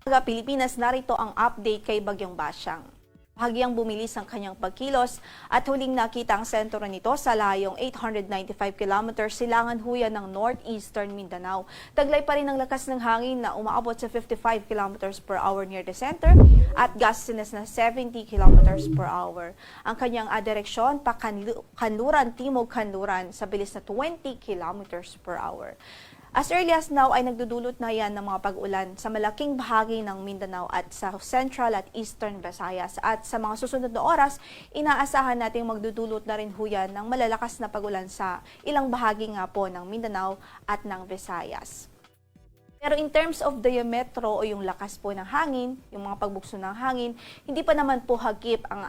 Taga Pilipinas, narito ang update kay Bagyong Basyang. Bahagyang bumilis ang kanyang pagkilos at huling nakita ang sentro nito sa layong 895 kilometers silangan ho yan ng northeastern Mindanao. Taglay pa rin ang lakas ng hangin na umaabot sa 55 kilometers per hour near the center at gustiness na 70 kilometers per hour. Ang kanyang direksyon pa kanluran, timog kanluran sa bilis na 20 kilometers per hour. As early as now ay nagdudulot na yan ng mga pag-ulan sa malaking bahagi ng Mindanao at sa Central at Eastern Visayas. At sa mga susunod na oras, inaasahan nating magdudulot na rin ho yan ng malalakas na pag-ulan sa ilang bahagi nga po ng Mindanao at ng Visayas. Pero in terms of diametro o yung lakas po ng hangin, yung mga pagbugso ng hangin, hindi pa naman po hagip ang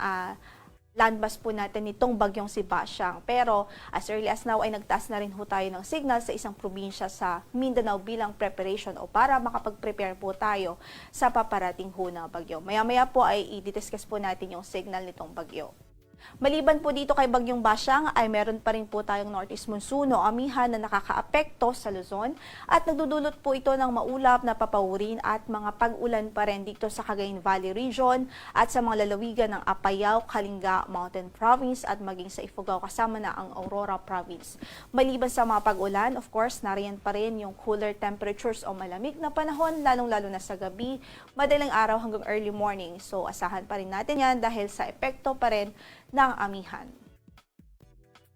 landmass po natin nitong bagyong si Basyang. Pero as early as now ay nagtaas na rin ho tayo ng signal sa isang probinsya sa Mindanao bilang preparation o para makapag-prepare po tayo sa paparating ho na bagyo. Maya-maya po ay i-discuss po natin yung signal nitong bagyo. Maliban po dito kay Bagyong Basyang ay meron pa rin po tayong northeast monsoon o amihan na nakakaapekto sa Luzon at nagdudulot po ito ng maulap na papawurin at mga pag-ulan pa rin dito sa Cagayan Valley Region at sa mga lalawigan ng Apayao, Kalinga, Mountain Province at maging sa Ifugao kasama na ang Aurora Province. Maliban sa mga pag-ulan, of course, nariyan pa rin yung cooler temperatures o malamig na panahon, lalong-lalo na sa gabi, madaling araw hanggang early morning. So asahan pa rin natin yan dahil sa epekto pa rin ng amihan.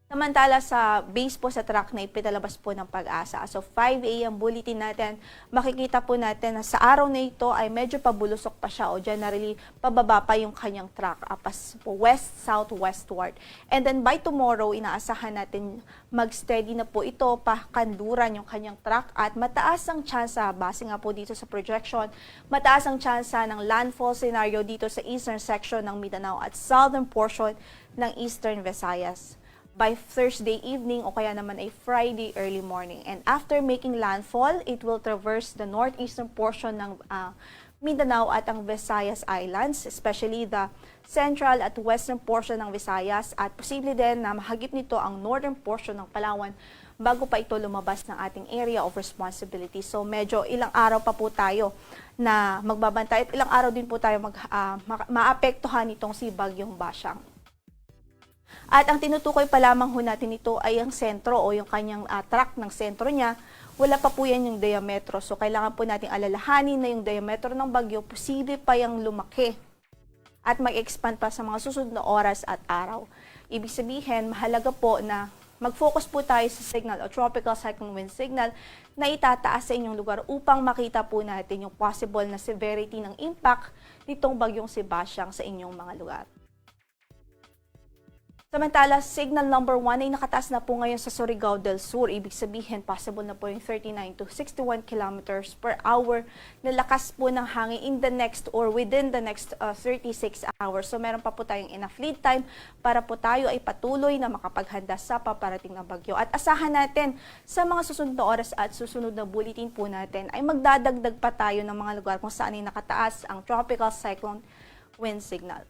Samantala, sa base po sa track na ipinalabas po ng PAGASA, so 5 a.m. bulletin natin, makikita po natin na sa araw na ito ay medyo pabulusok pa siya o generally pababa pa yung kanyang track pas west southwestward. And then by tomorrow, inaasahan natin mag-steady na po ito pa kanluran yung kanyang track at mataas ang tsansa, base nga po dito sa projection, mataas ang tsansa ng landfall scenario dito sa eastern section ng Mindanao at southern portion ng Eastern Visayas by Thursday evening o kaya naman ay Friday early morning. And after making landfall, it will traverse the northeastern portion ng Mindanao at ang Visayas Islands, especially the central at western portion ng Visayas, at posible din na mahagip nito ang northern portion ng Palawan bago pa ito lumabas ng ating area of responsibility. So medyo ilang araw pa po tayo na magbabantay at ilang araw din po tayo maapektuhan itong si Bagyong Basyang. At ang tinutukoy pa lamang ho natin ito ay ang sentro o yung kanyang track ng sentro niya. Wala pa po yan yung diametro. So kailangan po nating alalahanin na yung diametro ng bagyo, posible pa yung lumaki at mag-expand pa sa mga susunod na oras at araw. Ibig sabihin, mahalaga po na mag-focus po tayo sa signal o tropical cyclone wind signal na itataas sa inyong lugar upang makita po natin yung possible na severity ng impact nitong bagyong si Basyang sa inyong mga lugar. Samantala, signal number 1 ay nakataas na po ngayon sa Surigao del Sur. Ibig sabihin, possible na po yung 39 to 61 kilometers per hour na lakas po ng hangin in the next or within the next 36 hours. So meron pa po tayong enough lead time para po tayo ay patuloy na makapaghanda sa paparating na bagyo. At asahan natin sa mga susunod na oras at susunod na bulletin po natin ay magdadagdag pa tayo ng mga lugar kung saan ay nakataas ang tropical cyclone wind signal.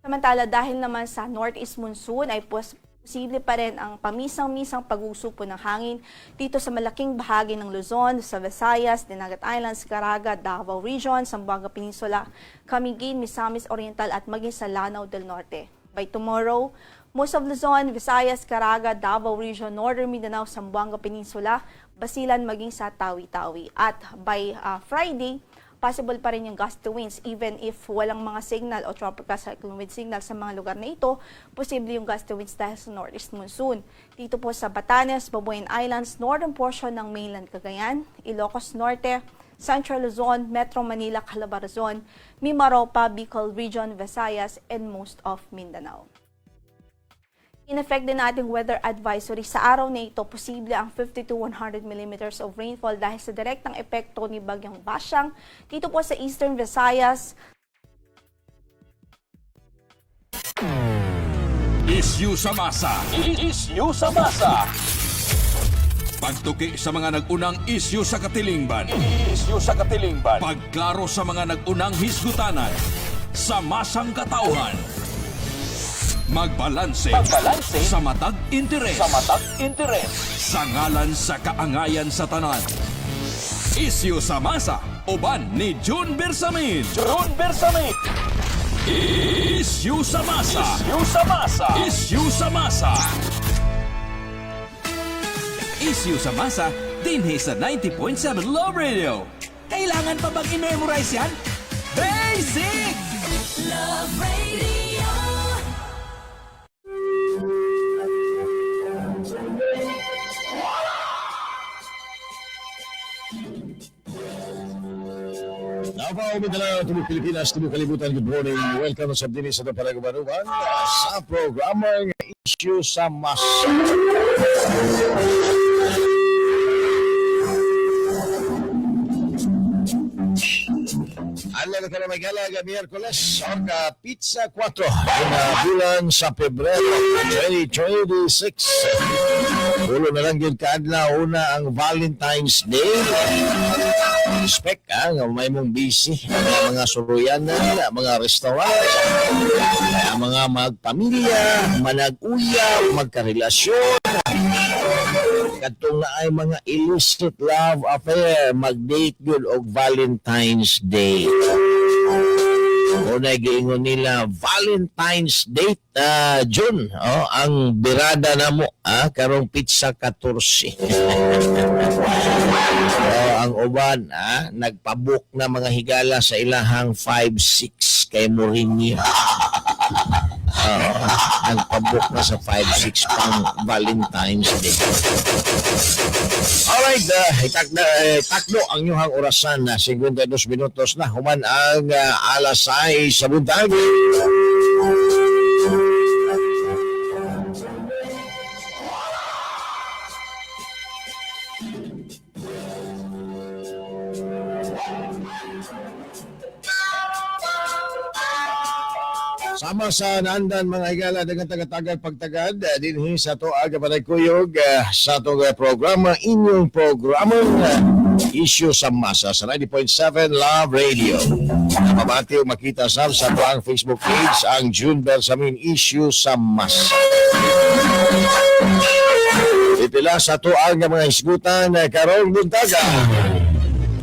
Samantala, dahil naman sa northeast monsoon ay posible pa rin ang pamisang-misang pag-usok po ng hangin dito sa malaking bahagi ng Luzon, sa Visayas, Dinagat Islands, Caraga, Davao Region, Zamboanga Peninsula, Camiguin, Misamis Oriental at maging sa Lanao del Norte. By tomorrow, most of Luzon, Visayas, Caraga, Davao Region, Northern Mindanao, Zamboanga Peninsula, Basilan maging sa Tawi-Tawi. At by Friday, possible pa rin yung gusty winds even if walang mga signal o tropical cyclone wind signal sa mga lugar na ito, posible yung gusty winds dahil sa northeast monsoon. Dito po sa Batanes, Babuyan Islands, northern portion ng mainland Cagayan, Ilocos Norte, Central Luzon, Metro Manila, Calabarzon, Mimaropa, Bicol Region, Visayas, and most of Mindanao. In effect din ating weather advisory sa araw na ito, posible ang 50 to 100 millimeters of rainfall dahil sa direktang epekto ni Bagyong Basyang dito po sa Eastern Visayas. Isyu sa masa. Issue sa masa. Pagtuki sa mga nag-unang isyu sa katilingban. Issue sa katilingban. Pagklaro sa mga nag-unang hisgutanan. Sa masang katauhan. Magbalanse. Magbalanse. Sa matag interes. Sa matag interes. Sa ngalan sa kaangayan sa tanan. Isyu sa masa, uban ni June Bersamin. June Bersamin. Isyu sa masa. Isyu sa masa. Isyu sa masa. Isyu sa masa, dinhi sa 90.7 Love Radio. Kailangan pa bang i-memorize yan? Basic! Love Radio. Napaumid na Tubig Pilipinas, Tubig Kalibutan, good morning. Welcome sa dinis sa Palagubanuban sa programang Issue sa Masa. Alam ka na may galaga, Miyerkules, orga Pizza 4, yung bulan sa Pebrero 2026. Ulo na lang yun kaadlaw, una ang Valentine's Day. Respect ah, nga may mong busy, ang mga suruyanan, mga restaurant, ang mga magpamilya, manag-uya, magkarelasyon, kadtong na ay mga illicit love affair, mag-date yun og Valentine's Day. Unay giingon nila Valentine's Date, June, oh, ang birada namo karong pizza 14. Oh, ang uban nagpabook na mga higala sa ilahang 5-6 kay Mourinho. Oo, nagpabook na sa 5-6 pang Valentine's Day. Alright, takdo ang inyong orasan na 52 minutos na human ang alas 6 sa buntag. Sama sa naandan mga higala daghang tagatagad pagtagad dinhi sa to aga kuyog sa atong programa, inyong programa, Issue sa Masa sa 90.7 Love Radio. Napabati o makita sab sa ato ang Facebook page ang June Bersamin Issue sa Masa. Ipila sa ato ang mga hisgutan karong buntaga.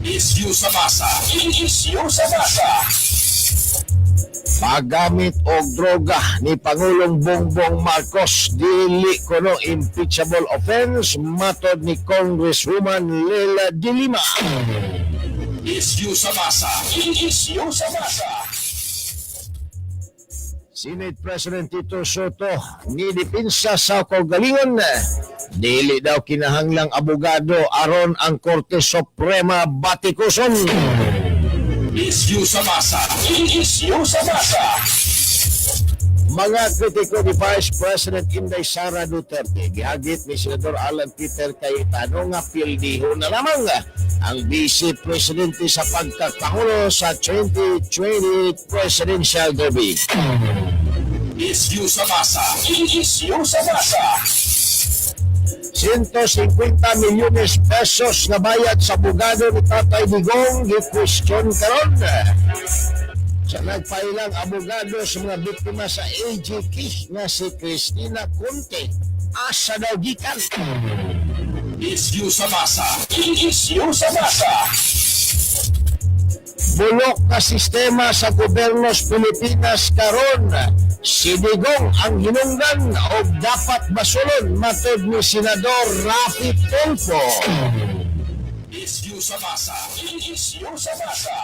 Isyu sa masa. Isyu sa masa. Paggamit og droga ni Pangulong Bongbong Marcos dili kuno impeachable offense matod ni Congresswoman Leila de Lima. Isyu sa masa. Isyu sa masa. Senate President Tito Soto nidipinsa sa kaugalingon, dili daw kinahanglang abogado aron ang Korte Suprema batikuson. Isyu sa masa. Isyu sa masa. Mga kritiko ni Vice President Inday Sara Duterte gihagit ni Senador Alan Peter Cayetano nga pildiho na lamang ang Vice Presidente sa pagkapangulo sa 2020 Presidential Derby. Isyu sa masa. Isyu sa masa. 150 milyones pesos na bayad sa abogado ni Tatay Digong gi-question karon sa nagpailang abogado sa mga biktima sa AJK nga si Christina Conte, asa daw gikan? Isyu sa masa. Isyu sa masa. Bulok na sistema sa gobyerno sa Pilipinas karon. Si Digong ang hinungdan o dapat basulon matod ni Senador Rafi Tulfo. Isyu sa masa. Isyu sa masa.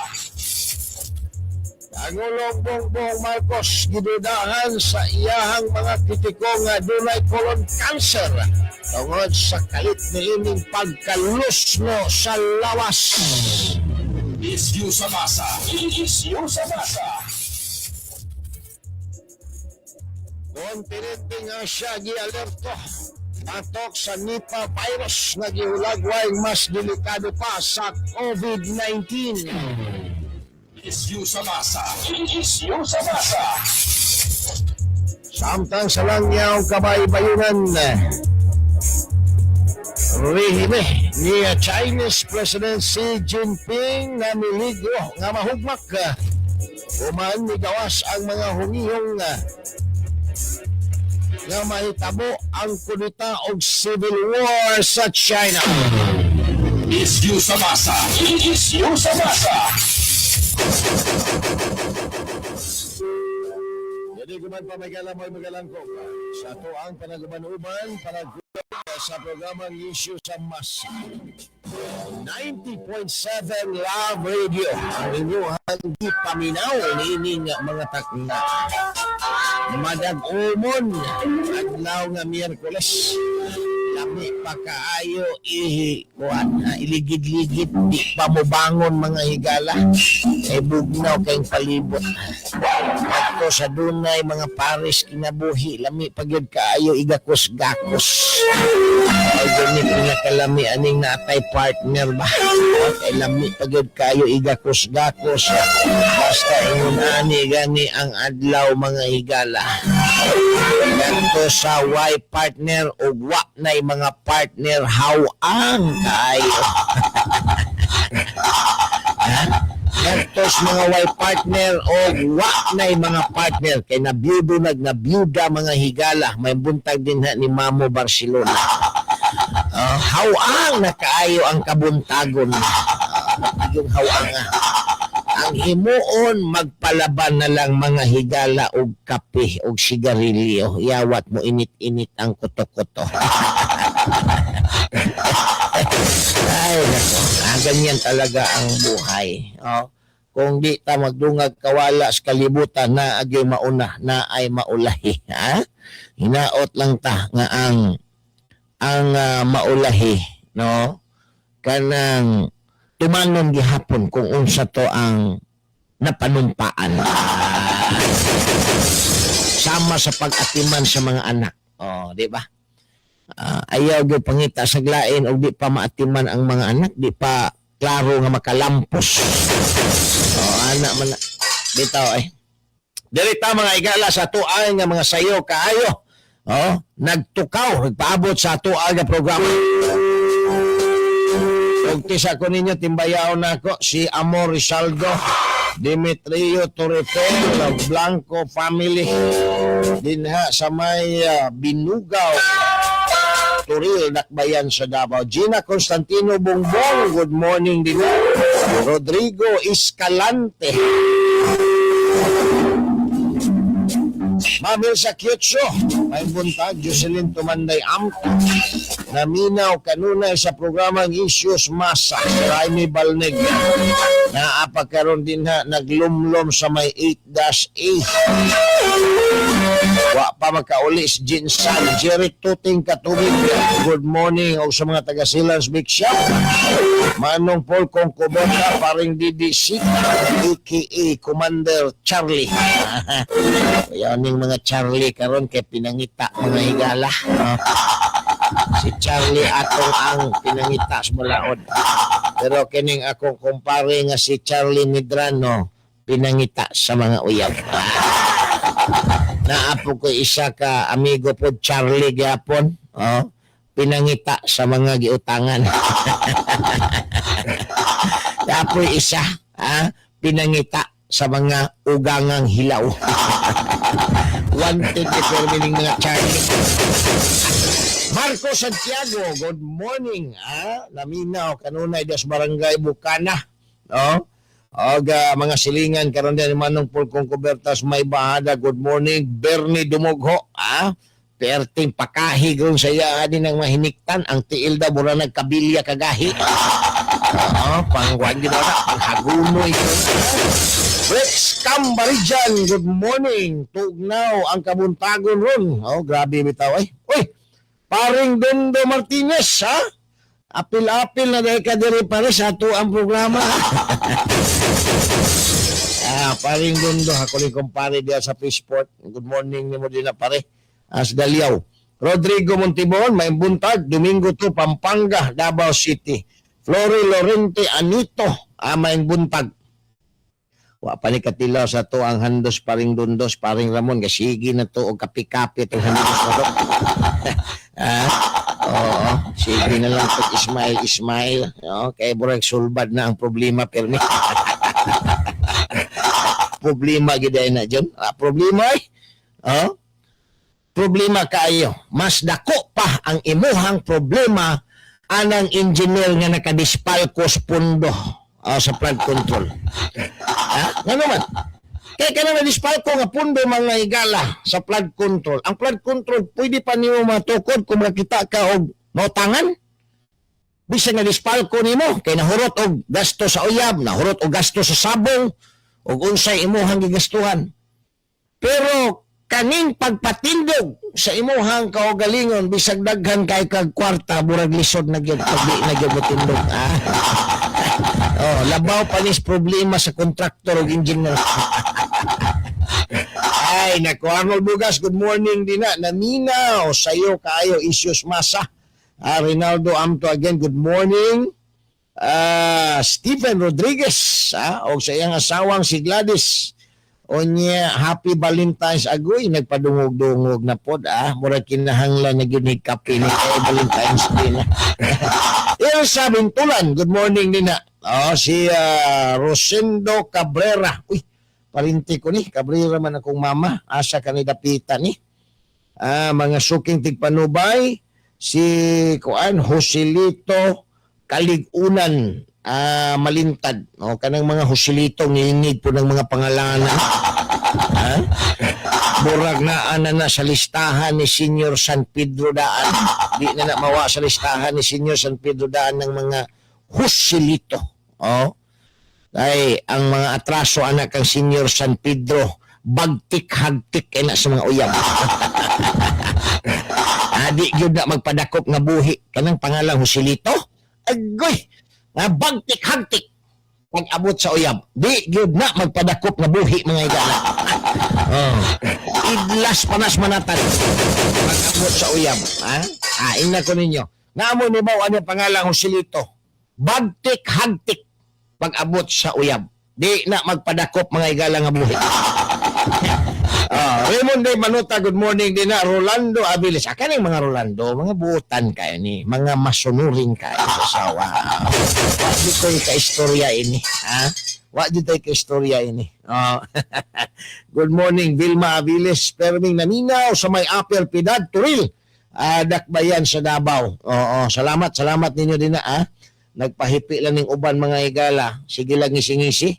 Pangulong Bongbong Marcos gidudahan sa iyahang mga kritiko nga dunay colon cancer tungod sa kalit niining pagkalusno sa lawas. Isyu sa masa. Isyu sa masa. Kontinente nga siya gialerto patok sa Nipah virus nga gihulagway mas delikado pa sa COVID-19. Isyu sa masa. Isyu sa masa. Samtang sa langyaw kabaybayunan, rehime ni Chinese President Xi Jinping nga miligro nga mahugmak human ni gawas ang mga hungihong nga mahitabo ang kunita og civil war sa China. Issue sa masa. Issue sa masa. Jadi guman pa may galamoy magalangkog. Sa ato ang panaguban-uban, panagkulang sa programang Issue sa Masa. 90.7 Love Radio. Ang inyuhang di paminaw niining mga takna. Madag-umon, adlaw nga Miyerkules. Lami pa kaayo ihi kuan ha, iligid-ligid di pa mobangon, mga higala, kay bugnaw kayong palibot. Adto sa dunay mga pares kinabuhi, lami pa gyud kaayo igakos-gakos. Ay gani pinakalami aning natay partner ba, kay lami pa gyud kaayo igakos-gakos. Basta ingon ani gani ang adlaw, mga higala, ngadto sa way partner o wa nay mga partner, hawang kaayo. Ngadto sa mga way partner o wa nay mga partner kay nabiyudo, nagbiyuda, mga higala, may buntag din ha ni Mamo Barcelona. Hawang na kaayo ang kabuntagon. Yung hawang ah. Ang himuon, magpalaban na lang, mga higala, og kape og sigarilyo. Yawat mo init-init ang kuto-kuto. Ay, nako. Ganyan talaga ang buhay. Oh. Kung di ta magdungag kawala sa kalibutan, na agyoy mauna, na ay maulahi. Ha? Hinaot lang ta nga ang maulahi, no? Kanang tumanon gihapon kung unsa to ang napanumpaan. Sama sa pag-atiman sa mga anak. Oh, di ba? Ayaw gyud pangita sa lain og di pa maatiman ang mga anak, di pa klaro nga makalampos. Oh, ana man na. Bitaw ay. Dili ta, mga igala, sa tuay nga mga sayo kaayo. Oh, nagtukaw, nagpaabot sa tuay nga programa. Ug tisa ko ninyo, timbayaw na ako si Amor Rizaldo, Demetrio Torrefel, Blanco family dinha sa may Binugaw, Turil, Dakbayan sa Davao. Gina Constantino Bongbong, good morning din. Rodrigo Escalante. Mamil sa Kyutso, may buntag, Jocelyn Tumanday Amta. Naminaw kanunay sa programang Issues Masa, Raimi Balneg. Naa pa karon din ha, naglumlom sa may 8-A. Wa pa makauli si Jinsan. Jerry Tuting Katubig. Good morning og sa mga taga Silans Big Shop. Manong Paul Kongkobota, paring Didi Sik, aka Commander Charlie. Yan yung mga Charlie karon kay pinangita, mga higala. Si Charlie atong ang pinangita sa mulaod. Pero kining akong kumpare nga si Charlie Medrano, pinangita sa mga uyab. Naa po ko isa ka amigo po, Charlie gyapon, oh, pinangita sa mga giutangan. Apoy isa, pinangita sa mga ugangang hilaw. Wanted determining mga Charlie. Marco Santiago, good morning. Naminaw kanunay das Barangay Bukana. No? Og mga silingan karon din Manong Pulkong Kubertas may bahada. Good morning Bernie Dumugho. Perting pakahig ron sa iya din ang mahiniktan ang tiil daw mura nagkabilya kagahi. Oo, pangwan gid na panghagunoy. Rex Cambarijan, good morning. Tugnaw ang kabuntagon ron. Oh, grabe bitaw ay. Uy, paring Dondo Martinez, ha? Apil-apil na dahil ka diri pare sa ato ang programa. Paring Dondo, ako ni kumpare diya sa Fishport. Good morning nimo din na pare. As Daliaw. Rodrigo Montibon, may buntag, Domingo 2, Pampanga, Davao City. Flory Lorente Anito, may buntag. Wa pa ni katilaw sa to ang handos, paring Dundos, paring Ramon, kasigi na to og kapi-kapi itong handos na to. Oo, sige na lang pag Ismail, Ismail. Oo, kay burag sulbad na ang problema pero ni problema gid na dyan. Problema ay. Oh? Problema kaayo. Mas dako pa ang imuhang problema. Anang engineer nga nakadispalko sa pundo sa flood control. Ha? Nga naman? Kaya ka na nadispalko nga pundo, mga higala, sa flood control. Ang flood control, pwede pa nimo matukod kung makita ka og mautangan. Bisan nga dispalko nimo, kay nahurot og gasto sa uyab, nahurot og gasto sa sabong, og unsay imuhang gigastuhan. Pero kaning pagpatindog sa imuhang kaugalingon, bisag daghan kay kag kwarta, murag lisod na gyud pag di na gyud motindog. Ah. Oh, labaw pa nis problema sa kontraktor og engineer. Ay, nako, Arnold Bugas, good morning din na. Naminaw sa'yo kaayo, Isyos Masa. Ah, Rinaldo Amto again, good morning. Ah, Stephen Rodriguez, og sa iyang asawang si Gladys. Unya, happy Valentine's agoy, nagpadungog-dungog na pod ah. Murag kinahanglan na gyud ni kape ni kay Valentine's Day na. Elsa Bintulan, good morning din na. Oh, si Rosendo Cabrera. Uy, parinti ko ni Cabrera man akong mama. Asa ka ni dapita ni. Ah, mga suking tigpanubay, si kuan Joselito Kaligunan, Malintad. O kanang mga Joselito ngingig po ng mga pangalanan. Ha? Murag na ana na sa listahan ni Senior San Pedro Daan. Di na na mawa sa listahan ni Senior San Pedro Daan ng mga Joselito. Oh. Ay, ang mga atraso anak kang Senior San Pedro, bagtik hagtik kay na sa mga uyab. Adi gyud na magpadakop nga buhi kanang pangalang Joselito. Agoy, nga bagtik hagtik pag abot sa uyab. Di gyud na magpadakop nga buhi, mga higala. Oh. Idlas panas manatan pag abot sa uyab. Ha? Ah, ingna ko ninyo. Ngamo ni ba ano pangalang Joselito? Bagtik hagtik pag abot sa uyab. Di na magpadakop, mga higala, nga buhi. Ah, Raymond Day Manuta, good morning din na. Rolando Abilis. Ah, kaning mga Rolando, mga buutan kayo ni, mga masunurin kayo sa sawa. Wa di ko ka-istorya ini. Ha? Wa di tayo ka-istorya ini. Oh. Good morning, Vilma Abilis. Perming naminaw sa may Apple Pidad, Turil. Ah, dakbayan sa Davao. Oo, salamat, salamat ninyo din na, ha? Nagpahipi lang ning uban, mga higala. Sige lang ngisi-ngisi.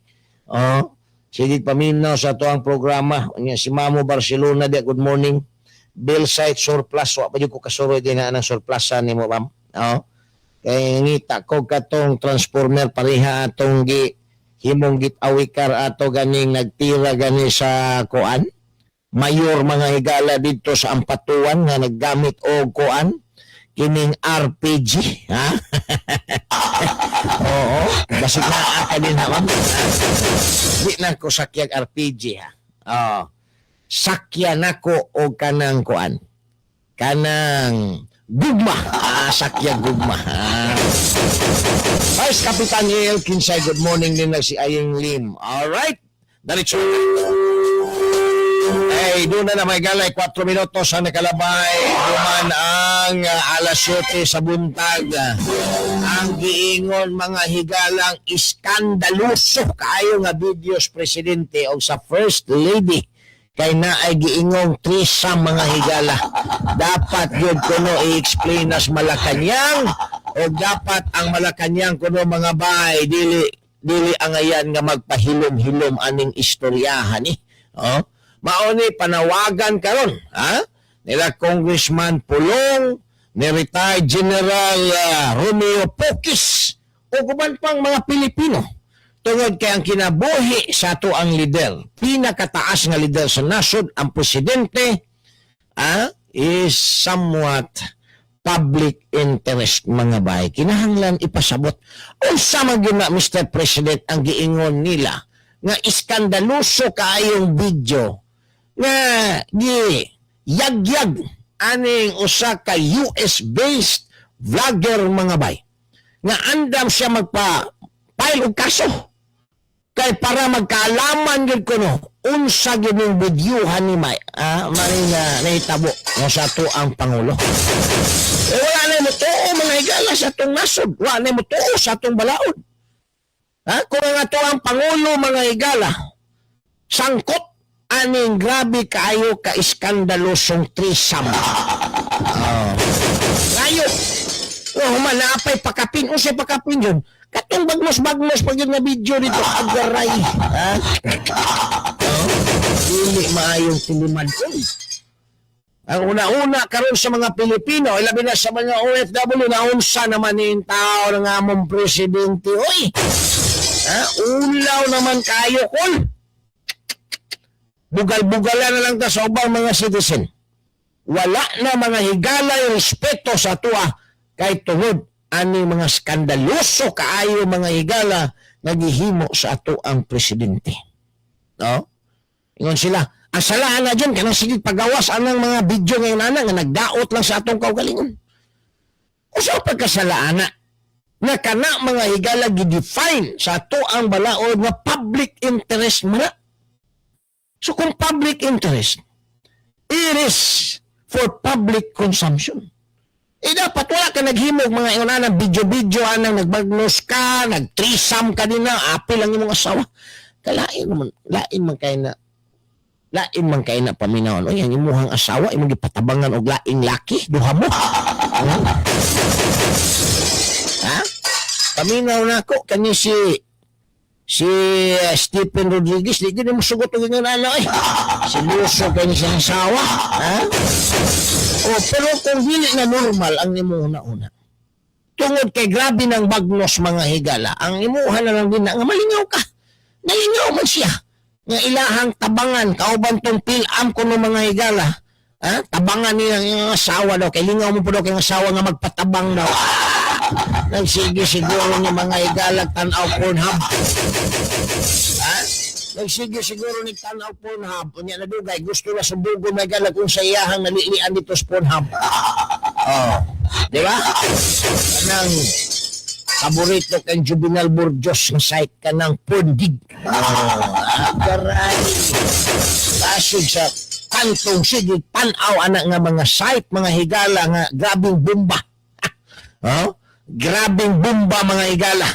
Oo. Sige paminaw sa ato ang programa. Unya si Mamo Barcelona dia, good morning. Bill site surplus wa pa jud ko kasuroy din na ang surplusan nimo, ma'am. Oo. Kay ngita ko katong transformer pareha atong gi himong gitawikar ato ganing nagtira gani sa kuan mayor, mga higala, didto sa Ampatuan nga naggamit og kuan kining RPG, ha. Oo, basig naa ka din ha, ma'am. Di na ko sakyag RPG, ha. Oo. Sakya nako og kanang kuan. Kanang gugma. Ah, sakya gugma. Ah. Vice Kapitan El Kinsay, good morning din na si Aying Lim. All right. Diretso. Hey, doon na na may galay, 4 minutos ang nakalabay. Duman ang alas 7 sa buntag. Ang giingon, mga higalang, iskandaluso kaayo nga videos presidente o sa first lady kay na ay giingong threesome, mga higala. Dapat yun kuno i-explain nas Malacanang o dapat ang Malacanang kuno, mga bay, dili dili angayan nga magpahilom-hilom aning istoryahan ni. Oh, mao ni panawagan karon, ha? Nila Congressman Pulong, ni retired General Romeo Pokis o uban pang mga Pilipino. Tungod kay ang kinabuhi sa ato ang leader, pinakataas nga leader sa nasod, ang presidente, is somewhat public interest, mga bay. Kinahanglan ipasabot. Unsa man gyud na, Mr. President, ang giingon nila nga iskandaluso kaayong video nga gi yagyag aning usa ka US-based vlogger, mga bay, nga andam siya magpa file og kaso kay para magkaalaman gyud kuno unsa gyud ning bidyuhan ni may mani nga nahitabo nga sa ato ang pangulo. Eh, wala na mo tuo, mga higala, sa atong nasod, wala na mo tuo sa atong balaod, ha, kung ang ato ang pangulo, mga higala, sangkot aning grabe kaayo ka iskandalosong threesome. Oh. Layo. Oh, Human naapay pakapin, unsay pakapin yun? Katong bagnos-bagnos pag yun nga video dito, agaray. Ha? Oh, dili maayong tiliman ko. Ang una-una karon sa mga Pilipino, ilabi na sa mga OFW, na unsa naman yung tao ng among presidente. Oy! Ha? Ulaw naman kayo, kol. Bugal-bugala na lang ta sa ubang mga citizen. Wala na, mga higala, yung respeto sa tuwa kay tungod ani mga skandaloso kaayo, mga higala, nagihimo sa ato ang presidente. No? Ingon sila, ang salahan na dyan, kanang sige pagawas anang mga video ngayon ana nga nagdaot lang sa atong kaugalingon. O sa pagkasalaan na, na kana, mga higala, gidefine sa ato ang balaod nga public interest man na. So kung public interest, it is for public consumption. Eh dapat wala ka naghimog mga ingon ana video-video anang nagbagnos ka, nag-threesome ka din na, apil ang imong asawa. Kalain naman, lain man kay na lain man kay na paminawon. Oy, ang imuhang asawa imong gipatabangan og laing laki, duha mo. Ha? Paminaw na ako kani si si Stephen Rodriguez, di gid mo sugot og ingon ana eh. Seryoso kay ni siyang asawa, ha? O, pero kung dili na normal ang imong una-una. Tungod kay grabe ng bagnos, mga higala, ang imuha na lang din na nga malingaw ka. Nalingaw man siya. Nga ilahang tabangan, kauban tong PhilAm kuno, mga higala. Ha? Tabangan niya ang iyang asawa daw. Kay lingaw mo po daw kay ang asawa nga magpatabang daw. Ah! Nagsige siguro ni, mga higala, tanaw Pornhub. Ha? Nagsige siguro ni tanaw Pornhub. Unya nadugay, gusto na subugon, mga higala, kung sa iyahang nalilian dito sa Pornhub. Oh. Di ba? Kanang paborito kang Juvenal Burgos ng site ka ng Pondig. Oh, agaray. Basig sa kantong sige tanaw anak nga mga site, mga higala, nga grabing bomba. Oh? Grabing bomba, mga higala.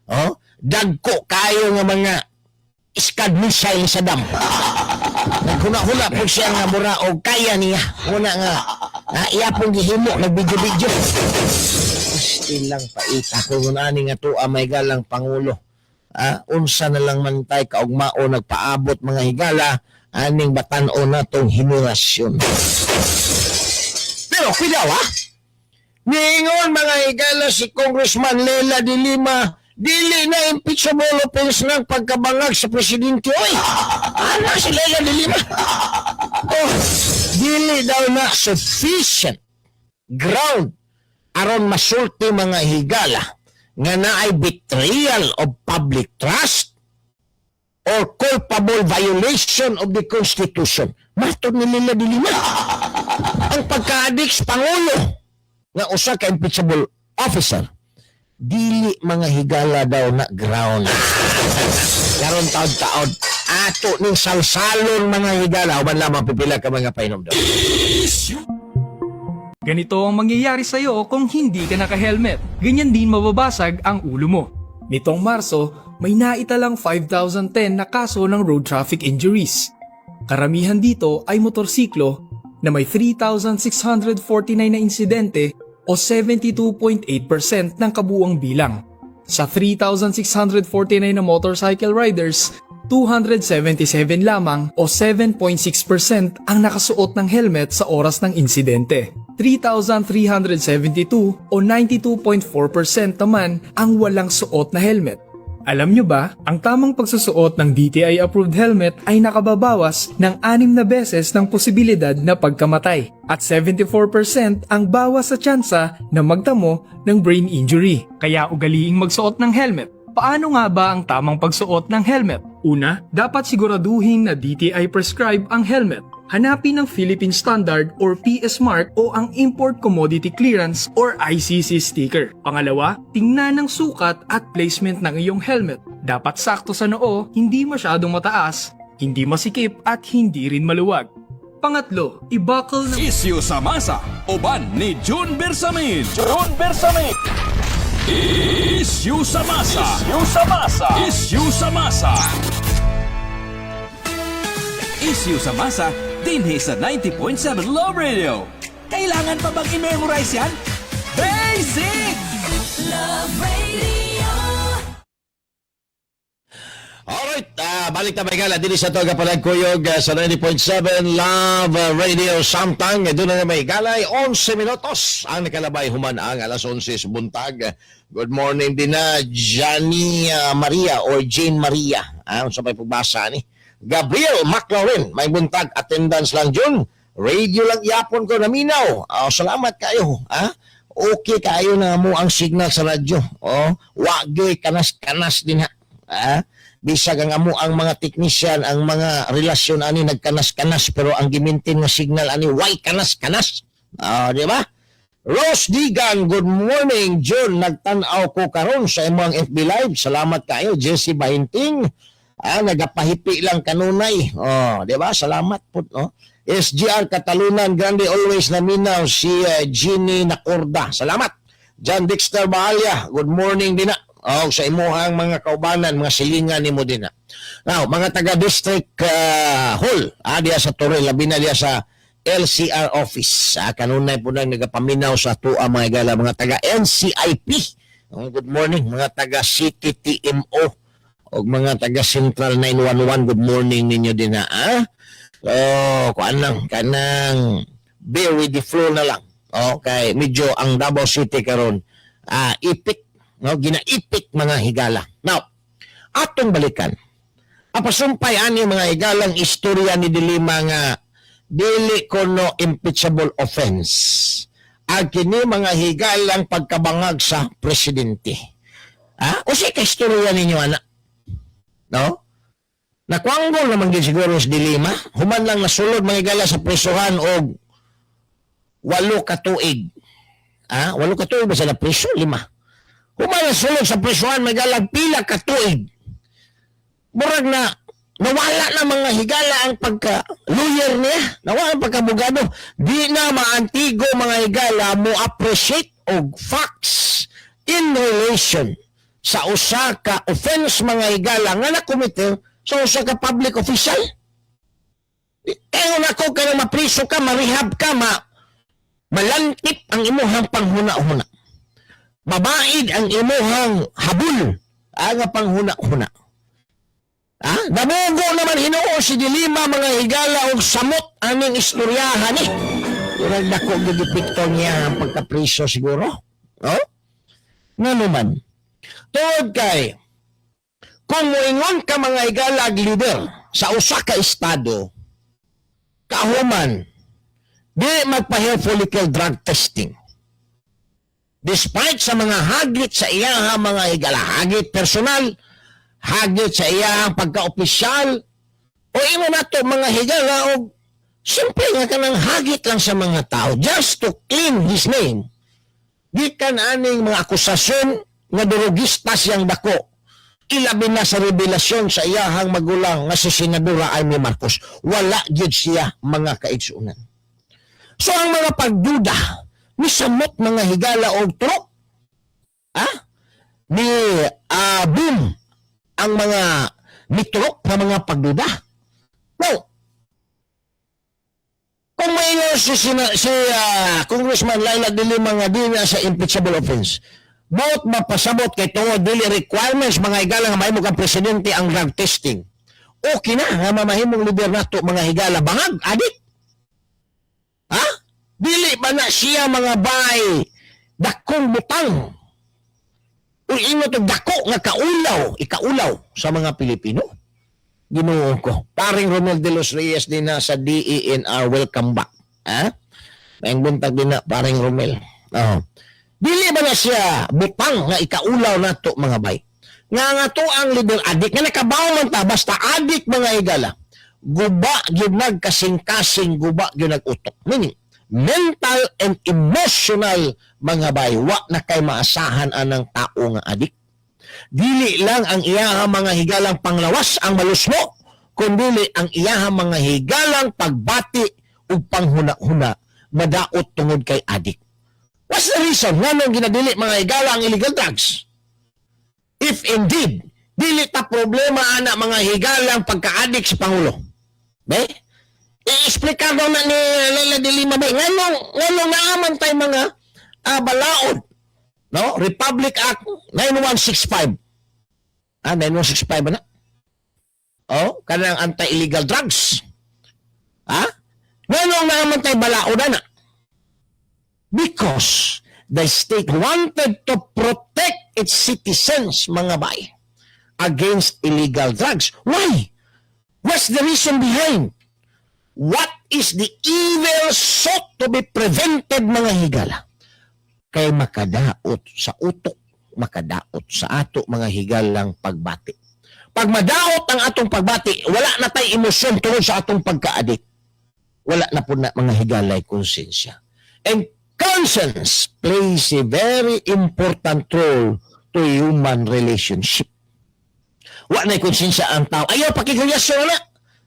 Oh? Dagko kayo nga mga Scud missile sa dam. Naghuna-huna po siya nga mura o kaya niya. Una nga, na iya pong gihimo, nagbidyo-bidyo. Still lang paita kung ani nga tuwa may galang pangulo. Ah, unsa na lang man tay kaugmao nagpaabot, mga higala, aning batan-o na tong henerasyon. Pero cuidado ha. Niingon, mga higala, si Congressman Leila de Lima, dili na impeachable offense ng pagkabangag sa presidente. Oy, ano si Leila de Lima? Oh, dili daw na sufficient ground aron masulti, mga higala, nga naay betrayal of public trust or culpable violation of the Constitution. Matod ni Leila de Lima, ang pagka-adik sa Pangulo nga usa ka impeachable officer, dili, mga higala, daw na ground. Karon taod-taod ato ning salsalon, mga higala, uban lamang pipila ka mga pahinomdom. Ganito ang mangyayari sa'yo kung hindi ka naka-helmet. Ganyan din mababasag ang ulo mo. Nitong Marso, may naitalang 5,010 na kaso ng road traffic injuries. Karamihan dito ay motorsiklo na may 3,649 na insidente o 72.8% ng kabuuang bilang. Sa 3,649 na motorcycle riders, 277 lamang o 7.6% ang nakasuot ng helmet sa oras ng insidente. 3,372 o 92.4% naman ang walang suot na helmet. Alam nyo ba, ang tamang pagsusuot ng DTI-approved helmet ay nakababawas ng anim na beses ng posibilidad na pagkamatay at 74% ang bawas sa tsansa na magtamo ng brain injury. Kaya ugaliing magsuot ng helmet. Paano nga ba ang tamang pagsuot ng helmet? Una, dapat siguraduhin na DTI prescribe ang helmet. Hanapin ang Philippine Standard or PS Mark o ang Import Commodity Clearance or ICC sticker. Pangalawa, tingnan ang sukat at placement ng iyong helmet. Dapat sakto sa noo, hindi masyadong mataas, hindi masikip at hindi rin maluwag. Pangatlo, i-buckle ng Isyu sa masa, uban ni June Bersamin. June Bersamin. Isyu sa masa. Isyu sa masa. Isyu sa masa. Isyu sa masa, dinhi sa 90.7 Love Radio. Kailangan pa bang i-memorize yan? Basic! Love Radio. Alright, balik ta, mga dinhi sa toga palagkuyog sa 90.7 Love Radio Samtang. Doon na may galay, 11 minutos ang nakalabay human ang alas 11 sa buntag. Good morning din na Johnny Maria or Jane Maria. Sa may pagbasa ni Gabriel McLaurin, may buntag, attendance lang Jun. Radio lang yapon ko naminaw. Salamat kayo. Okay kayo na mo ang signal sa radyo. Oh, wagi kanas-kanas din ha. Bisag ang amo ang mga technician, ang mga relasyon ani nagkanas-kanas, pero ang gimintin nga signal ani way kanas-kanas. Di ba? Rose Digan, good morning. Jun, nagtan-aw ko karon sa imong FB Live. Salamat kayo. Jesse Bahinting. Nagapahipi lang kanunay. Oh, di ba? Salamat po, no? SGR Catalunan Grande, always naminaw si Ginny Nacorda. Salamat. John Dexter Bahalia, good morning din na. Oh, sa imuhang mga kaubanan, mga silingan nimo din na. Now, mga taga District Hall, diya sa Torre, labi na diya sa LCR office. Kanunay po nang nagapaminaw sa atua, mga gala, mga taga NCIP. Oh, good morning, mga taga CTTMO o mga taga Central 911, good morning ninyo din na. So, kuan lang, kanang bear with the flow na lang. Okay, medyo ang Davao City karon ipik, no, ginaipik, mga higala. Now, atong balikan. Apasumpay ani, mga higalang, istorya ni De Lima nga dili kono impeachable offense. Ang kini, mga higalang, pagkabangag sa presidente. O ka istorya ninyo ana? No? Nakwanggol naman gid siguro si De Lima. Human lang nasulod, mga higala, sa presuhan og 8 ka tuig. 8 ka tuig ba sa priso? 5. Human nasulod sa presuhan, mga higala, pila ka tuig. Murag na nawala na, mga higala, ang pagka lawyer niya, nawala ang pagka-abogado. Di na maantigo, mga higala, mo appreciate og facts in relation sa usa ka offense, mga higala, nga na-commit sa usa ka public official. Kaya nako kay mapriso ka, marehab ka, malantip ang imuhang panghuna-huna. Mabaid ang imuhang habol ang panghuna-huna. Namugo naman hinuo si De Lima, mga higala, og samot aning istoryahan ni. Murag dako gyud epekto niya ang pagkapriso siguro. No? Nga naman. Tungod kay kung moingon ka, mga higala, ag leader sa usa ka estado, kahuman di magpa-hair follicle drug testing. Despite sa mga hagit sa iyaha, mga higala, hagit personal, hagit sa iyahang pagka-opisyal, o imo nato, mga higala, o simple nga kanang hagit lang sa mga tao just to clean his name gikan aning mga akusasyon nga durugista siyang dako, ilabi na sa revelasyon sa iyahang magulang nga si Senadora Imee Marcos. Wala gyud siya, mga kaigsuonan. So ang mga pagduda misamot, mga higala, og turok ni boom ang mga miturok na mga pagduda. Now, kung may si Congressman Leila de Lima nga di na sa impeachable offense, buot mapasabot kay tungod dili requirements, mga higala, nga mahimo kang presidente ang drug testing. Okay na nga mamahimong leader nato, mga higala, bangag, adik. Ha? Dili ba na siya, mga bay, dakong butang? Uy, ingot og dako nga kaulaw, ikaulaw sa mga Pilipino. Ginoo ko. Paring Romel de los Reyes din na sa DENR, welcome back. Ha? Maayong buntag din na, paring Romel. Oh. Dili ba na siya butang nga ikaulaw nato, mga bay? Nga nga to ang leader adik nga nakabaw man ta, basta adik, mga higala. Guba gyud nagkasing-kasing, guba gyud nag-utok. Meaning, mental and emotional, mga bay, wa na kay maasahan anang tao nga adik. Dili lang ang iyahang mga higalang panglawas ang malusmo, kundili ang iyahang mga higalang pagbati ug panghuna-huna madaot tungod kay adik. What's the reason nganong ginadili, mga higala, ang illegal drugs? If indeed, dili ta problema ana, mga higalang, pagka-adik sa Pangulo. Be? I-explicar daw na ni Leila de Lima ba? Nganong naaman tay mga balaod. No? Republic Act 9165. Ah, 9165 ba na? Oh, kanang anti-illegal drugs. Ha? Nganong naa man tay balaod na? Because the state wanted to protect its citizens, mga bay, against illegal drugs. Why? What's the reason behind? What is the evil sought to be prevented, mga higala? Kay makadaot sa utok, makadaot sa ato, mga higalang pagbati. Pag madaot ang atong pagbati, wala na tay emosyon tungod sa atong pagka-addict. Wala na po na, mga higalay, konsensya. And conscience plays a very important role to human relationship. Wa na konsensya ang tao. Ayaw pakigrelasyon na.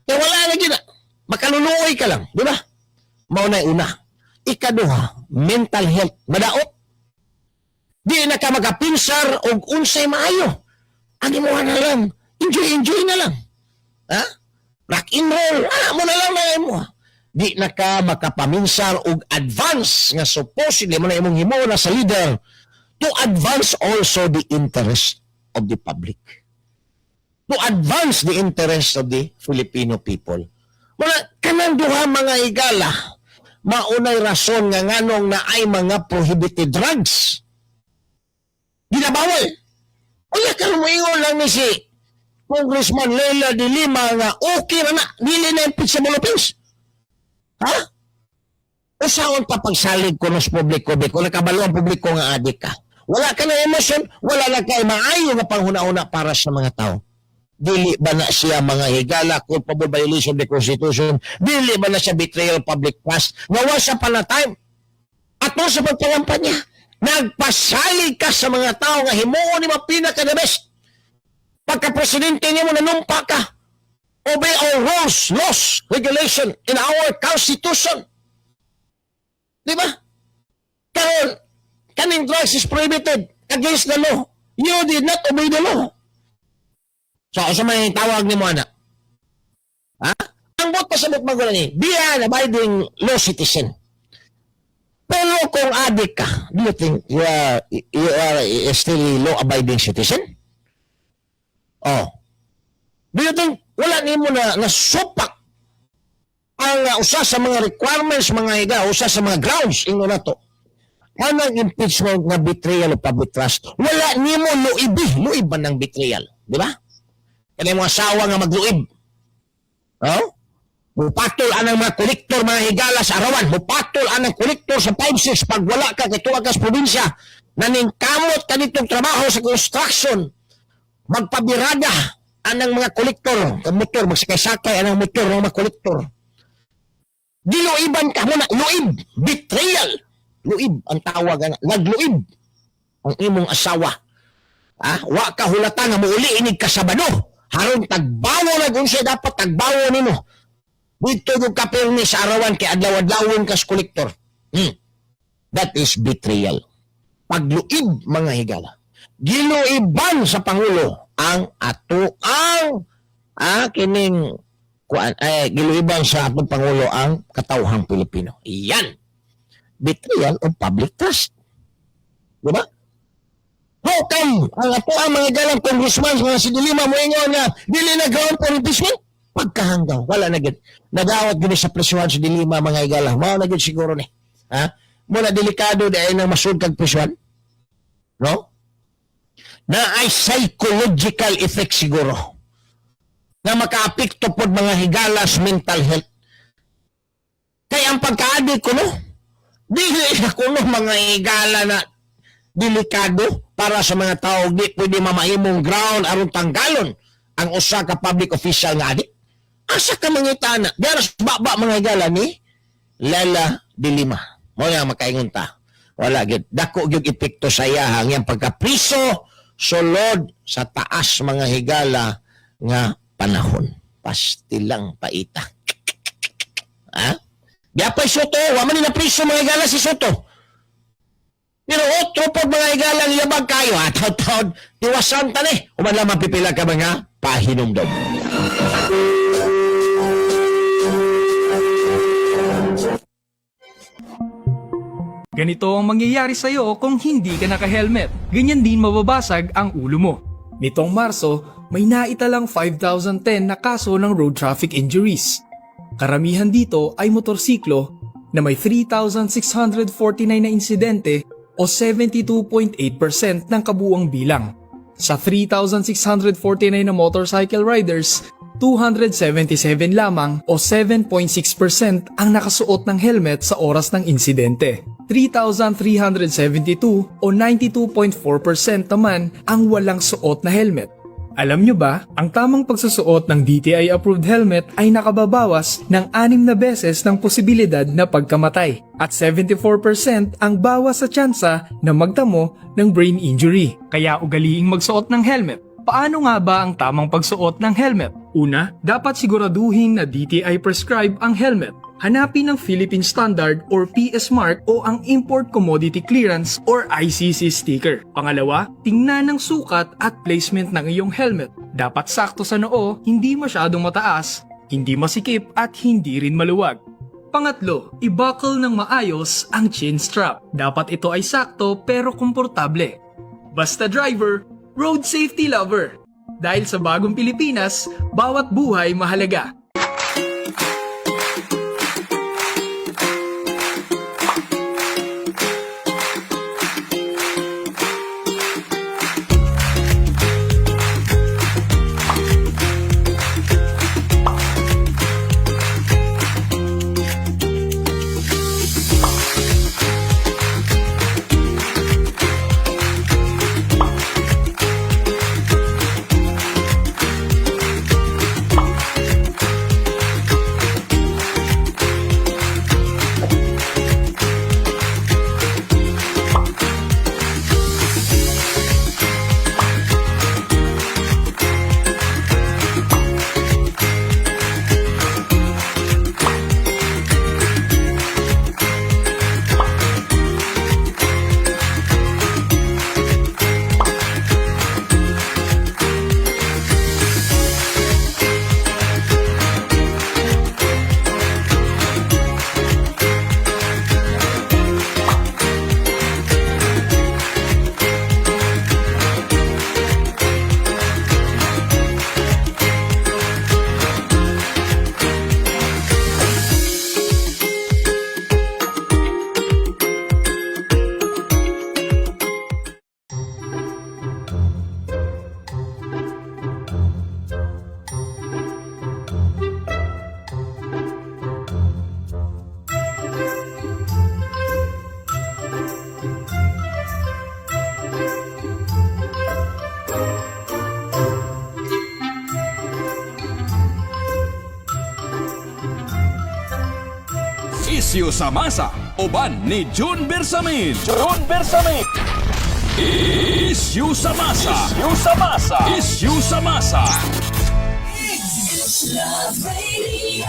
Kaya wala na gina. Makaluluoy ka lang, di ba? Mao na una. Ikaduha, mental health. Madaot. Di na ka makapinsar og unsay maayo. Ang imuha na lang. Enjoy, enjoy na lang. Ha? Rock and roll. Ah, mo na lang na imo. Di na ka makapaminsar og advance nga supposedly mo na imong himuon na sa leader to advance also the interest of the public. To advance the interest of the Filipino people. Mga kanang duha, mga higala, maunay rason nga nganong naay mga prohibited drugs. Ginabawal. Wala ka moingon lang ni si Congressman Leila de Lima nga okay na na, dili na impeachable offense. Ha? Usaon pa pagsalig ko sa publiko, biko nakabalo ang publiko nga adik ka. Wala ka na emosyon, wala na kay maayo nga panghuna-una para sa mga tao. Dili ba na siya, mga higala, culpable violation of the Constitution? Dili ba na siya betrayal of public trust? Nga siya pa na time. Ato sa pagpangampanya, nagpasalig ka sa mga tao nga himuon ni pinaka the best. Pagka presidente niya mo, nanumpa ka. Obey all rules, laws, regulation in our Constitution. Di ba? Karon, kaning drugs is prohibited against the law. You did not obey the law. So, sa may tawag ni mo, anak? Ha? Ang buot pasabot magula ni, be an abiding law citizen. Pero kung adik ka, do you think you are still a law-abiding citizen? Oh. Do you think wala nimo na nasupak ang usa sa mga requirements, mga higa, usa sa mga grounds ingon nato? Anang impeachment nga betrayal of public trust? Wala nimo luibi, luib ba ng betrayal, di ba? Kani mga asawa nga magluib. Oh? Mupatol anang mga kolektor, mga higala, sa Arawan, mupatol anang kolektor sa 5-6 pag wala ka kay tuwa ka sa probinsya, naningkamot ka ditong trabaho sa construction, magpabirada anang mga kolektor, ka motor, magsakay-sakay anang motor ng mga kolektor. Giluiban ka muna, luib, betrayal. Luib ang tawag ana, nagluib ang imong asawa. Ah, wa ka hulata nga muuli inig ka Sabado. Haron tagbawo na kung siya dapat tagbawo nimo. Dito yung kapirmi sa Arawan kay adlaw-adlawon kas kolektor. That is betrayal. Pagluib, mga higala. Giluiban sa pangulo ang ato ang kining kuan ay giluiban sa atong pangulo ang katawhang Pilipino. Yan. Betrayal of public trust. Di ba? How come ang ato ang mga galang congressman mga si De Lima mo ingon nga dili na ground for impeachment? Pagkahanggaw, wala na gid. Nagawat gid sa presyuhan si De Lima, mga higala. Mao na gid siguro ni. Ha? Muna delikado dahil nang masud kag presyuhan. No? Na ay psychological effect siguro na makaapekto pod, mga higalas, mental health. Kaya ang pagka-addict ko, no, dili na kuno, mga higala, na delikado para sa mga tao, di pwede mamahimong ground aron tanggalon ang usa ka public official nga adik. Asa ka mangita na? Dara sa baba, mga higala, ni Leila de Lima. Mo nga makaingon ta. Wala gyud. Dako gyud epekto sa iya ang iyang pagkapriso sulod sa taas, mga higala, nga panahon. Pastilang paita. Ha? Diapay Sotto, wa man ni napriso, mga higala, si Sotto. Pero otro po, mga higala, ang yabag kayo, ha? Taon-taon, tiwasan ta ni. Human lang mapipila ka mga pahinumdom. Ganito ang mangyayari sa'yo kung hindi ka naka-helmet. Ganyan din mababasag ang ulo mo. Nitong Marso, may naitalang 5,010 na kaso ng road traffic injuries. Karamihan dito ay motorsiklo na may 3,649 na insidente o 72.8% ng kabuuang bilang. Sa 3,649 na motorcycle riders, 277 lamang o 7.6% ang nakasuot ng helmet sa oras ng insidente. 3,372 o 92.4% naman ang walang suot na helmet. Alam nyo ba, ang tamang pagsusuot ng DTI-approved helmet ay nakababawas ng anim na beses ng posibilidad na pagkamatay at 74% ang bawas sa tsansa na magtamo ng brain injury. Kaya ugaliing magsuot ng helmet. Paano nga ba ang tamang pagsuot ng helmet? Una, dapat siguraduhin na DTI prescribe ang helmet. Hanapin ang Philippine Standard or PS Mark o ang Import Commodity Clearance or ICC sticker. Pangalawa, tingnan ang sukat at placement ng iyong helmet. Dapat sakto sa noo, hindi masyadong mataas, hindi masikip at hindi rin maluwag. Pangatlo, i-buckle ng maayos ang chin strap. Dapat ito ay sakto pero komportable. Basta driver, road safety lover. Dahil sa bagong Pilipinas, bawat buhay mahalaga. Isyu sa masa. Uban ni June Bersamin. June Bersamin. Isyu sa masa. Isyu sa masa. Isyu sa masa. Love Radio.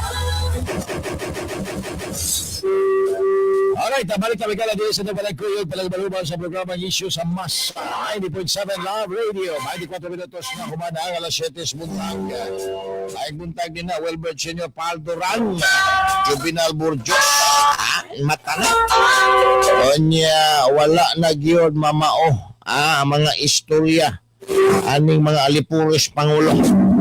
Alright, balik kami kala dito sa Nabalay Kuyog, palagbaluban sa programa Issue sa Masa, 90.7 Love Radio, 24 minutos na kumana ang alas 7 sa buntag. Ay buntag din na, Wilbert Senior Paldoran, Juvenal Burjos, ah, mata na. Onya, wala na gyud mamao, ah, ang mga istorya aning mga alipuros Pangulo.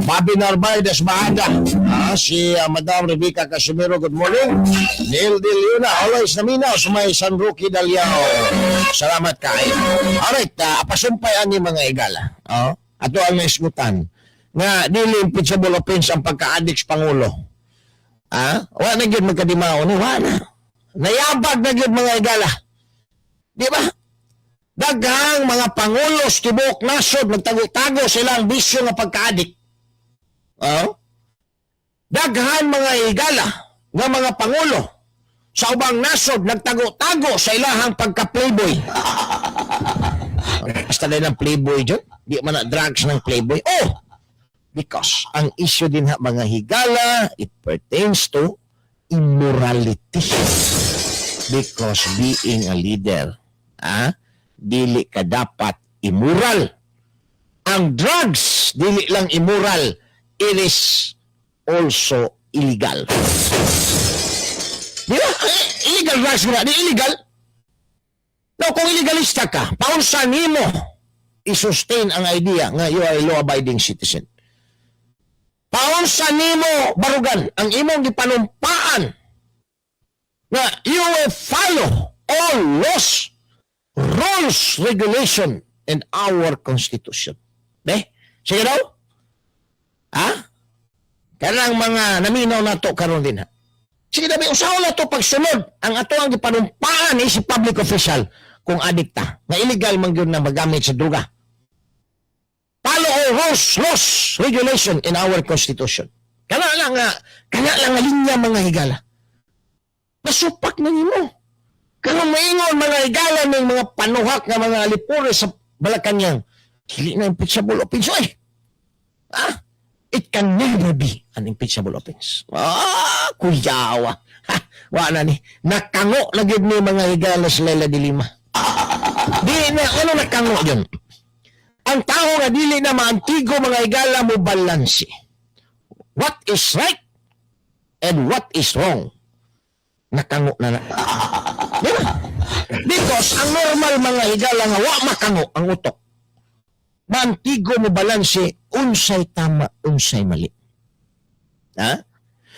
Bobby Narvaez Bahada, ah, si Madam Rebecca Casimiro, good morning. Neil De Leona, always namina sa may San Roque Daliao. Salamat kaayo. Alright, apasumpay ani mga igala. Oh, ato ang naisgutan nga dili impeachable offense ang pagka-addict sa Pangulo. Ah, wa na gyud magkadimao ni wa na. Nayabag na gyud mga igala. Di ba? Daghang mga pangulo sa tibuok nasod nagtago-tago sila ang bisyo nga pagka-addict. Oh? Daghan mga higala nga mga pangulo sa ubang nasod nagtago-tago sa ilahang pagka-playboy. Basta din ang playboy dyan. Di man na drugs ng playboy. Oh! Because ang issue din ha mga higala, it pertains to immorality. Because being a leader, ah, dili ka dapat immoral. Ang drugs, dili lang immoral, it is also illegal. Di ba? Eh, illegal drugs mo na, di illegal. Now, kung illegalista ka, paunsa nimo i-sustain ang idea nga you are a law-abiding citizen? Paunsa nimo barugan ang imong gipanumpaan nga you will follow all laws, rules, regulation, and our Constitution? Be? Sige daw? Ha? Kanang mga naminaw nato karon din ha. Sige daw, usaho na to pagsunod ang ato ang gipanumpaan si public official kung adikta, nga illegal man gyud na magamit sa droga. Follow all rules, laws, regulation in our Constitution. Kana lang nga linya, mga higala. Masupak na nimo. Karon maingon, mga higala, ng mga panuhak nga mga alipore sa Malacanang, dili na impeachable offense ay. Ah, it can never be an impeachable offense. Ah, kuyawa. Ha, wa na ni. Nakango na gyud ni, mga higala, sa Leila de Lima. Di na, ano nakango yun? Ang tao nga dili na maantigo, mga higala, mo balanse. What is right and what is wrong? Nakango na na. Di ba? Because ang normal, mga higala, nga wa makango ang utok, maantigo mo balanse unsay tama, unsay mali. Ha?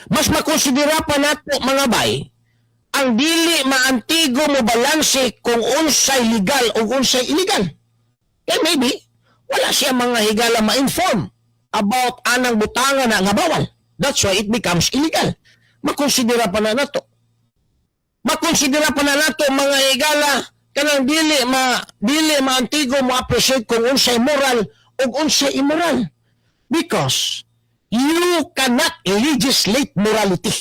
Mas makonsidera pa nato, mga bay, ang dili maantigo mo balanse kung unsay legal o unsay illegal. Kaya maybe, wala siya, mga higala, ma-inform about anang butanga na nga bawal. That's why it becomes illegal. Makonsidera pa na nato. Makonsidera pa na nato, mga higala, kanang dili maantigo mo appreciate kung unsay moral o unsay immoral. Because you cannot legislate morality.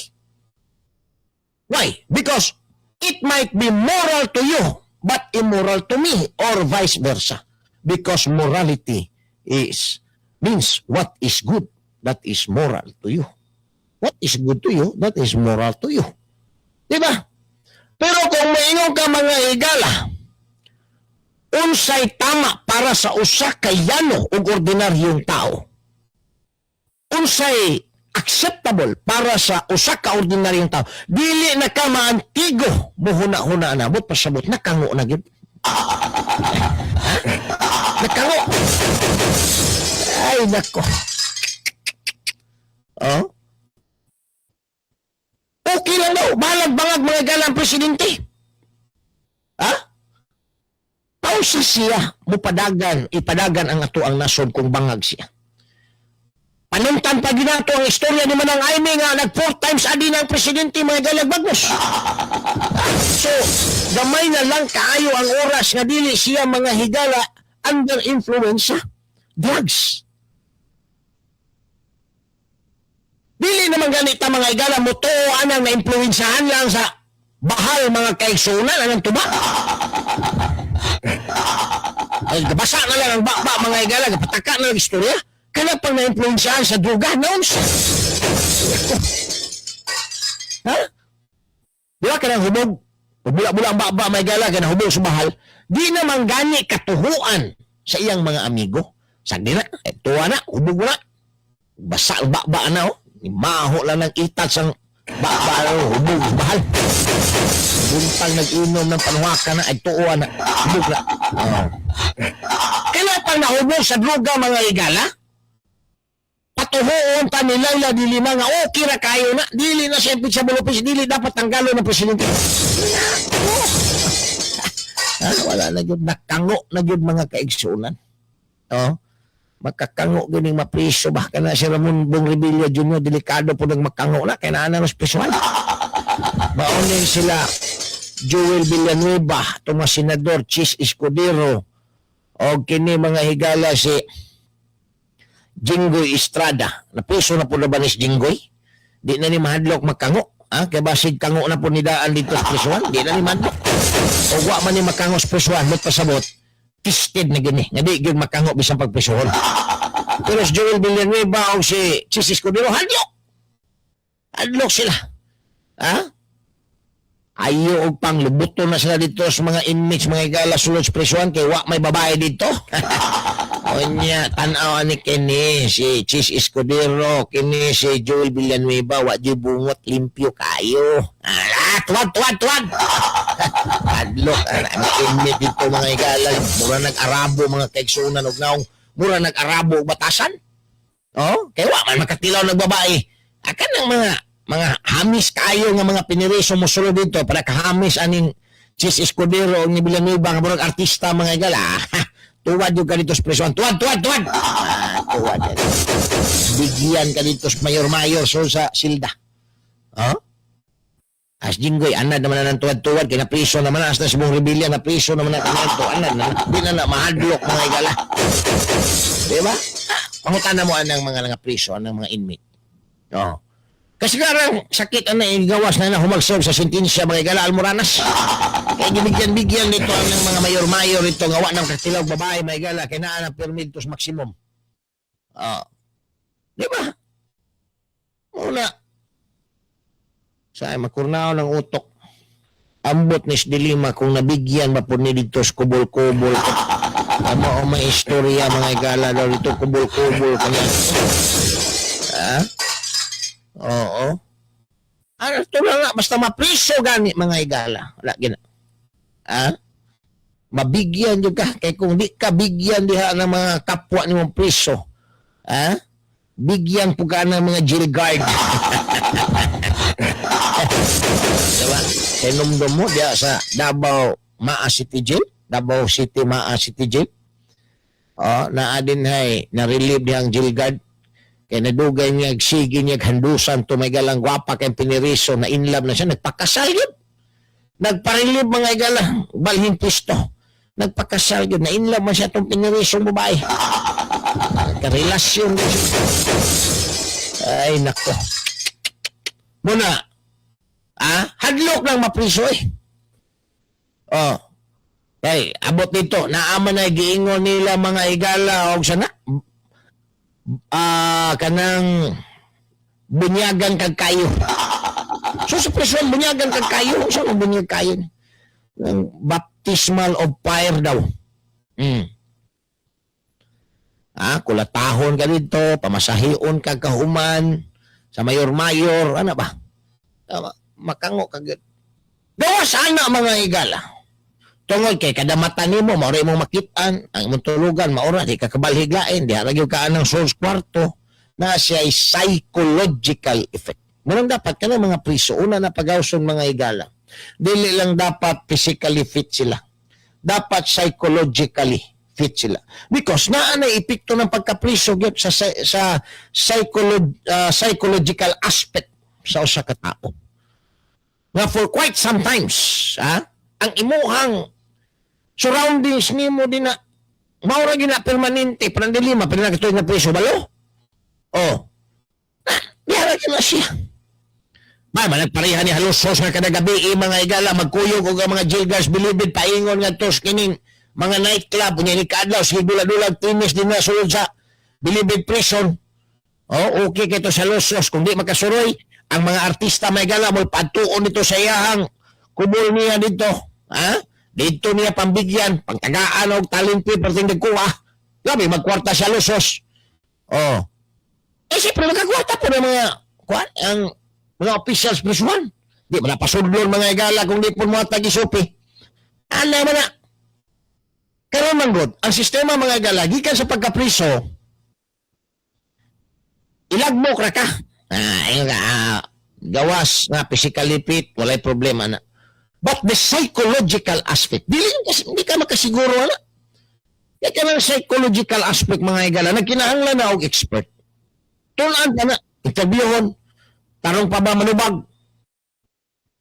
Why? Because it might be moral to you, but immoral to me, or vice versa. Because morality is means what is good, that is moral to you. What is good to you, that is moral to you. Di ba? Pero kung maingon ka, mga higala, unsay tama para sa usa ka yano ug ordinaryong tao, unsay acceptable para sa usa ka ordinaryong tao, dili na ka maantigo muhuna-huna na, but pasabot nakango na gyud. Nakango. Ay nako. Oh? Okay lang daw. Balag bangag, mga galang presidente. Ha? Pausa siya mupadagan, ipadagan ang ato ang nasod kung bangag siya? Panuntan pa ginato ang istorya ni Manang Aimee nga nag four times adi ng presidente, mga galag, bagos. So, gamay na lang kaayo ang oras nga dili siya, mga higala, under influence sa drugs. Dili naman ganita, mga higala, mo anang na-influensahan lang sa bahal, mga kaigsunan, anang tuba. Ay, gabasa na lang ang baba, mga higala, gapataka na lang istorya. Kana pang na-influensahan sa droga, noon siya. Ha? Di ba kanang hubog? Bula-bula ang baba, may gala, kanang hubog sa bahal. Di naman gani katuhuan sa iyang mga amigo. Sagdi na, eh, tuwa na, hubog na. Basa ang baba na, oh. Maho lang ng itat sang baba, oh, hubog sa bahal. Buntag nag-inom ng panuhaka na, ay tuwa na, hubog na. Oh. Kailan pang nahubog sa droga, mga higala? Patuhoon ta ni Leila de Lima nga okay ra kayo na, dili na siya impeachable offense, dili dapat tanggalon ng presidente. Ha, wala na gyud, nakango na gyud, mga kaigsunan. Oh, makakango gyud ning mapriso ba kana si Ramon Bong Revilla Jr., delikado po nang makango na kay naa na mas prisuhan. Mauning sila Joel Villanueva, itong mga senador Chiz Escudero o kini, mga higala, si Jinggoy Estrada. Napiso na po na ba ni si Jinggoy? Di na ni mahadlok magkango. Ha? Kaya basig kango na po ni daan dito sa prisuhan. Di na ni mahadlok. O wa man ni makango sa prisuhan, but pasabot, tested na gini. Nga di gyud makango bisan pagprisuhon. Pero si Joel Villanueva o si Chiz Escudero, hadlok. Hadlok sila. Ha? Ayo og pang lubuto na sila dito sa mga inmates, mga higala, sulod sa prisuhan kay wa may babae dito. Unya, tan-aw ani kini si Chiz Escudero, kini si Joel Villanueva, wa di bungot, limpyo kayo. Ah, tuwad, tuwad, tuwad. Hadlok ana inmate dito, mga higala, mura nag-arabo, mga kaigsunan og naong, mura nag-arabo og batasan. Oh, kay wa man makatilaw ng babae. Akan ang mga hamis kayo nga mga piniriso mo sulod dito para kahamis aning Chiz Escudero og ni Villanueva nga murag artista, mga higala. Tuwad yung ka dito sa presohan. Tuwad, tuwad, tuwad! Ah, tuwad yan. Bigyan ka dito sa mayor-mayor so sa silda. Oh? As Jinggoy, anad naman na ng tuwad-tuwad, kaya napriso naman na, hasta sa buong rebellion, napriso naman na kanito, anad na, di na na, mahadlok, mga higala. Di ba? Ah, pangutana mo anang mga nga priso, anang mga inmate. Oh. Kasi karang sakit ang naigawas na na humagsob sa sentensya, mga higala, Almoranas. Kaya gibigyan-bigyan nito ang mga mayor-mayor ito nga wa ng katilaw babae, mga higala, kaya naa na permitos maximum. Oh. Di ba? Muna, sa ay makurnao ng utok. Ambot ni Dilima kung nabigyan ba po ni dito sa kubol-kubol. Amo ang may istorya, mga higala, daw dito kubol-kubol kanya. Ha? Oo. Ano ito lang nga, basta mapriso gani, mga higala. Wala gina. Ha? Mabigyan jud ka kay kung di ka bigyan diha ng mga kapwa nimong priso. Ha? Bigyan po ka ng mga jail guard. Diba? Kay numdum mo diya sa Davao Maa City Jail, Davao City Maa City Jail. Oh, naa din hay na-relieve dihang jail guard. Kay nadugay niya, sige niya, handusan to may galang gwapa kay piniriso na in love na siya, nagpakasal yun. Nagpa-relieve, mga igala, balhin pisto. Nagpakasal yun, na in love man siya itong pinirisong babae. Karelasyon din siya. Ay, nako. Muna, hadlok lang mapriso eh. Oh. Ay, abot nito, naama na giingon nila, mga igala, og sana kanang bunyagan kag kayo. So sa preso bunyagan kag kayo, sa so, bunyag kayo. Ng baptismal of fire daw. Kulatahon ka dito, pamasahion kag kahuman sa mayor-mayor, ano ba? Tama, makango ka gyud. Gawas ana, mga higala. Tungod kay kada mata nimo mao ra imong makit-an, ang imong tulugan mao ra, di ka kabalhig lain, di ra gyud ka anang source kwarto na siya ay psychological effect. Munang dapat kana mga priso una na pagawson, mga higala. Dili lang dapat physically fit sila. Dapat psychologically fit sila. Because naa na epekto ng pagkapriso gyud sa psychological aspect sa usa ka tao. Nga for quite some times, ang imuhang surroundings nimo din na mao ra gyud na permanente, parang dili ma pero na preso balo. Oh. Ah, diha ra gyud na siya. Ba, man nagpareha ni halusos nga kada gabi eh, mga igala, magkuyog og ang mga jail guards bilibid paingon ngadto sa kining mga nightclub unya ni kaadlaw sige dulag-dulag tennis din na sulod sa bilibid prison. Oh, okay kay to sa lusos kung di makasuroy ang mga artista may gala mo padtuon dito sa iyahang kubol niya dito. Ha? Dito niya pambigyan, pangtagaan og talent fee perting nagkuha. Labi magkwarta sa lusos. Oh. Eh siyempre magkakwarta po ng mga kuan ang mga officials prisuhan. Di man napasudlon, mga igala, kung di po mo tag-isupi. Ana man na. Karon man gud, ang sistema, mga igala, gikan sa pagkapriso, ilagmok ra ka. Ah, ayun ka, gawas nga physically fit, walay problema na. But the psychological aspect, dili kasi hindi ka makasiguro ana. Kaya ka ng psychological aspect, mga igala, nagkinahanglan na og expert. Tun-an ka na, interviewon, tarong pa ba manubag.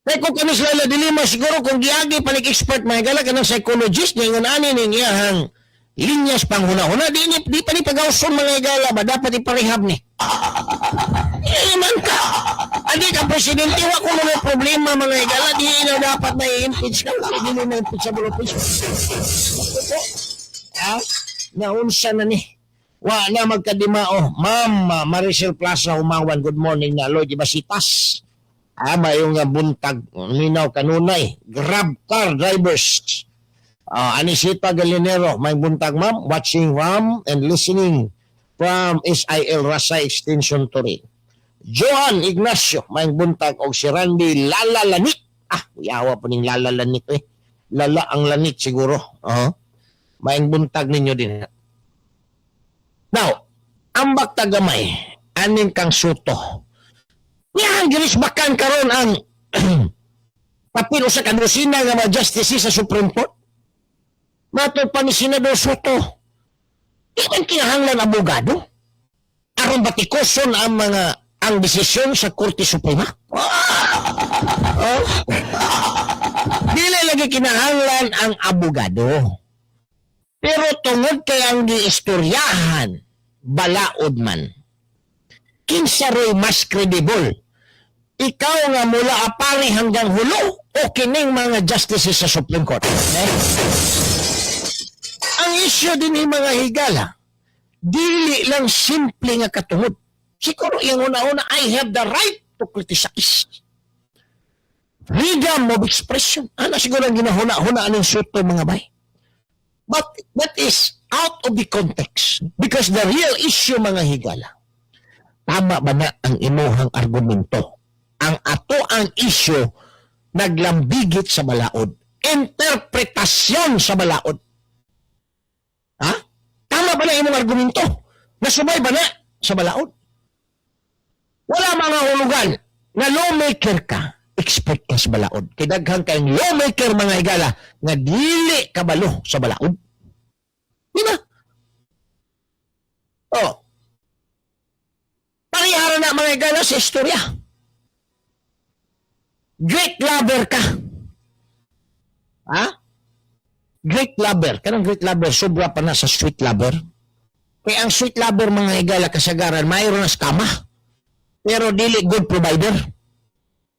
Kaya kung kami sila dilima, siguro kung giagi pa expert, mga igala, ka ng psychologist, niya ingon ani ning iyahang linyas panghuna-huna, di pa ni pagawson, mga igala, ba dapat iparehab ni. Eh, man ka. Adi ka presidente, wa ko mga problema, mga igala, di na dapat may impeach ka. Hindi na impeachable offense. Naku po. Ha? Naunsa na ni. Wa na magkadimao. Ma'am Maricel Plaza Humawan, good morning na. Lord Ibasitas. Mayong nga buntag. Linaw kanunay. Grab car drivers. Anisita Galinero, may buntag, ma'am. Watching from and listening from SIL Rasa Extension 3. Johan Ignacio, may buntag og si Randy Lalalani. Ah, uyawa po ning lalalan nito eh. Lala ang lanit siguro. Oo. Maayong buntag ninyo din. Now, ambak tagamay, aning kang Sotto. Niyan, girisbakan karon ang papel usa ka dosina nga mga justices sa Supreme Court. Matod pa ni Senador Sotto, di man kinahanglan abogado aron batikoson ang mga ang desisyon sa Korte Suprema. Oh. Dili lagi kinahanglan ang abogado. Pero tungod kay ang giistoryahan, balaod man. Kinsa ro'y mas credible? Ikaw nga mula apari hanggang hulo o kining mga justices sa Supreme Court? Eh? Ang issue din ni mga higala, dili lang simple nga katungod. Siguro yung una-una, I have the right to criticize. Freedom of expression. Ano siguro ang ginahuna-huna ng Sotto, mga bay? But that is out of the context. Because the real issue, mga higala, tama ba na ang imuhang argumento? Ang ato ang issue naglambigit sa balaod. Interpretasyon sa balaod. Ha? Tama ba na imong argumento? Nasubay ba na sa balaod? Wala mga hulugan na lawmaker ka, expert ka sa balaod. Kay daghan kayong lawmaker, mga higala, nga dili kabalo sa balaod. Di ba? Oh. Parehara na, mga higala, sa istorya. Great lover ka. Ha? Great lover. Kanang great lover, sobra pa na sa sweet lover. Kaya ang sweet lover, mga higala, kasagaran, mayroon na sa kama. Pero dili good provider.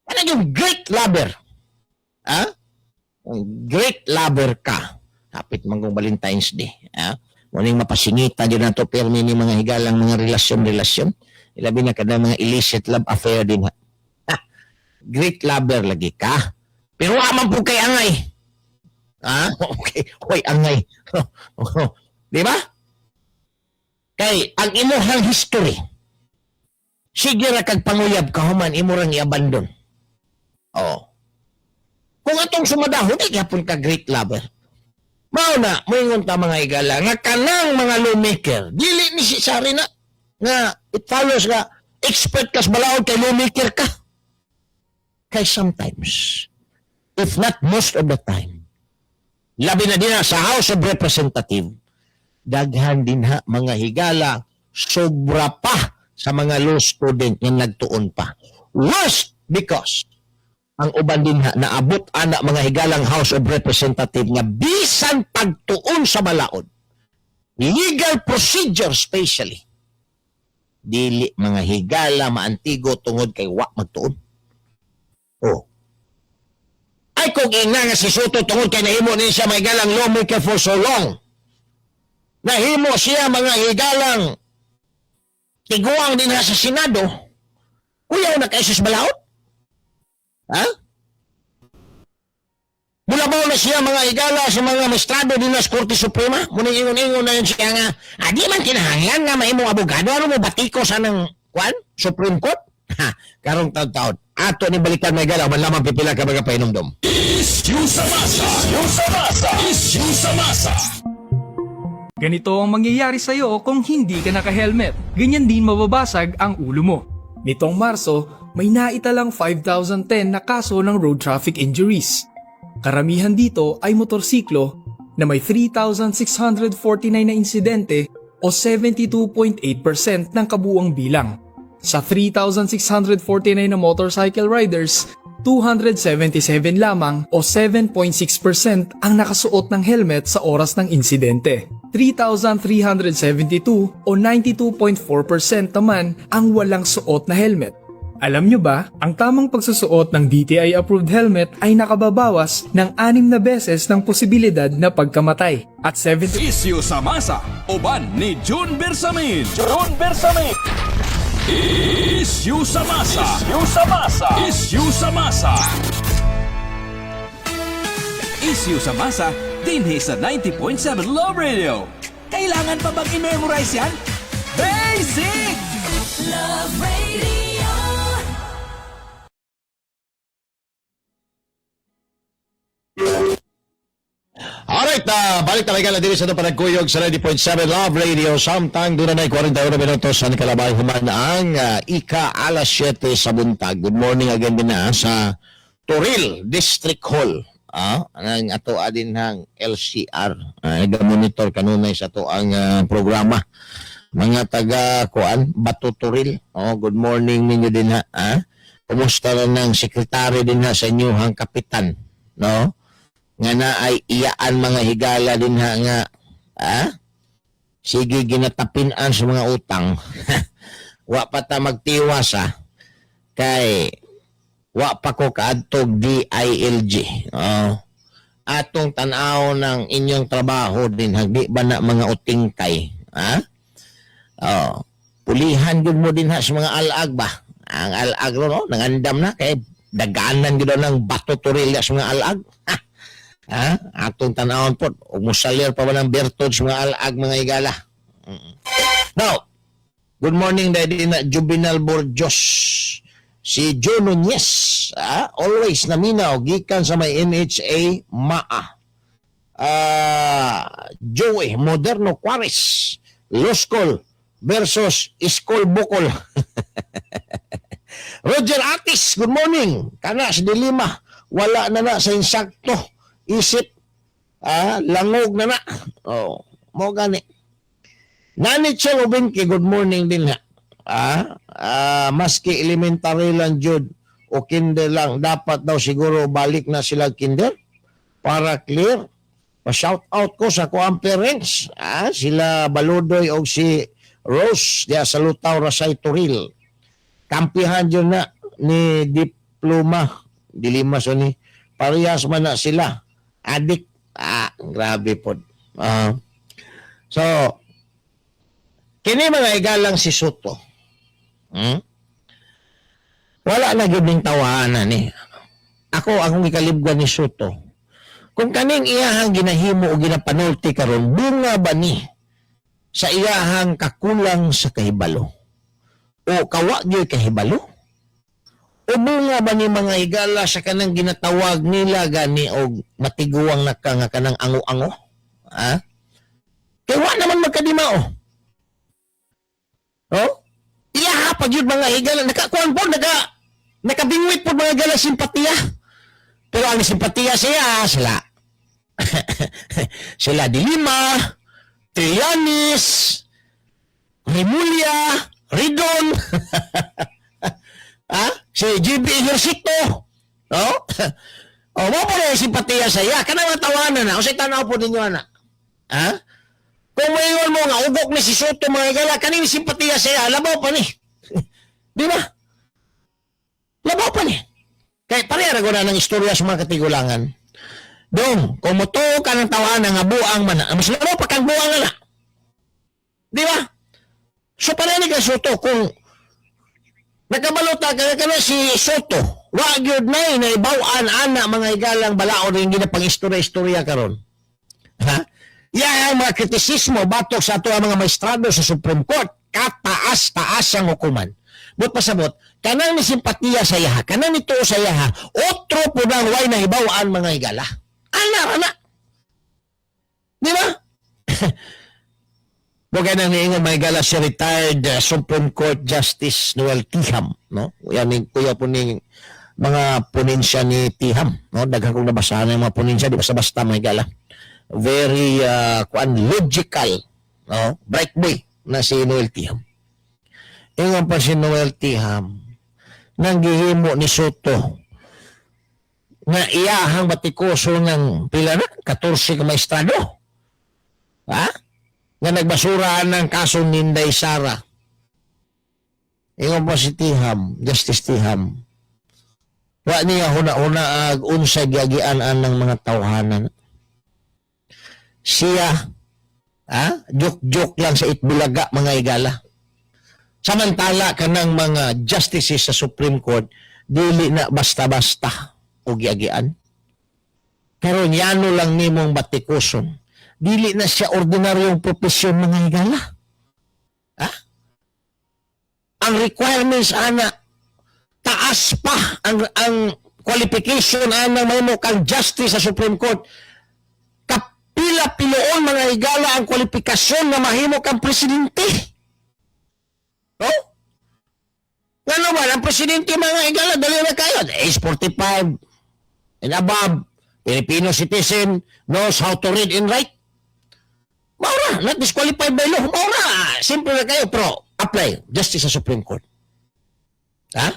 Ano yung great lover? Ha? Ang great lover ka. Kapit man kung Valentine's Day. Ha? Muning mapasingitan yun na to permi ni mga higalang mga relasyon-relasyon. Ilabi na kada mga illicit love affair din ha. Ha. Great lover lagi ka. Pero wa man po kay angay. Ha? Okay. Hoy, angay. Di ba? Kay ang imuhang history, sige ra kag panguyab kahuman imo rang i-abandon. Oh. Kung atong sumadahon, ay gyapon ka great lover. Mao na, moingon ta, mga higala, nga kanang mga lawmaker, dili ni si Sari na, nga it follows nga, expert kas balaod kay lawmaker ka. Kay sometimes, if not most of the time, labi na din na sa House of Representative, daghan din ha mga higala, sobra pa sa mga law student nga nagtuon pa. Worst because ang uban din ha, naabot ana mga higalang House of Representative nga bisan pagtuon sa balaod, legal procedure especially, dili mga higala maantigo tungod kay wa magtuon. Oh. Ay kung ingna nga si Sotto tungod kay nahimo ni siya mga higalang lawmaker for so long. Nahimo siya mga higalang tiguang din ha sa Senado. Kuyaw na kay sa balaod? Ha? Mulabaw na siya mga higala sa mga maestrado din sa Korte Suprema. Muning ingon-ingon na yun siya nga, ah, di man kinahanglan nga mahimong abogado. Ano mo batiko sa ng kwan? Supreme Court? Ha, karong taon-taon. Ato ni balikan may gala, man lamang pipila ka mga pahinumdom. Issue sa masa. Issue sa masa. Issue sa masa. Ganito ang mangyayari sa'yo kung hindi ka naka-helmet. Ganyan din mababasag ang ulo mo. Nitong Marso, may naitalang 5,010 na kaso ng road traffic injuries. Karamihan dito ay motorsiklo na may 3,649 na insidente o 72.8% ng kabuuang bilang. Sa 3,649 na motorcycle riders, 277 lamang o 7.6% ang nakasuot ng helmet sa oras ng insidente. 3,372 o 92.4% naman ang walang suot na helmet. Alam nyo ba, ang tamang pagsusuot ng DTI-approved helmet ay nakababawas ng anim na beses ng posibilidad na pagkamatay at 70 Issue sa masa. Uban ni June Bersamin. June Bersamin. Issue sa masa. Issue sa masa. Issue sa masa. Issue sa masa dinhi sa 90.7 Love Radio. Kailangan pa bang i-memorize yan? Basic! Love Radio. Alright, balik talaga na diri sa itong panagkuyog sa 90.7 Love Radio. Samtang doon na 41 minutos sa nakalabay human ang ika alas 7 sa buntag. Good morning again din na sa Toril District Hall. Ang ato adin hang LCR. Nag-monitor kanunay sa ato ang programa. Mga taga kuan Bato Toril. Oh, good morning ninyo din ha. Kumusta na ng sekretary din ha sa inyong kapitan, no? Nga na ay iyaan mga higala din ha nga sige ginatapin-an sa mga utang. Wa pa ta magtiwas ha, kay wa pa ko kaadtog DILG. Oh. Atong tan-aw ng inyong trabaho din ha, di ba na mga utingkay, ha? Oh, pulihan gyud mo din ha sa mga alag ba. Ang alag ro, no, nangandam na kay daganan gyud daw ng Bato Toril sa mga alag. Ha? Atong tanawon po, ug musalir pa ba ng bertod sa mga alag, mga higala. Now, good morning dahil na Juvenal Borjos. Si Joe Nunez, always naminaw, gikan sa may NHA Maa. Joey Moderno Quares, Loskol versus Iskol Bukol. Roger Atis, good morning. Kana si Dilima, wala na na sa insakto. Isip, langog na na. Oh, mo gani. Nani Chel Ubinki, good morning din ha. Maski elementary lang jud o kinder lang, dapat daw siguro balik na sila kinder para clear. Pa-shout out ko sa kuang parents, sila Baludoy o si Rose diya sa Lutaw, Rasay, Toril. Kampihan jud na ni diploma, dilima so ni parehas man na sila. Adik, grabe pod. So, kini mga igalang si Sotto. Wala na gyud ning tawanan ni. Ako, akong gikalibgan ni Sotto. Kung kaning iyahang ginahimo o ginapanulti karon, bunga ba ni sa iyahang kakulang sa kahibalo? O kawa gyud kahibalo? O bunga ba ni, mga higala, sa kanang ginatawag nila gani og matiguang naka nga kanang ango-ango? Ha? Kay wa naman magkadimao. Oh? Iya pag yun, mga higala, nakakuan po, nakabingwit po, mga higala, simpatiya. Pero ang simpatiya siya, sila Dilima, Trillanes, Remulla, Ridon, ha? Si GB Ejercito. No? O, mo po na yung simpatiya sa iya. Kanang mga tawanan na. O sa tanaw po ninyo, ana. Ha? Kung mayon mo nga, ugok ni si Sotto, mga higala, kaning simpatiya sa iya, labaw pa ni. Di ba? Labaw pa ni. Kaya pareha ra na ng istorya sa mga katigulangan. Dong, kung mutuo ka ng tawanan nga buang man, mas labaw pa kang buang na. Di ba? So pareha ni kay Sotto, kung nakabalota ka ka na si Sotto, wa gyud na ibaw-an ana, mga higalang balaod rin ginapang istorya-istorya karon. Ha? Yan ang mga kritisismo batok sa ato ang mga maestrado sa Supreme Court, kataas-taas ang hukuman. But pasabot, kanang ni simpatiya sa iyaha, kanang ni tuo sa iyaha, otro po nang way na hibaw-an, mga higala. Ana, ana. Di ba? Bugay nang niingon, mga higala, si retired Supreme Court Justice Noel Tijam, no? Yan yung kuya po ning mga ponensya ni Tijam, no? Daghan kong nabasahan ng mga ponensya, di basta-basta, mga higala. Very kuan logical, no? Bright boy na si Noel Tijam. Ingon pa si Noel Tijam, nang gihimo ni Sotto nga iyahang batikoso ng pila na 14 ka maestrado. Ha? Nga nagbasura ng kaso Ninday Sara. Ingon pa si Tijam, Justice Tijam, wa niya huna-huna ag unsa giagian ng mga tawhanan. Siya, ha? Joke-joke lang sa Eat Bulaga, mga higala. Samantala kanang mga justices sa Supreme Court dili na basta-basta o giagian. Pero yano lang nimong batikuson. Dili na siya ordinaryong propesyon, mga higala. Ha? Ang requirements ana taas pa ang qualification ana mahimo kang justice sa Supreme Court. Kapin Pila piloon, mga higala, ang kwalifikasyon na mahimo kang presidente. No? Ngano ba, ang presidente, mga higala, dali na kayo. Age 45 and above, Filipino citizen, knows how to read and write. Mao ra, not disqualified by law. Mao ra, simple na kayo, pero apply justice sa Supreme Court. Ha?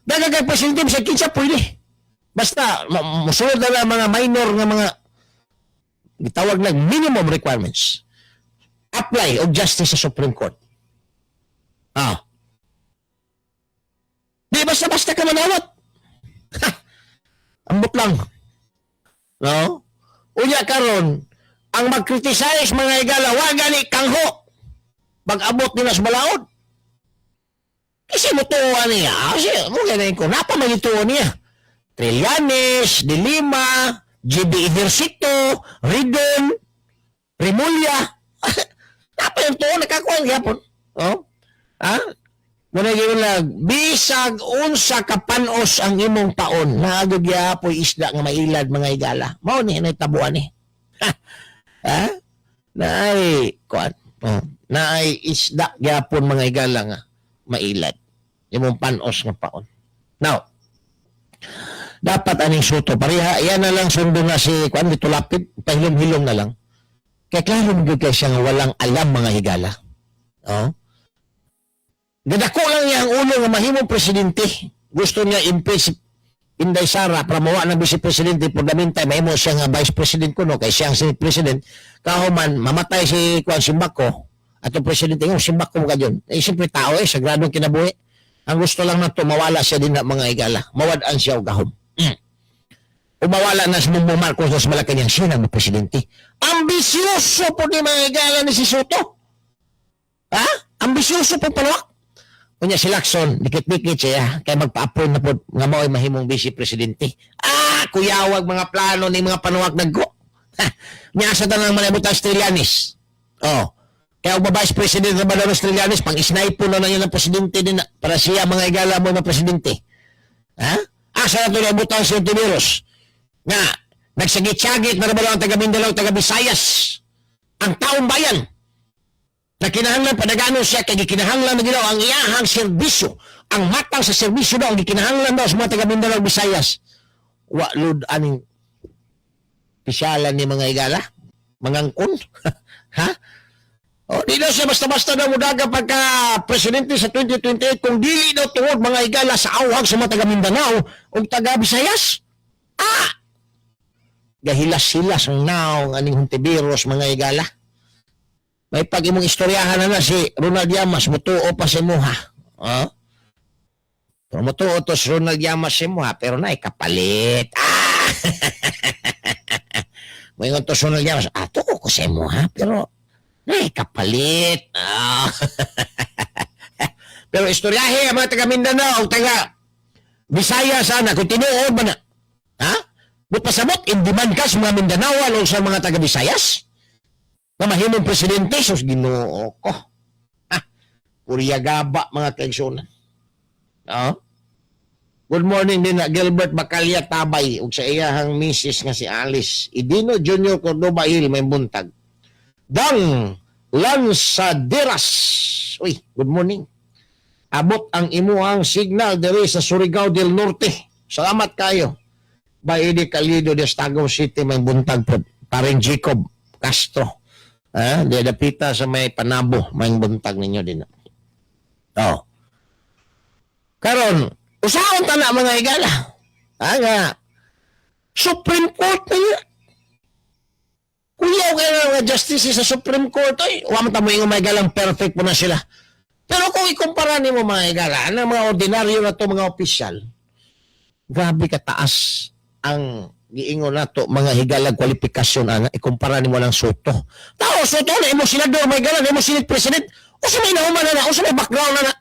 Daga kay presidente sa kinsa pwede. Basta musulod na lang mga minor nga mga gitawag na minimum requirements. Apply og justice sa Supreme Court. Ah. Di basta-basta ka manawat. Ha! Ambot lang. No? Unya karon, ang mag-criticize, mga higala, wa gani kangho. Pag-abot nila sa balaod. Kasi mutuo niya. Kasi mo ganin ko, napa man ituo niya. Trillanes, De Lima, GB Ejercito, Ridon, Remulla. Napa yung tuo, nakakuha gyapon. Oh? Ha? Muna gyud lang, bisag unsa ka panos ang imong paon, naa gyud gyapoy isda nga mailad, mga higala. Mao ni nahitabuan ni. Ha? Naay kuan. Oh, naay isda gyapon, mga higala, nga mailad. Imong panos nga paon. Now, dapat aning Sotto pareha yan na lang sundo na si kuan dito lapid, pahilom-hilom na lang. Kay klaro mo gyud kay siya nga walang alam, mga higala. Oh. Gadako lang niya ang ulo nga mahimong presidente. Gusto niya impeach Inday Sara para mawa ng vice presidente. For the meantime, mahimo siya nga vice president kuno kay siya ang senate president. Kahuman mamatay si kuan Simbako atong presidente ng Simbako mo kadyon. Eh siyempre tao eh sagradong kinabuhi. Ang gusto lang nato mawala siya din na, mga higala. Mawad-an siya og gahom. O mawala na si Bongbong Marcos sa Malacanang, siya na mo presidente. Ambisyoso po ni, mga higala, ni si Sotto. Ha? Ambisyoso po palawak. Unya si Lacson, dikit-dikit siya, kay magpa-appoint na po nga mao'y mahimong vice presidente. Ah, kuyawag mga plano ni mga panuwak nagko. Ha, niya sa tanang malibot ang Trillanes. Oh. Kaya og vice president na ba daw si Trillanes, pang snipe na na yun ang presidente din na, para siya, mga higala, mo na presidente. Ha? Asa na ito naibutang si Hontiveros? Nga, nagsagit-sagit na ba daw ang taga Mindanao, taga Visayas? Ang taong bayan na kinahanglan padagano siya kay gikinahanglan na ginaw ang iyahang serbisyo, ang matang sa serbisyo daw ang gikinahanglan daw sa mga taga Mindanao, Visayas. Wa lud aning pisyalan ni, mga higala, mangangkon. Ha? O, di daw siya basta-basta daw mudaga pagka presidente sa 2028 kung dili daw tungod, mga higala, sa awhag sa mga taga Mindanao o taga Visayas. Ah! Gahilas-hilas ang naong aning Hontiveros, mga higala. May pag imong istoryahan na na si Ronald Llamas, mutuo pa si muha. Oh? Pero mutuo to si Ronald Llamas si muha, pero na kapalit. Ah! Moingon to si Ronald Llamas, ah, tuo ko sa imuha, pero na kapalit. Ah. Pero istoryahe ang mga taga Mindanao, taga Bisaya sana, kung tinuod ba na. Ha? But pasabot, in demand ka sa mga Mindanao o sa mga taga Visayas? Na mahimong presidente, sus Ginoo ko. Ha? Purya gaba, mga kaigsunan. No? Good morning din na Gilbert Bacalya Tabay ug sa iyahang misis nga si Alice. Idino Junior Cordoba Hill, may buntag. Dang Lanzaderas. Uy, good morning. Abot ang imuhang signal diri sa Surigao del Norte. Salamat kayo. Baidi Calido de Tagum City, may buntag po. Paring Jacob Castro. Ah, di dapita sa may Panabo, may buntag ninyo din. Oh. Karon, usaon ta na, mga higala. Ah, nga Supreme Court na yun. Kuyaw kayo ng mga justices sa Supreme Court, ay, wa man ta mo ingon, mga higalang, perfect po na sila. Pero kung ikumpara nimo, mga higala, ang mga ordinaryo na to mga opisyal, grabe kataas ang giingon nato, mga higala, kwalifikasyon ana ikumpara nimo lang Sotto. Tao Sotto na imo senador, mga higala, na imo senate president, usa may nahuman na na, usa may background na na.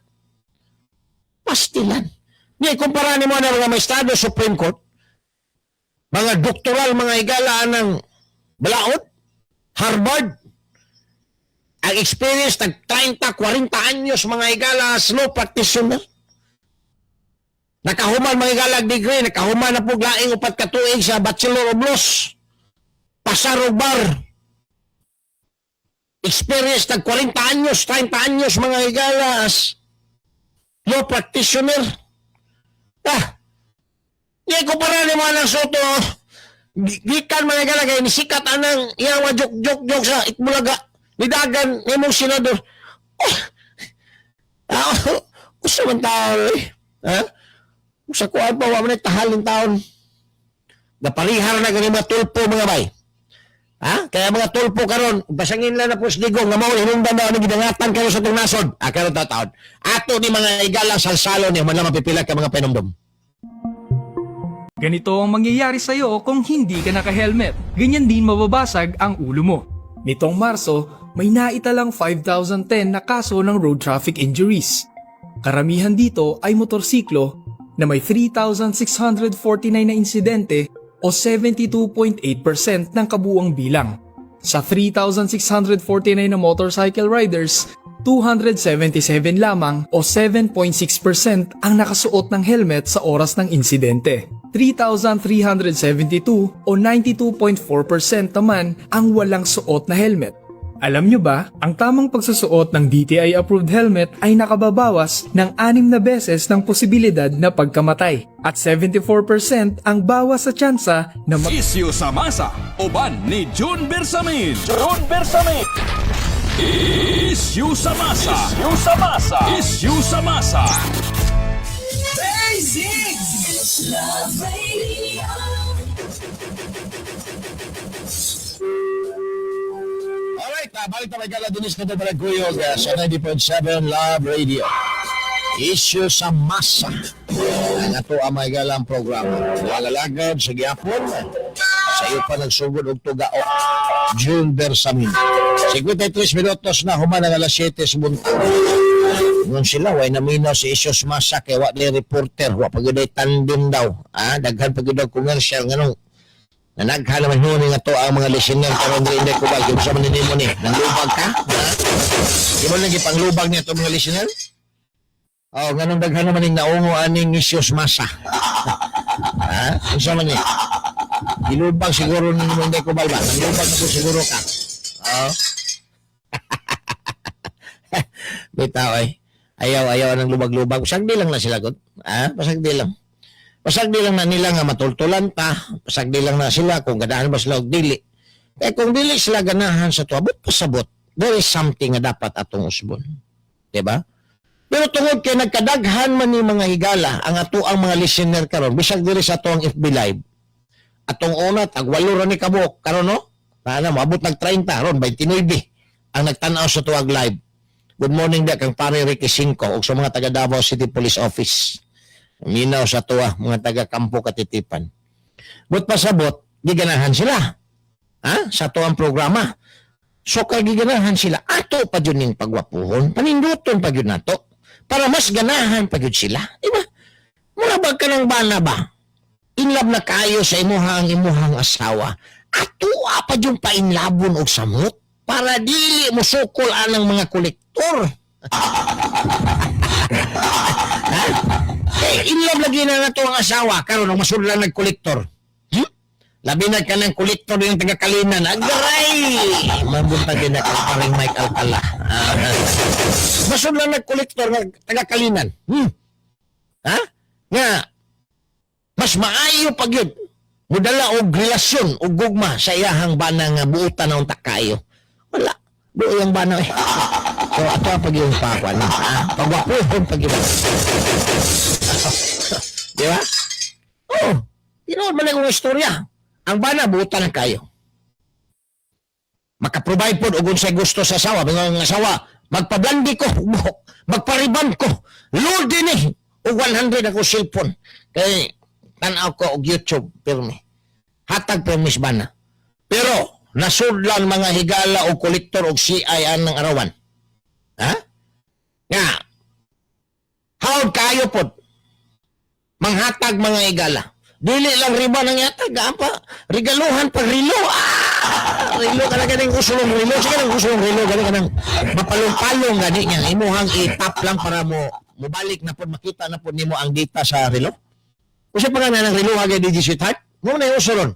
Pastilan. Ni ikumpara nimo na mga may estado Supreme Court, mga doktoral, mga higala, ng balaod, Harvard, ang experience tag 30, 40 anyos, mga higala, as law practitioner. Nakahuman, mga higala, og degree, nakahuman na po laing 4 ka tuig sa Bachelor of Laws. Pasar og bar. Experience tag 40 anyos, 30 anyos, mga higala, as law practitioner. Ah, di ko para ni mga ng Sotto. Gikan, mga higala, kay nisikat anang iyang mga joke joke joke sa Eat Bulaga. Nidagan nimong senador. Oh, ah, usa man taon eh. Ha? Sa kuan pa, wa man tahalin taon. Naparihar na gani mga Tulfo, mga bay. Ha? Kaya mga Tulfo karon, basangin lang na po si Digong nga mao hinungdan daw ni gidangatan karon sa atong nasod. Ah, karon ta taon. Ato ni mga igalang salsalo ni man lang mapipila ka mga painumdum. Ganito ang mangyayari sa'yo kung hindi ka naka-helmet. Ganyan din mababasag ang ulo mo. Nitong Marso, may naitalang 5,010 na kaso ng road traffic injuries. Karamihan dito ay motorsiklo na may 3,649 na insidente o 72.8% ng kabuuang bilang. Sa 3,649 na motorcycle riders, 277 lamang o 7.6% ang nakasuot ng helmet sa oras ng insidente. 3,372 o 92.4% naman ang walang suot na helmet. Alam nyo ba, ang tamang pagsusuot ng DTI-approved helmet ay nakababawas ng anim na beses ng posibilidad na pagkamatay at 74% ang bawas sa tsansa na mag- Isyu sa masa. Uban ni June Bersamin. June Bersamin. Isyu sa masa. Isyu sa masa. Isyu sa masa. Basic! Love Radio. Alright, balik tayo kala dinis na Balaguyog sa 90.7 Love Radio. Issue sa masa. Ang ato ang mga galang programa. Wagalagad sa gyapon. Sa iyo pa nagsugod og tugao. June Bersamin. 53 minutos na human ang alas 7 sa buntag. Ngun sila, way naminaw si Isyos Masa kay wa ni reporter, wa pag tandem daw. Ah, daghan pag commercial nganong nanaghan naman huni nga to ang mga listener karon diri, hindi ko ba kung sa man nimo ni nanglubag ka, ha? Di mo lagi panglubag niya to mga listener. Oh, nganong daghan naman ning naungo aning isyos masa, ha? Unsa man ni gilubag siguro nimo, hindi ko ba nanglubag na po siguro ka? Oh, bitaw ay ayaw ayaw ng lubag-lubag. Pasagdi lang na sila gud, ha? Pasagdi lang na nila nga matultulan ta. Pasagdi lang na sila kung ganahan ba sila og dili. Eh kung dili sila ganahan sa tuwa, but pasabot, there is something nga dapat atong usbon. Diba? Pero tungod kay nagkadaghan man ni, mga higala, ang ato ang mga listener karon bisag diri sa ato ang FB Live. Atong una tag 8 ra ni kabuok karon, no? Ana moabot nag 30 ron, 29 ang nagtan-aw sa tuwag live. Good morning da kang pare Ricky Cinco ug sa mga taga Davao City Police Office. Minaw sa tuwa, mga taga Kampo Katitipan. But pasabot, giganahan sila. Ha? Sa tuwang programa. So kay giganahan sila, ato pa yun ning pagwapuhon, paninduton pa yun nato, para mas ganahan pa yun sila. Diba? Mura ba ka ng bana ba? In love na kayo sa imuhang asawa. Ato pa yung painlabon og samot para dili mo sukol anang mga kolektor. Ha? Eh, in love lagi na nato ang asawa karon ang masudlan nagkolektor. Labi na ka ng kolektor yung taga Kalinan. Agaray! Mabuntag din na kang paring Mike Alcala. Ah, masudlan nagkolektor ng taga Kalinan. Ha? Nga, mas maayo pag yun. Mudala og relasyon og gugma sa iyahang bana nga buutan na unta kayo. Wala. Buo yung bana eh. So, ato ang pag yung pakwan. Ha? Pagwapuhon pag yun. Di ba? Oo. Oh, tinuod man akong istorya. Ang bana, buutan na kayo. Makaprovide po og unsay gusto sa asawa. Mga ang asawa, magpablandi ko, buhok, magpariban ko, load din eh. Og 100 ako cellphone. Kay tanaw ko og YouTube pirmi. Hatag permis bana. Pero nasudlan, mga higala, og kolektor og CI ng arawan. Ha? Nga hawd kayo pod manghatag, mga higala. Dili lang riba nang yatag, apa? Regaluhan pag rilo. Ah! Rilo ka na ganing usulong rilo. Sige nang usulong rilo gani ka nang mapalong-palong gani niya. Imuhang i-tap lang para mo mobalik na pod, makita na pod nimo ang data sa rilo. Usa pa nga na ng rilo hagay DJ Sweetheart. Mo na yung uso ron.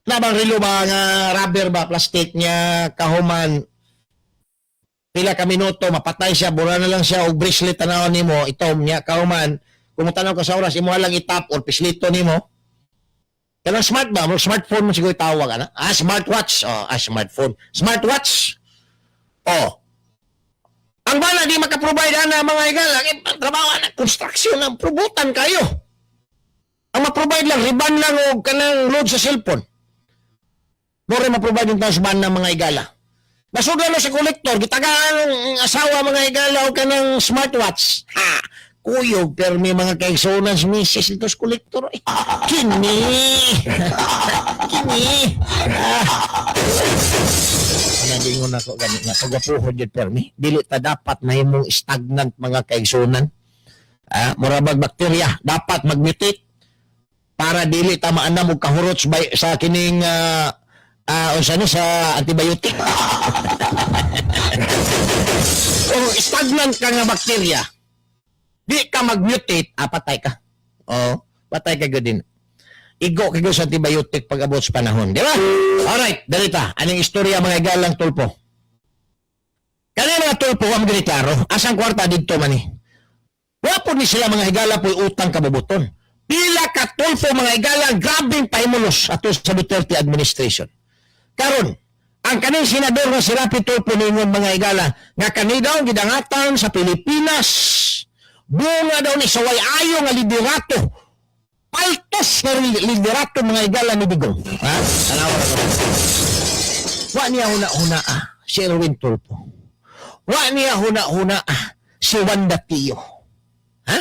Na bang rilo ba nga rubber ba, plastic niya kahuman. Pila ka minuto mapatay siya, bura na lang siya og bracelet, tanawon nimo itom niya kauman kung tanaw ka sa oras, imo lang itap or pislito nimo. Kanang smart ba? Mo smartphone mo siguro tawag ana. Ah, smartwatch. Oh, ah, smartphone. Smartwatch. Oh. Ang bana di maka-provide ana, mga higala. Ang trabaho ana, construction ang prubutan kayo. Ang ma-provide lang riban lang og kanang load sa cellphone. More ma-provide yung taas bana, mga higala. Nasudlan mo sa kolektor, gitagaan ang asawa, mga higala, og kanang smartwatch. Ha! Kuyog pero may mga kaigsunan si misis dito sa kolektor. Eh. Kini! Kini! Ah. Nagingon ako gani nga pagwapuhod yun permi. Dili ta dapat mahimong stagnant, mga kaigsunan. Ah, mura bag bakterya dapat magmutate para dili ta maanam og kahurots by, sa kining unsa ni sa antibiotic. Kung stagnant ka nga bakterya, di ka mag-mutate, ah, patay ka. Oo, patay ka gud din. Igo kay sa antibiotic pag abot sa panahon, di ba? Alright, dalita. Anong istorya, mga galang Tulfo? Kani mga Tulfo, wa man klaro. Asang kwarta didto man ni? Wa po ni sila, mga higala, po'y utang kabubuton. Pila ka Tulfo, mga higala, grabeng pahimulos ato sa Duterte administration. Karon, ang kaning senador nga si Rapi Tulfo ningon, mga higala, nga kani daw gidangatan sa Pilipinas. Bunga daw ni sa way ayo nga liderato. Paltos nga liderato, mga higala, ni Digong. Ha? Tanawa na ko. Wa niya huna-huna ah, si Erwin Tulfo. Wa niya huna-huna ah, si Wanda Tio. Ha?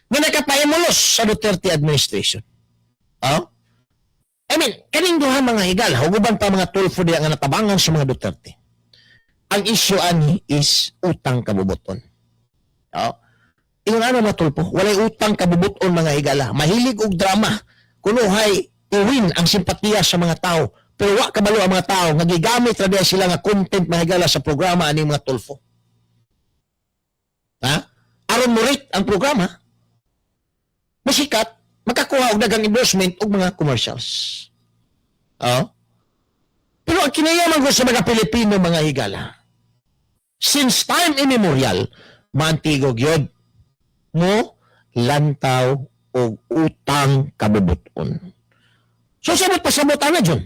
Nga nakapahimulos sa Duterte administration. Oh? I mean, kaning duha, mga higala, huguban pa mga Tulfo diya nga natabangan sa mga Duterte. Ang issue ani is utang kabubuton. Oh? Ingon ano mga Tulfo, walay utang kabubuton, mga higala. Mahilig og drama. Kunuhay i-win ang simpatiya sa mga tao. Pero wa kabalo ang mga tao nga gigamit ra diya sila nga content, mga higala, sa programa ani mga Tulfo. Ha? Aron mo rate ang programa, musikat, makakuha og daghang endorsement og mga commercials. Oh? Pero ang kinayaman ko sa mga Pilipino, mga higala, since time immemorial, mantigog yun mo lantaw og utang kabubuton. So sabot pasabot ana dyan.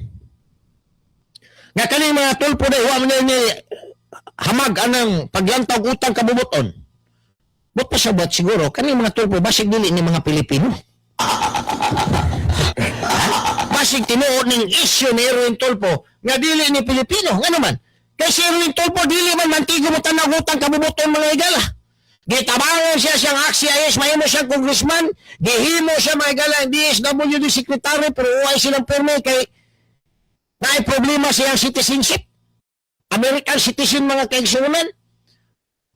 Nga kaning mga Tulfo na wa man ni hamag anang paglantaw og utang kabubuton. But pasabot siguro kaning mga Tulfo basig dili ni mga Pilipino. Basig tinuod ning issue ni Erwin Tulfo nga dili ni Pilipino. Nga naman, kay si Erwin Tulfo dili man mantigo mo tanaw utang kabubuton, mga higala. Gitabangon siya siyang AXIS, mahimo siyang congressman, gihimo siya, mga higala, ang DSWD secretary, pero uway silang perme kay naay problema siyang citizenship. American citizen, mga kaigsunan.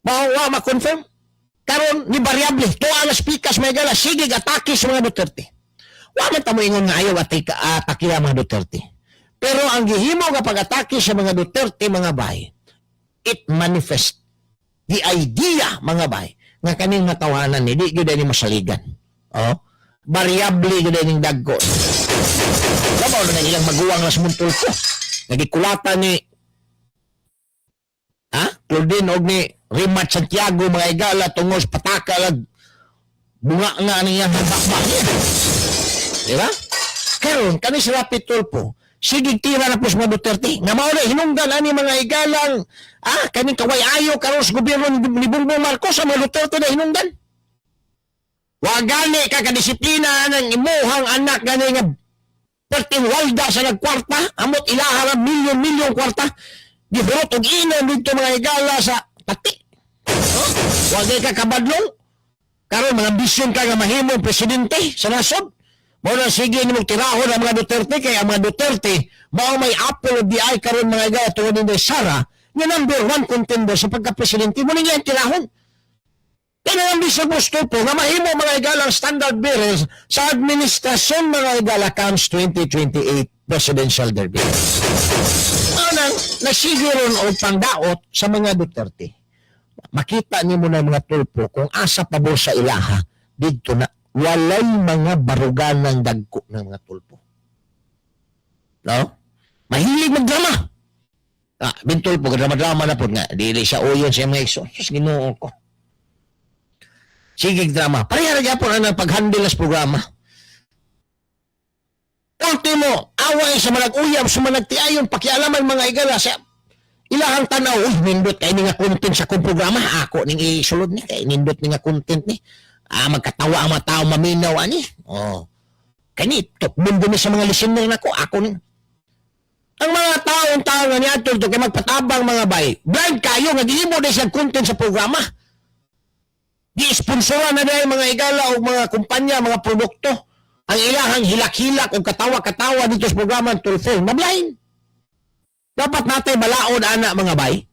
Mao ma-confirm. Karon ni variable, tuwa alas pikas, mga higala, sige atake sa mga Duterte. Wa man ta moingon nga ayaw atake ang mga Duterte. Pero ang gihimo nga pag-atake sa mga Duterte, mga bay, it manifest the idea, mga bay, nga kaning matawanan ni di gyud ni masaligan. Oh, variable gyud ning dagko. Labaw na nga ilang maguwang na sumuntulfo. Nagikulatan ni ha? Claudine og ni Rimat Santiago, mga igala, tungos pataka lag bunga nga niyang bakbak niya. Di ba? Karon kani si Rapi Tulfo, sige tira na po sa mga Duterte. Nga mao na hinungdan ani, mga igalang, kaning kaway ayo karon sa gobyerno ni Bongbong Marcos sa mga Duterte na hinungdan. Wa gani ka kadisiplina ng imuhang anak gani nga perting walda sa nagkwarta, amot ilaha ra milyon-milyon kwarta, gihurot og inom dito, mga higala, sa pati. Oh, wa gani ka kabadlong. Karon mga ambisyon ka nga mahimong presidente sa nasod. Mao na sige nimo tirahon ang mga Duterte kay ang mga Duterte mao may apple of the eye karon, mga higala, tungod ni Sara nga number one contender sa pagka-presidente mo ning tirahon. Kaya ang ambisyon mo po nga mahimo, mga higala, ang standard bearers sa administrasyon, mga higala, comes 2028 presidential derby. Mao nang nasige ron og pangdaot sa mga Duterte. Makita nimo na, mga Tulfo, kung asa pabor sa ilaha didto na walay mga barugan ng dagko ng mga Tulfo. No? Mahilig magdrama. Ah, bintol po, drama-drama na po nga. Dili siya uyon sa mga igsoon. Sus, Ginoo ko. Sige, drama. Pareha ra gyapon ang pag-handle sa programa. Ultimo, away sa manag-uyab, sa managtiayon, pakialaman, mga igala sa ilahang tanaw. Uy, nindot kay ni nga content sa kong programa. Ako ning isulod ni, kay nindot ni nga content ni. Ah, magkatawa ang mga tao maminaw ani. Oh. Kani, top mundo ni sa mga listener nako. Ako ning ang mga taong tao nga niadto to kay magpatabang, mga bay. Blind kayo nga gihimo din siyang content sa programa. Gi-sponsoran na dahil, mga igala, o mga kumpanya, mga produkto. Ang ilahang hilak-hilak o katawa-katawa dito sa programa ng Tulfo. Mablind. Dapat natin balaod ana, mga bay.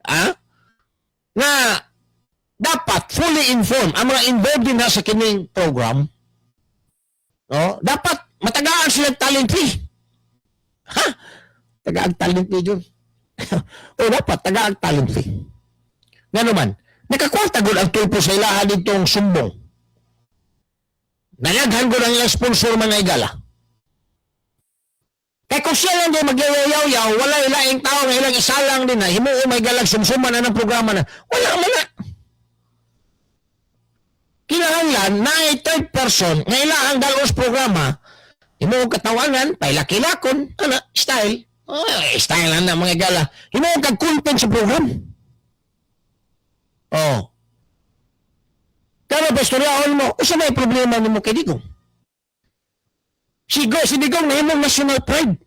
Ha? Nga dapat fully informed ang mga involved din na sa kining program. No? Dapat matagaan sila talent fee. Ha? Tagaag talent fee, Jun. O dapat tagaag talent fee. Nga naman, nakakwarta gud ang Tulfo sa ilaha ditong sumbong. Nayaghan gud ang ilang sponsor, mga igala. Kaya kung siya lang di magyayaw-yaw, wala ilaing tao nga ilang isalang din na, himuo may galag sumsuman na ng programa na, wala man na. Kinahanglan na ay third person nga ilahang dalos programa, himuo katawanan, pailakilakon, ana, style. Oh, style na, mga igala. Himuo kag content sa program. Oh. Pero pastoryahon mo, usa may problema nimo kay Digong? Si Digong nahimong national pride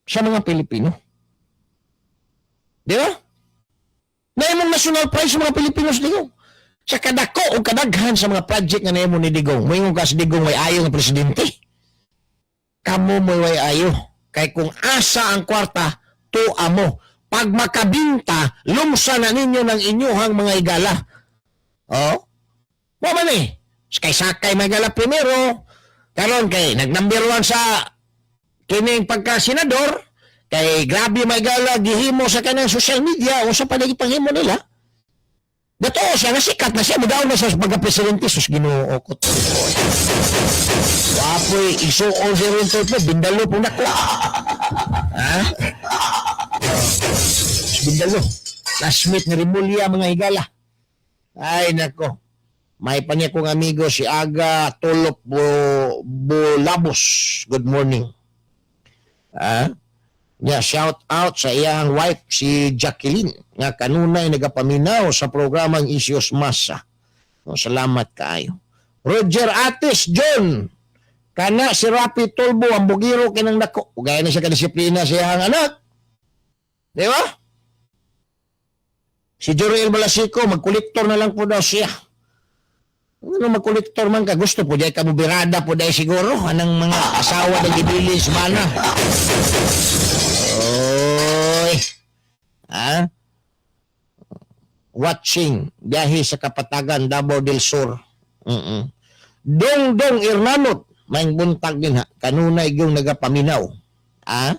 sa mga Pilipino. Di ba? Nahimong national pride sa mga Pilipino si Digong. Sa kadako o kadaghan sa mga project nga nahimo ni Digong, moingon ka si Digong way ayo nga presidente. Kamo mo way ayo. Kay kung asa ang kwarta, tuwa mo. Pag makabinta, lumsa na ninyo ng inyuhang mga igala. Oh? Mo man eh. Kay sakay may gala primero, karon kay nag number one sa kining pagka-senador, kay grabe may gala gihimo sa kanang social media, unsa pa lagi panghimo nila. Dato siya nga sikat na siya, mudaw na siya sa pagka-presidente, sus, Ginoo ko. Wapoy, isuon si Ron Tulfo, bindalo po nako. Ha? Bindalo. Classmate ni Remulla, mga higala. Ay, nako. May pa niya kong amigo si Aga Tulop Bolabos. Good morning. Ah? Nya, shout out sa iyang wife si Jacqueline nga kanunay nagapaminaw sa programang Isyos Masa. No, salamat kaayo. Roger Atis John. Kana si Rapi Tulfo ang bugiro kinang dako. Ugay na siya kadisiplina sa iyang anak. Di ba? Si Joriel Balasico, magkolektor na lang po daw siya. Ano, magkolektor man ka, gusto po, di ka mo birada po dahil siguro, anang mga asawa ng gibilin sa bana. Oy. Ha? Watching, biyahe sa Kapatagan, Davao del Sur. Dong Dong Irnanot, may buntag din ha. Kanunay yung nagapaminaw. Ha?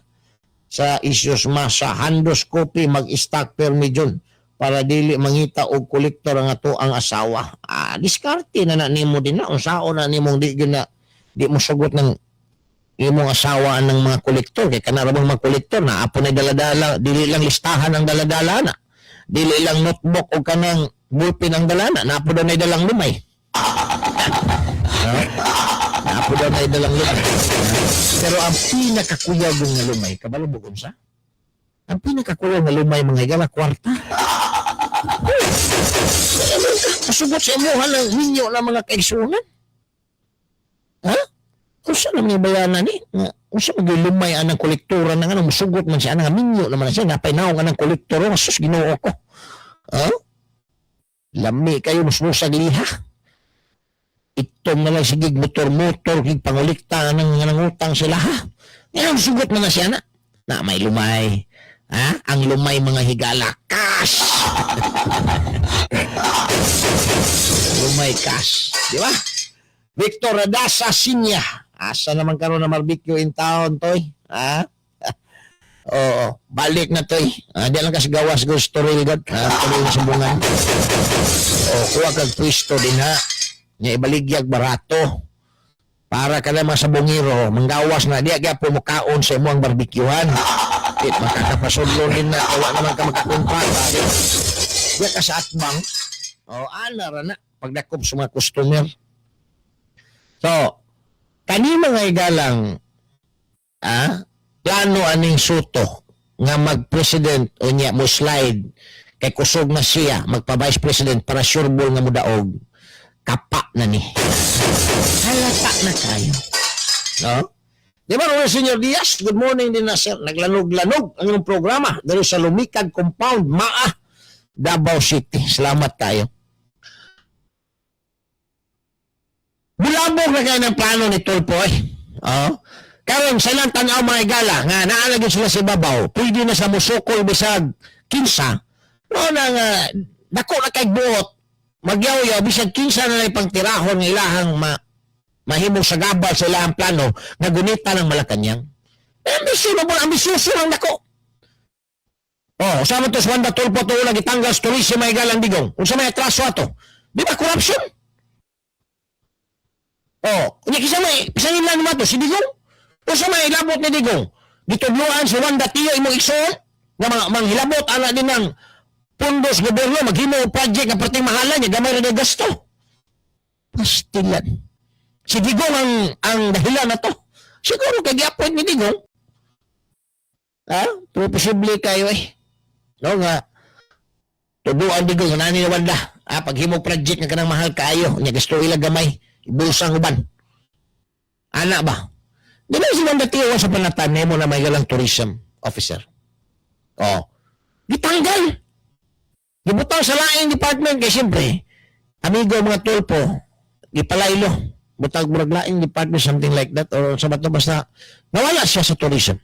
Sa Isyos Masa, Handos Kopi, mag-stock permi dyan para dili mangita og kolektor ang ato ang asawa. Ah, diskarte na na nimo din na. Unsaon na nimong di gyud na di mo sugot ng imong asawa ng mga kolektor kay kana ra bang mga kolektor na apo na daladala, dili lang listahan ang daladala na. Dili lang notebook o kanang ballpen ang dalana, naapo daw na dalang lumay. Ha? Naapo daw na dalang lumay. Pero ang pinakakuyaw nga lumay, kabalo mo unsa? Ang pinakakuyaw nga lumay, mga higala, kwarta. Kasugot sa imuha ng ninyo na mga kaigsunan. Ha? Unsa naman yung bayanan ni? Nga, unsa man lumay anang kolektora ng ano, musugot man siya, anang minyo naman siya, napay naong anang kolektora, sus, Ginoo ko. Ha? Lami kayo, musmusag liha. Itom na lang sige motor-motor, kig pangulikta ng utang sila, ha? Ngayon, sugot man na siya na. Na may lumay. Ha? Ang lumay, mga higala, cash! Lumay cash. Di ba? Victor Radasa Sinya. Asa naman karon na barbecue in town, toy? Ha? Oo, balik na, toy. Ah, di lang kasi gawas go story god. Ha, tuloy na sabungan. O, kuha kag pwesto din ha. Nya ibaligyag barato. Para ka naman sa bungiro, manggawas na diya gyapon mo kaon sa imong barbecuehan. Di, makakapasudlo din na, wala naman ka makakontrata. Di ka sa atbang. O, ana ra na, pagdakop sa mga customer. So, kani mga igalang, plano aning Sotto nga mag-president o niya mo slide kay kusog na siya magpa-vice president para sure ball nga mudaog, kapa na ni, halata na kayo, no? Di ba, Roel Senior Diaz? Good morning din na, sir. Naglanog-lanog ang inyong programa dito sa Lumikag Compound, Maa, Davao City. Salamat kayo. Bulabog na kayo ng plano ni Tulfo eh. Oh. Karon sa ilang tanaw, mga igala, nga naa na gyud sila sa ibabaw, pwede na sa musukol bisag kinsa. No na nga dako na kay buot magyaw-yaw bisag kinsa na lang pangtirahon nga ilahang mahimong sagabal sa ilahang plano nga gunita ng Malacanang. Eh, ambisyon mo, ambisyoso lang dako. Oh, sama to sa Wanda Tulfo to ulang gitanggal sa tourism, mga igalang, Digong. Unsa may atraso ato? Di ba corruption? Oh, unya kisa may pisangin lang naman to si Digong. Unsa may ilabot ni Digong? Gitudloan si Wanda Tio, imong igsoon, nga mga manghilabot ana din ng pundos gobyerno, maghimo og project nga perting mahalan niya, gamay ra ni gasto. Pastilan. Si Digong ang dahilan na to. Siguro kay gi-appoint ni Digong. Ha? Pero posible kayo eh. No nga tuduan Digong nga nani ni Wanda. Ah, paghimo project nga kanang mahal kaayo, nya gasto ila gamay, ibulsang uban. Ana ba? Di ba si Wanda Tio sa panatan nimo na may galang tourism officer? Oh. Gitanggal. Gibutang sa laing department kay siyempre, amigo mga Tulfo, gipalaylo. Butag murag laing department, something like that, or sa bato, basta nawala siya sa tourism.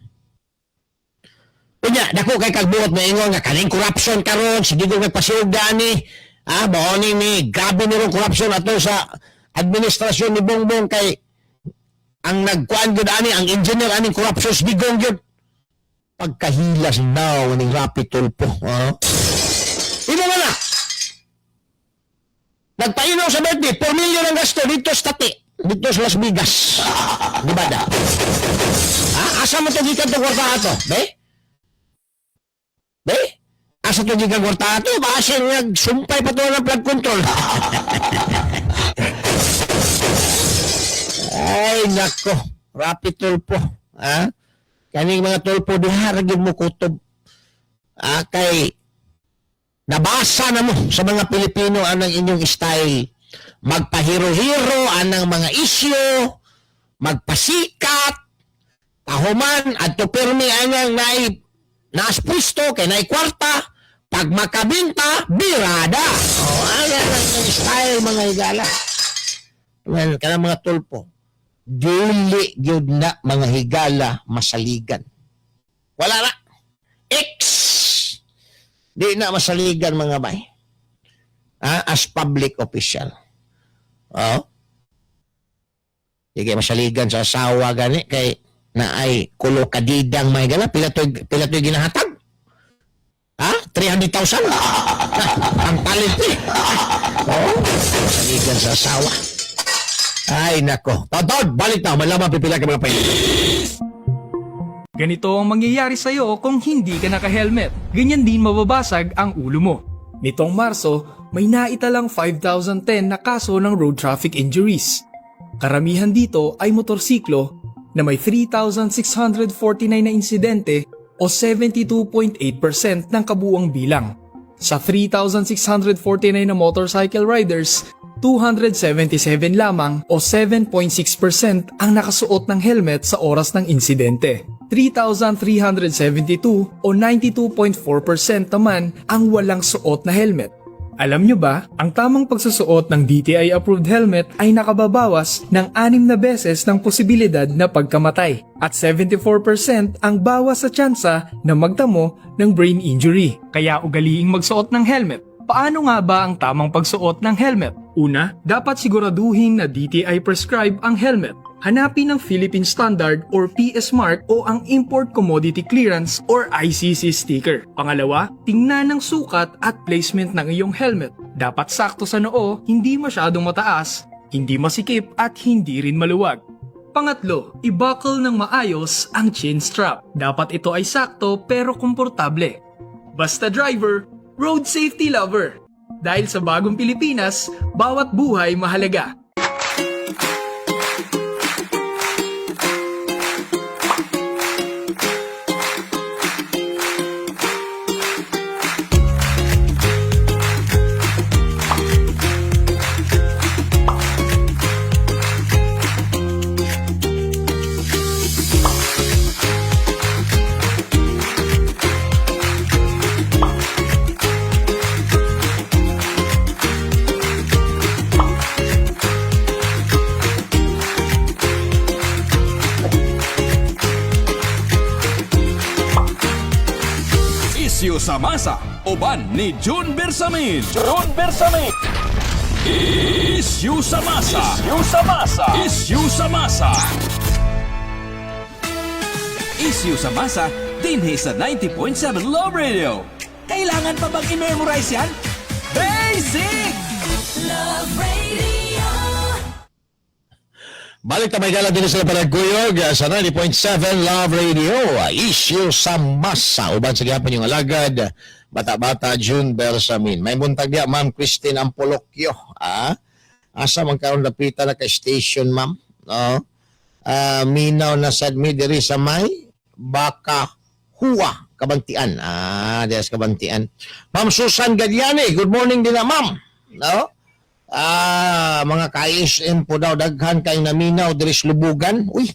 Unya, dako kay kagbuot na ingon nga kaning corruption karon, sige ko nagpasiog gani. Ah, mao ni ni grabe ni rong corruption ato sa administrasyon ni Bongbong kay ang nagkuan gyud ani, ang engineer aning corruption si Digong gyud. Pagkahilas now ning Rapi Tulfo. Oh. Imo man na. Nagpainom sa birthday, 4 million ang gasto dito sa Tati, dito sa Las Vegas. Di ba da? Ha? Asa mo to gikan to kwarta ato? Be? Be? Asa to gikan kwarta ato? Baka nagsumpay pa to ng flood control. Ay, nako. Rapi Tulfo. Ha? Kaning mga Tulfo, diha ra gyud mo kutob. Ah, kay nabasa na mo sa mga Pilipino anang inyong style. Magpahiro-hiro anang mga isyu, magpasikat, tahuman, at to pirmi anang naay naas pwesto, kay naay kwarta, pag makabinta, birada. Oh, ayan ang inyong style, mga higala. Well, kanang mga Tulfo, dili gyud na, mga higala, masaligan. Wala na. X! Di na masaligan, mga bay. Ah, as public official. Oh. Di kay masaligan sa asawa gani kay naay kulo kadidang, mga higala, pila to'y ginahatag? Ha? 300,000? Ang talent eh. Oh, masaligan sa asawa. Ay, nako. Totod, balik na. Malaman pipila ka mga pahilig. Ganito ang mangyayari sa'yo kung hindi ka naka-helmet. Ganyan din mababasag ang ulo mo. Nitong Marso, may naitalang 5,010 na kaso ng road traffic injuries. Karamihan dito ay motorsiklo na may 3,649 na insidente o 72.8% ng kabuuang bilang. Sa 3,649 na motorcycle riders, 277 lamang o 7.6% ang nakasuot ng helmet sa oras ng insidente. 3,372 o 92.4% naman ang walang suot na helmet. Alam nyo ba, ang tamang pagsusuot ng DTI-approved helmet ay nakababawas ng anim na beses ng posibilidad na pagkamatay at 74% ang bawas sa tsansa na magtamo ng brain injury. Kaya ugaliing magsuot ng helmet. Paano nga ba ang tamang pagsuot ng helmet? Una, dapat siguraduhin na DTI prescribe ang helmet. Hanapin ang Philippine Standard or PS Mark o ang Import Commodity Clearance or ICC sticker. Pangalawa, tingnan ang sukat at placement ng iyong helmet. Dapat sakto sa noo, hindi masyadong mataas, hindi masikip at hindi rin maluwag. Pangatlo, i-buckle ng maayos ang chin strap. Dapat ito ay sakto pero komportable. Basta driver, road safety lover. Dahil sa bagong Pilipinas, bawat buhay mahalaga. Isyu sa masa. Uban ni June Bersamin. June Bersamin. Isyu sa masa. Isyu sa masa. Isyu sa masa. Isyu sa masa dinhi sa 90.7 Love Radio. Kailangan pa bang i-memorize yan? Basic! Love Radio. Balik ta may gala din sa Paraguyog sa 90.7 Love Radio. Issue sa masa. Uban sa gihapon yung alagad. Bata-bata June Bersamin. May buntag diya, Ma'am Christine Ampolokyo. Ah? Asa man karon lapita na ka station, ma'am? No? Ah, minaw na sad mi diri sa may Baka Huwa, Kabantian. Ah, diya sa Kabantian. Ma'am Susan Gadyani, good morning din na, ma'am. No? Ah, mga ka-ISM po daw, daghan kay naminaw diri sa Lubugan. Uy,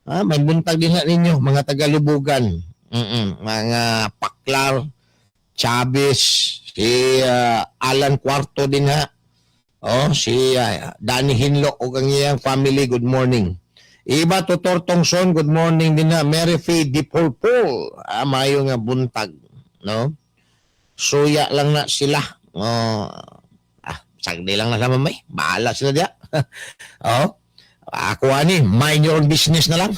ah, may buntag din na ninyo, mga taga-Lubugan. Mga Paklar, Chavez, si Alan Cuarto din ha. Oh, si Danny Hinlo ug ang iyang family, good morning. Iba Tutor Tongson, good morning din na. Mary Faye Dipolpol, ah, mayo nga buntag, no? Suya lang na sila. Oh, ah, sagdi lang na sa mamay. Bahala sila diya. Oh, ako ani, mind your own business na lang.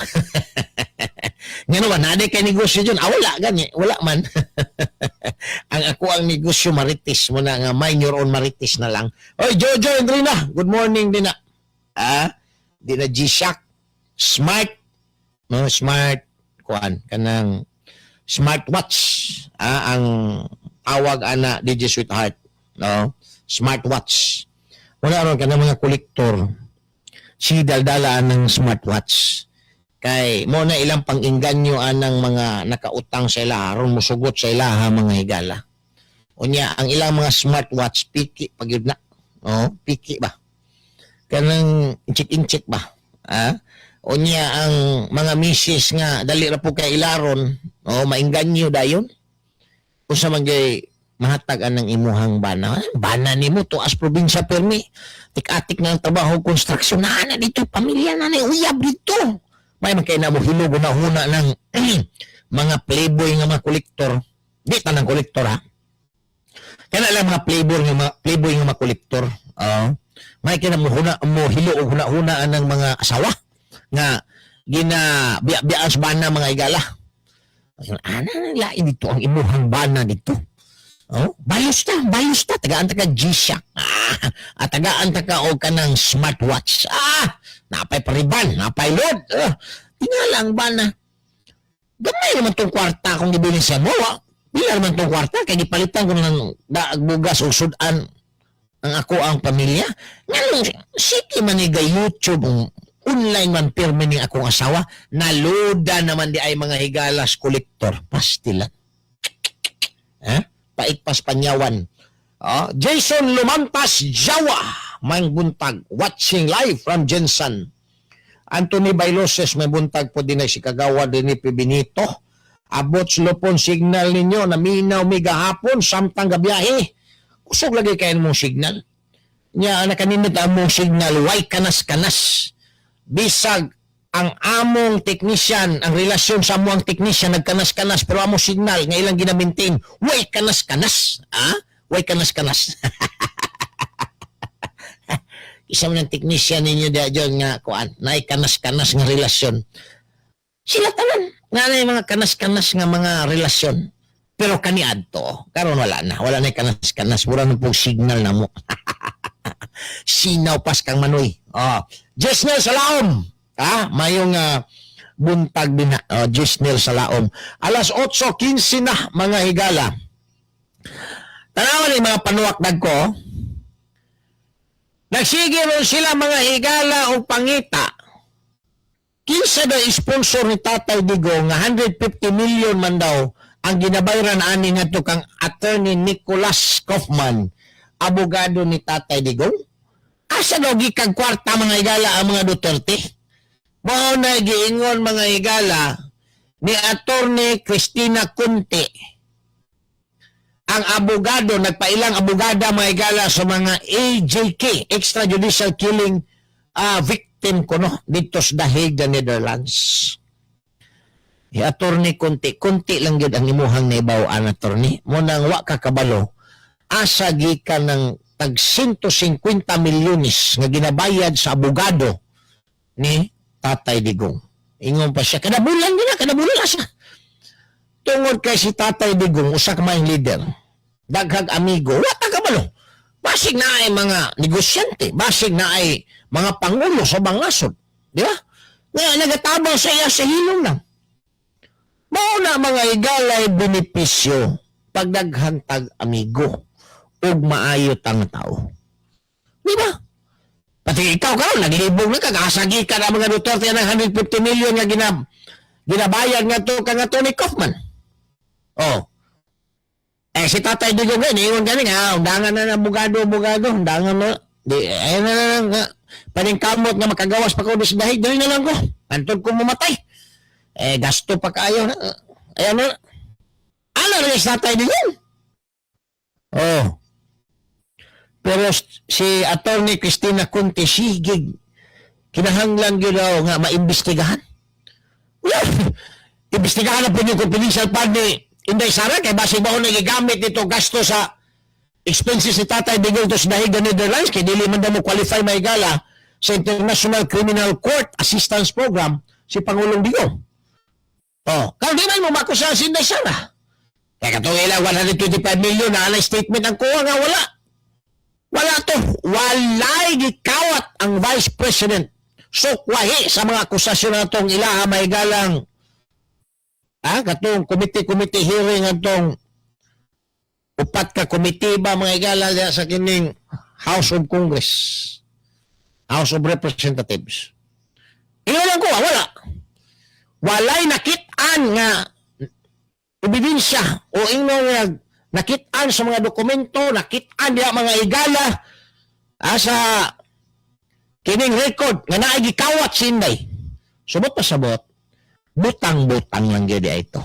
Ngano ba, naday kay negosyo dyan? Ah, wala, gani. Wala man. Ang ako ang negosyo marites mo na nga, mind your own marites na lang. Oy, Jojo Endrina, good morning din na. Ah, di na G-Shock. Smart. No, smart. Kuan, kanang smartwatch. Ah, ang tawag ana DJ Sweetheart. No? Smartwatch. Wala ron kanang mga kolektor. Si daldalaan ng smartwatch. Kay mo na ilang pang-inganyo anang mga nakautang sa ila aron musugot sa ilaha mga higala. Unya ang ilang mga smartwatch piki pag yun na. Oh, piki ba? Kanang inchik-inchik ba? Ah? Unya ang mga misis nga dali ra po kay ilaron, oh, mainganyo dayon. Unsa man gay mahatag anang imuhang bana? Bana nimo tuas probinsya permi. Tik-atik nga ang trabaho construction na na dito pamilya na na uyab dito. May man kay namo hilog na huna ng mga playboy nga mga kolektor. Di tanang kolektor ha. Kana lang mga playboy nga mga kolektor. Oo. May kay namo huna mo hilo og huna-huna anang mga asawa nga gina biya-biyaan sa bana mga igala. Ayun, ana na lain dito ang imuhang bana dito. Oh, bayos ta, bayos ta. Tagaan ta ka G-Shock. Ah, at tagaan ta ka og kanang smartwatch. Ah, napay pariban, napay load. Ah, tingala ang bana. Gamay naman tong kwarta kung gibili siya mo. Ah. Pila naman tong kwarta kay gipalitan ko ng daag bugas o sudan ang ako ang pamilya. Nganong sige man ni ga YouTube ang online man pirmi ni akong asawa, naluda naman di ay mga higalas kolektor. Pastilan. Eh? Paikpas panyawan. Ah, Jason Lumantas Jawa, may buntag, watching live from Jensen. Anthony Bailoses, may buntag po din ay si Kagawa din ni Benito. Abot lupon signal ninyo, naminaw mi gahapon, samtang gabiyahe. Kusog lagi kayo mong signal. Nya, nakanindot ang mong signal, way kanas-kanas. Bisag ang among technician, ang relasyon sa among technician, nagkanas-kanas, pero among signal nga ilang gina-maintain, way kanas-kanas. Ah? Way kanas-kanas. Isa man ang technician ninyo diya dyan nga, kuan, naay kanas-kanas nga relasyon. Sila tanan, nga na mga kanas-kanas nga mga relasyon. Pero kaniadto, karon wala na. Wala na kanas-kanas. Mura na pong signal na mo. Sinaw pas kang manoy. Oh. Jesnel Salaom. Ah, mayong buntag din na, Gisnel sa laom. Alas 8:15 na, mga higala. Tanawan ni mga panuwak dagko. Nagsige ron sila, mga higala, og pangita. Kinsa daw sponsor ni Tatay Digong nga 150 million man daw ang ginabayran ani ngadto kang Attorney Nicholas Kaufman, abogado ni Tatay Digong? Asa daw gikag kwarta, mga higala, ang mga Duterte? Mao na giingon, mga higala, ni Attorney Christina Conte, ang abogado, nagpailang abogada, mga higala, sa mga EJK, extrajudicial killing victim kuno dito sa The Hague, the Netherlands. Eh, Attorney Conte, konti lang gyud ang imuhang naibaw-an, attorney. Mo nang wa ka kabalo asa gikan ng tag 150 milyones nga ginabayad sa abogado ni Tatay Digong. Ingon pa siya, kada bulan din na, kada bulan na siya. Tungod kay si Tatay Digong, usa ka maayong leader, daghag amigo, wa ta kabalo. Basig na ay mga negosyante, basig na ay mga pangulo sa bangasod. Di ba? Nga nagatabang sa iya sa hilong lang. Mao na, mga higalay, benepisyo pagdaghan tag amigo ug maayo tang tao. Di ba? Pati ikaw karon naglibog na ka, kasagi ka na mga Duterte ng 150 million nga ginabayad nga to kang Tony Kaufman. Oh. Eh si Tatay Digong gani, ingon gani nga, undangan na ng abogado, abogado, undangan na. Di, ayun na lang nga. Paningkamot nga makagawas pa ko sa dahig, dali na lang ko. Antod ko mamatay. Eh, gasto pa kaayo na. Ayan na. Ano rin si Tatay Digong? Oh. Pero si Attorney Christina Conte sigig kinahanglan gyud daw nga maimbestigahan. Well, imbestigahan na po yung confidential fund ni Inday Sara kay basig ba gigamit nito gasto sa expenses ni Tatay Digong to sa Dahig, the Netherlands, kay dili man daw mo qualify, mahigala, sa International Criminal Court Assistance Program si Pangulong Digong. Oh, kung di man mo makusahan si Inday Sara. Kaya katong ilang 125 million na anay statement ang kuha nga wala. Wala to. Walay gikawat ang Vice President. Sukwahi sa mga akusasyon na itong ilaha may galang katong committee hearing, atong upat ka committee ba, mga igala, diya sa kining House of Congress, House of Representatives. Ino lang ko, wala. Walay nakit-an nga ebidensya o ingno nga nakit-an sa mga dokumento, nakit-an diya, mga igala, sa kining record nga naay gikawat si Inday. Subot pa sabot, butang-butang lang gyud ito.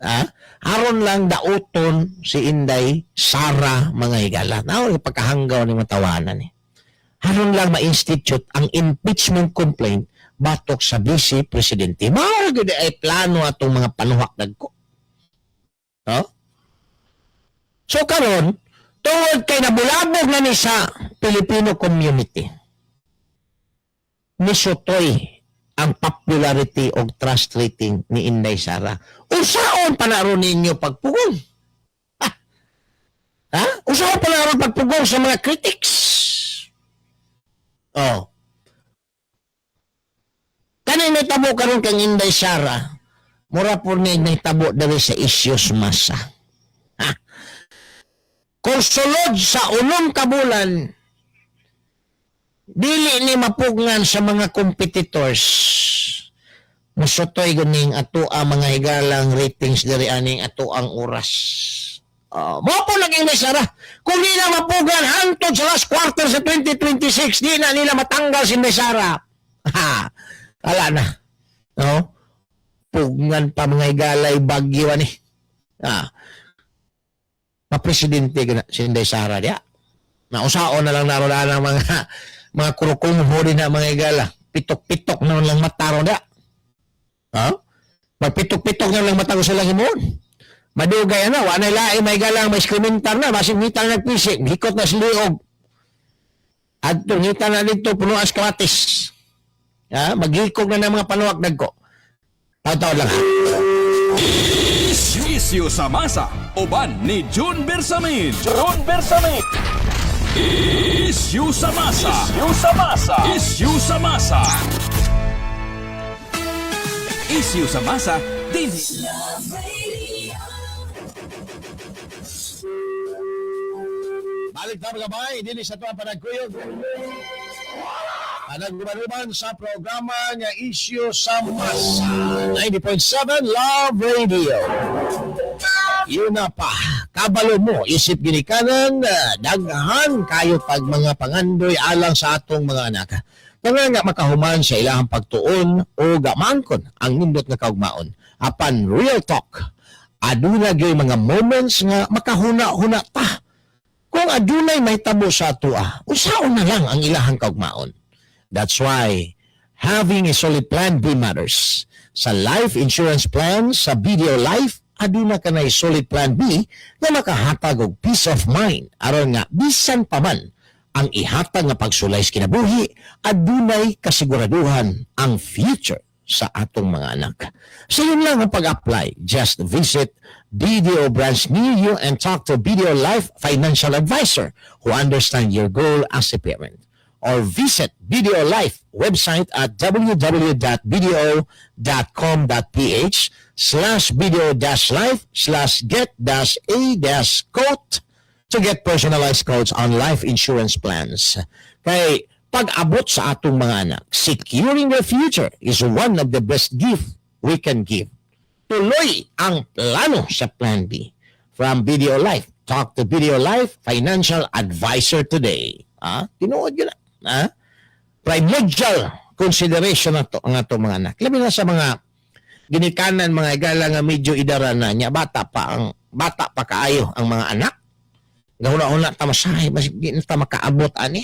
Ah, aron lang dauton si Inday Sara, mga higala. Nao pagkahanggaw ni matawanan ni. Aron lang ma-institute ang impeachment complaint batok sa vice presidente. Mao gyud ay plano atong mga panuhak dagko. No? So karon, tungod kay nabulabog na ni sa Filipino community, nisutoy ang popularity o trust rating ni Inday Sara. Usaon pa na ron ninyo pagpugong? Ha? Ha? Usaon pa na ron pagpugong sa mga critics? Oh. Kaning nahitabo karon kang Inday Sara, mura po ni nahitabo diri sa issues masa. Ha? Kung sulod sa 6 ka bulan, dili ni mapugngan sa mga competitors, musutoy guning ato ang mga higalang ratings diri aning ato ang oras. Mo po naging Sara. Kung di na mapugan hangtod sa last quarter sa 2026, di na nila matanggal si Inday Sara. Ha, wala na. No? Pugnan pa, mga higalay, bagyo ani. Ah. Ma-presidente na si Inday Sara diya. Nausaon na lang naroon ang mga kurukungho din na, mga higala. Pitok-pitok na lang mata ron diya. Ha? Magpitok-pitok na lang mata ko sila himuon. Madugay na, wala na lain may galang, may skrimentar na, basig ngita na nagpisi, hikot na sa liog. Adto ngita na dito, punuas kamatis. Ha? Maghikog na ng mga panuwak dagko. Taw-taw lang. Issue, issue sa masa. Uban ni June Bersamin. June Bersamin. Issue sa masa. Issue sa masa. Issue sa masa. Issue sa masa dinhi. Love Radio. Balik ta, mga bay, dinhi sa atuang panagkuyog. Panagruban sa programa nga Issue sa Masa. 90.7 Love Radio. Yun na pa. Kabalo mo, isip ginikanan, daghan kayo pag mga pangandoy alang sa atong mga anak. Nga nga makahuman sa ilahang pagtuon o gamangkon ang nindot nga kaugmaon. Apan real talk, aduna gyud mga moments nga makahuna-huna ta. Kung adunay may tabo sa atoa, unsaon na lang ang ilahang kaugmaon? That's why having a solid plan B matters. Sa life insurance plan sa BDO Life, aduna ka na solid plan B nga makahatag og peace of mind aron nga bisan pa man ang ihatag nga pagsulay sa kinabuhi, adunay kasiguraduhan ang future sa atong mga anak. So yun lang ang pag-apply. Just visit BDO branch near you and talk to BDO Life Financial Advisor who understand your goal as a parent. Or visit BDO Life website at www.bdo.com.ph/bdo-life/get-a-quote to get personalized quotes on life insurance plans. Kay pag-abot sa atong mga anak, securing their future is one of the best gift we can give. Tuloy ang plano sa Plan B. From BDO Life. Talk to BDO Life Financial Advisor today. Ah, tinuod yun na. Ah? Primordial consideration na to ang atong mga anak. Labi na sa mga ginikanan, mga igala, nga medyo idara na niya, bata pa kaayo ang mga anak. Gahuna-huna ta, masahay mas di na ta makaabot ani,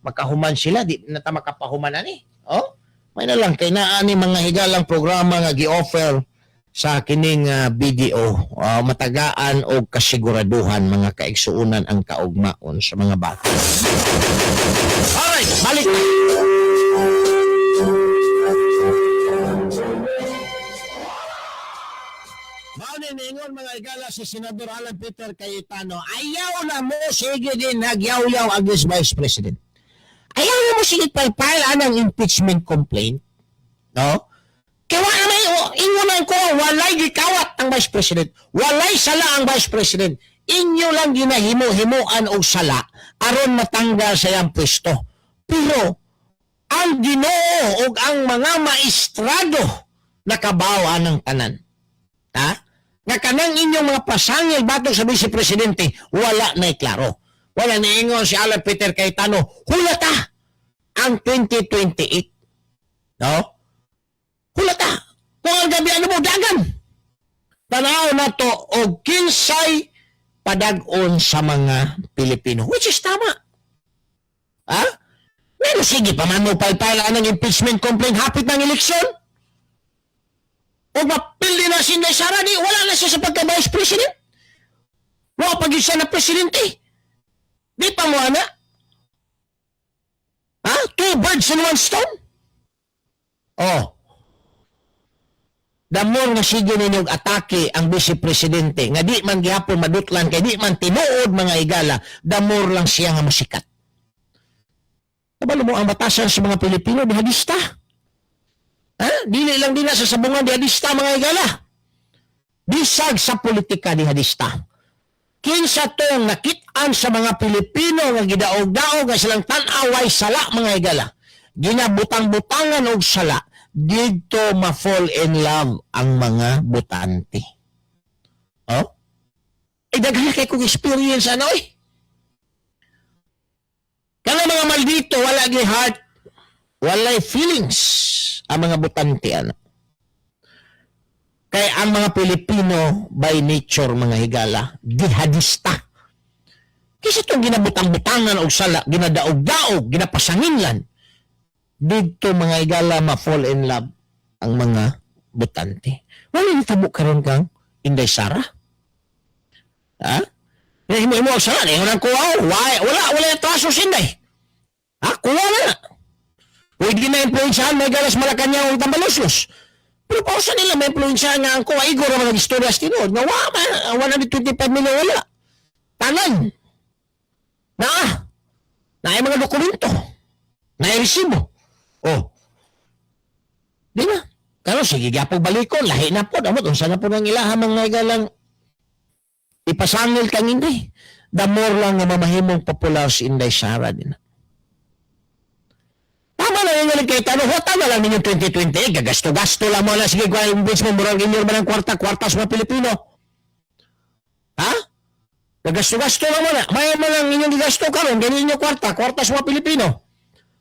makahuman sila, di na ta makapahuman ani. Oh, may na lang kay naa ni mga higalang programa nga gi-offer sa kining BDO, matagaan og kasiguraduhan, mga kaigsuonan, ang kaugmaon sa mga bata. Alright, balik. Mao ni ningon, mga igala, si Senador Alan Peter Cayetano, ayaw na mo sige din nagyaw-yaw against Vice President. Ayaw na mo sige pile anang impeachment complaint. No? Kaya wala may, ingon ko, walay gikawat ang Vice President. Walay sala ang Vice President. Inyo lang ginahimo-himuan og sala aron matanggal sa iyang pwesto. Pero ang Ginoo ug ang mga maestrado nakabaw ng tanan. Ha? Nga kanang inyong mga pasangil batok sa Vice Presidente, wala na klaro. Wala na ingon si Alan Peter Cayetano, hulata ang 2028. No? Hulata. Kung ang gabi ano mo, dagan. Tanaw na to og kinsay padag-on sa mga Pilipino. Which is tama. Ha? Pero sige pa man mo pile ng impeachment complaint hapit ng eleksyon. O mapildi na si Inday Sara, di wala na siya sa pagka-vice president. Wala pag siya na presidente. Di pa mo ana? Ha? Two birds in one stone? Oh. The more nga sige ninyong atake ang vice presidente, nga di man gihapon madutlan kay di man tinuod, mga igala, the more lang siya nga masikat. Kabalo mo ang batasan sa mga Pilipino, jihadista. Ha? Dili lang din na sa sabungan, jihadista, mga igala. Bisag sa politika, jihadista. Kinsa tong nakit-an sa mga Pilipino nga gidaog-daog nga silang tan-away sala, mga igala. Ginabutang-butangan og sala didto ma-fall in love ang mga botante. Oh? Eh, daghan kay kong experience ano eh. Kana mga maldito, wala gi heart, walay feelings ang mga botante ano. Kay ang mga Pilipino by nature, mga higala, jihadista. Kasi itong ginabutang-butangan og sala, ginadaog-daog, ginapasanginlan, dito, mga higala, ma-fall in love ang mga botante. Wala nitabo karon kang Inday Sara. Ha? Himo-himo ang sala, ingon ang kuha, why? Wala, wala yung traso si Inday. Ha? Kuha na. Pwede na impluensyahan may galas Malacanang o Tambaloslos. Pero pausa nila may impluensyahan nga ang kuha, igor ang mga istorya sa tinuod. Nga wa, man, 125 million wala. Tanan. Naa. Na mga dokumento. Na resibo. Oh. Di na. Karon Pero sige gyapon balikon, lahi na po. Amot, unsa na po nang ilaha, mga higalang, ipasangil kang Inday. The more lang nga mamahimong popular si Inday Sara din. Tama na yung kay tanong, huwag na lang ninyo 2028, gagasto-gasto lang mo na, sige, kung impeachment, murag inyo ba ng kwarta-kwarta sa mga Pilipino? Ha? Gagasto-gasto lang mo na. May mo lang inyong gigasto karon, ganyan inyo kwarta, kwarta sa mga Pilipino.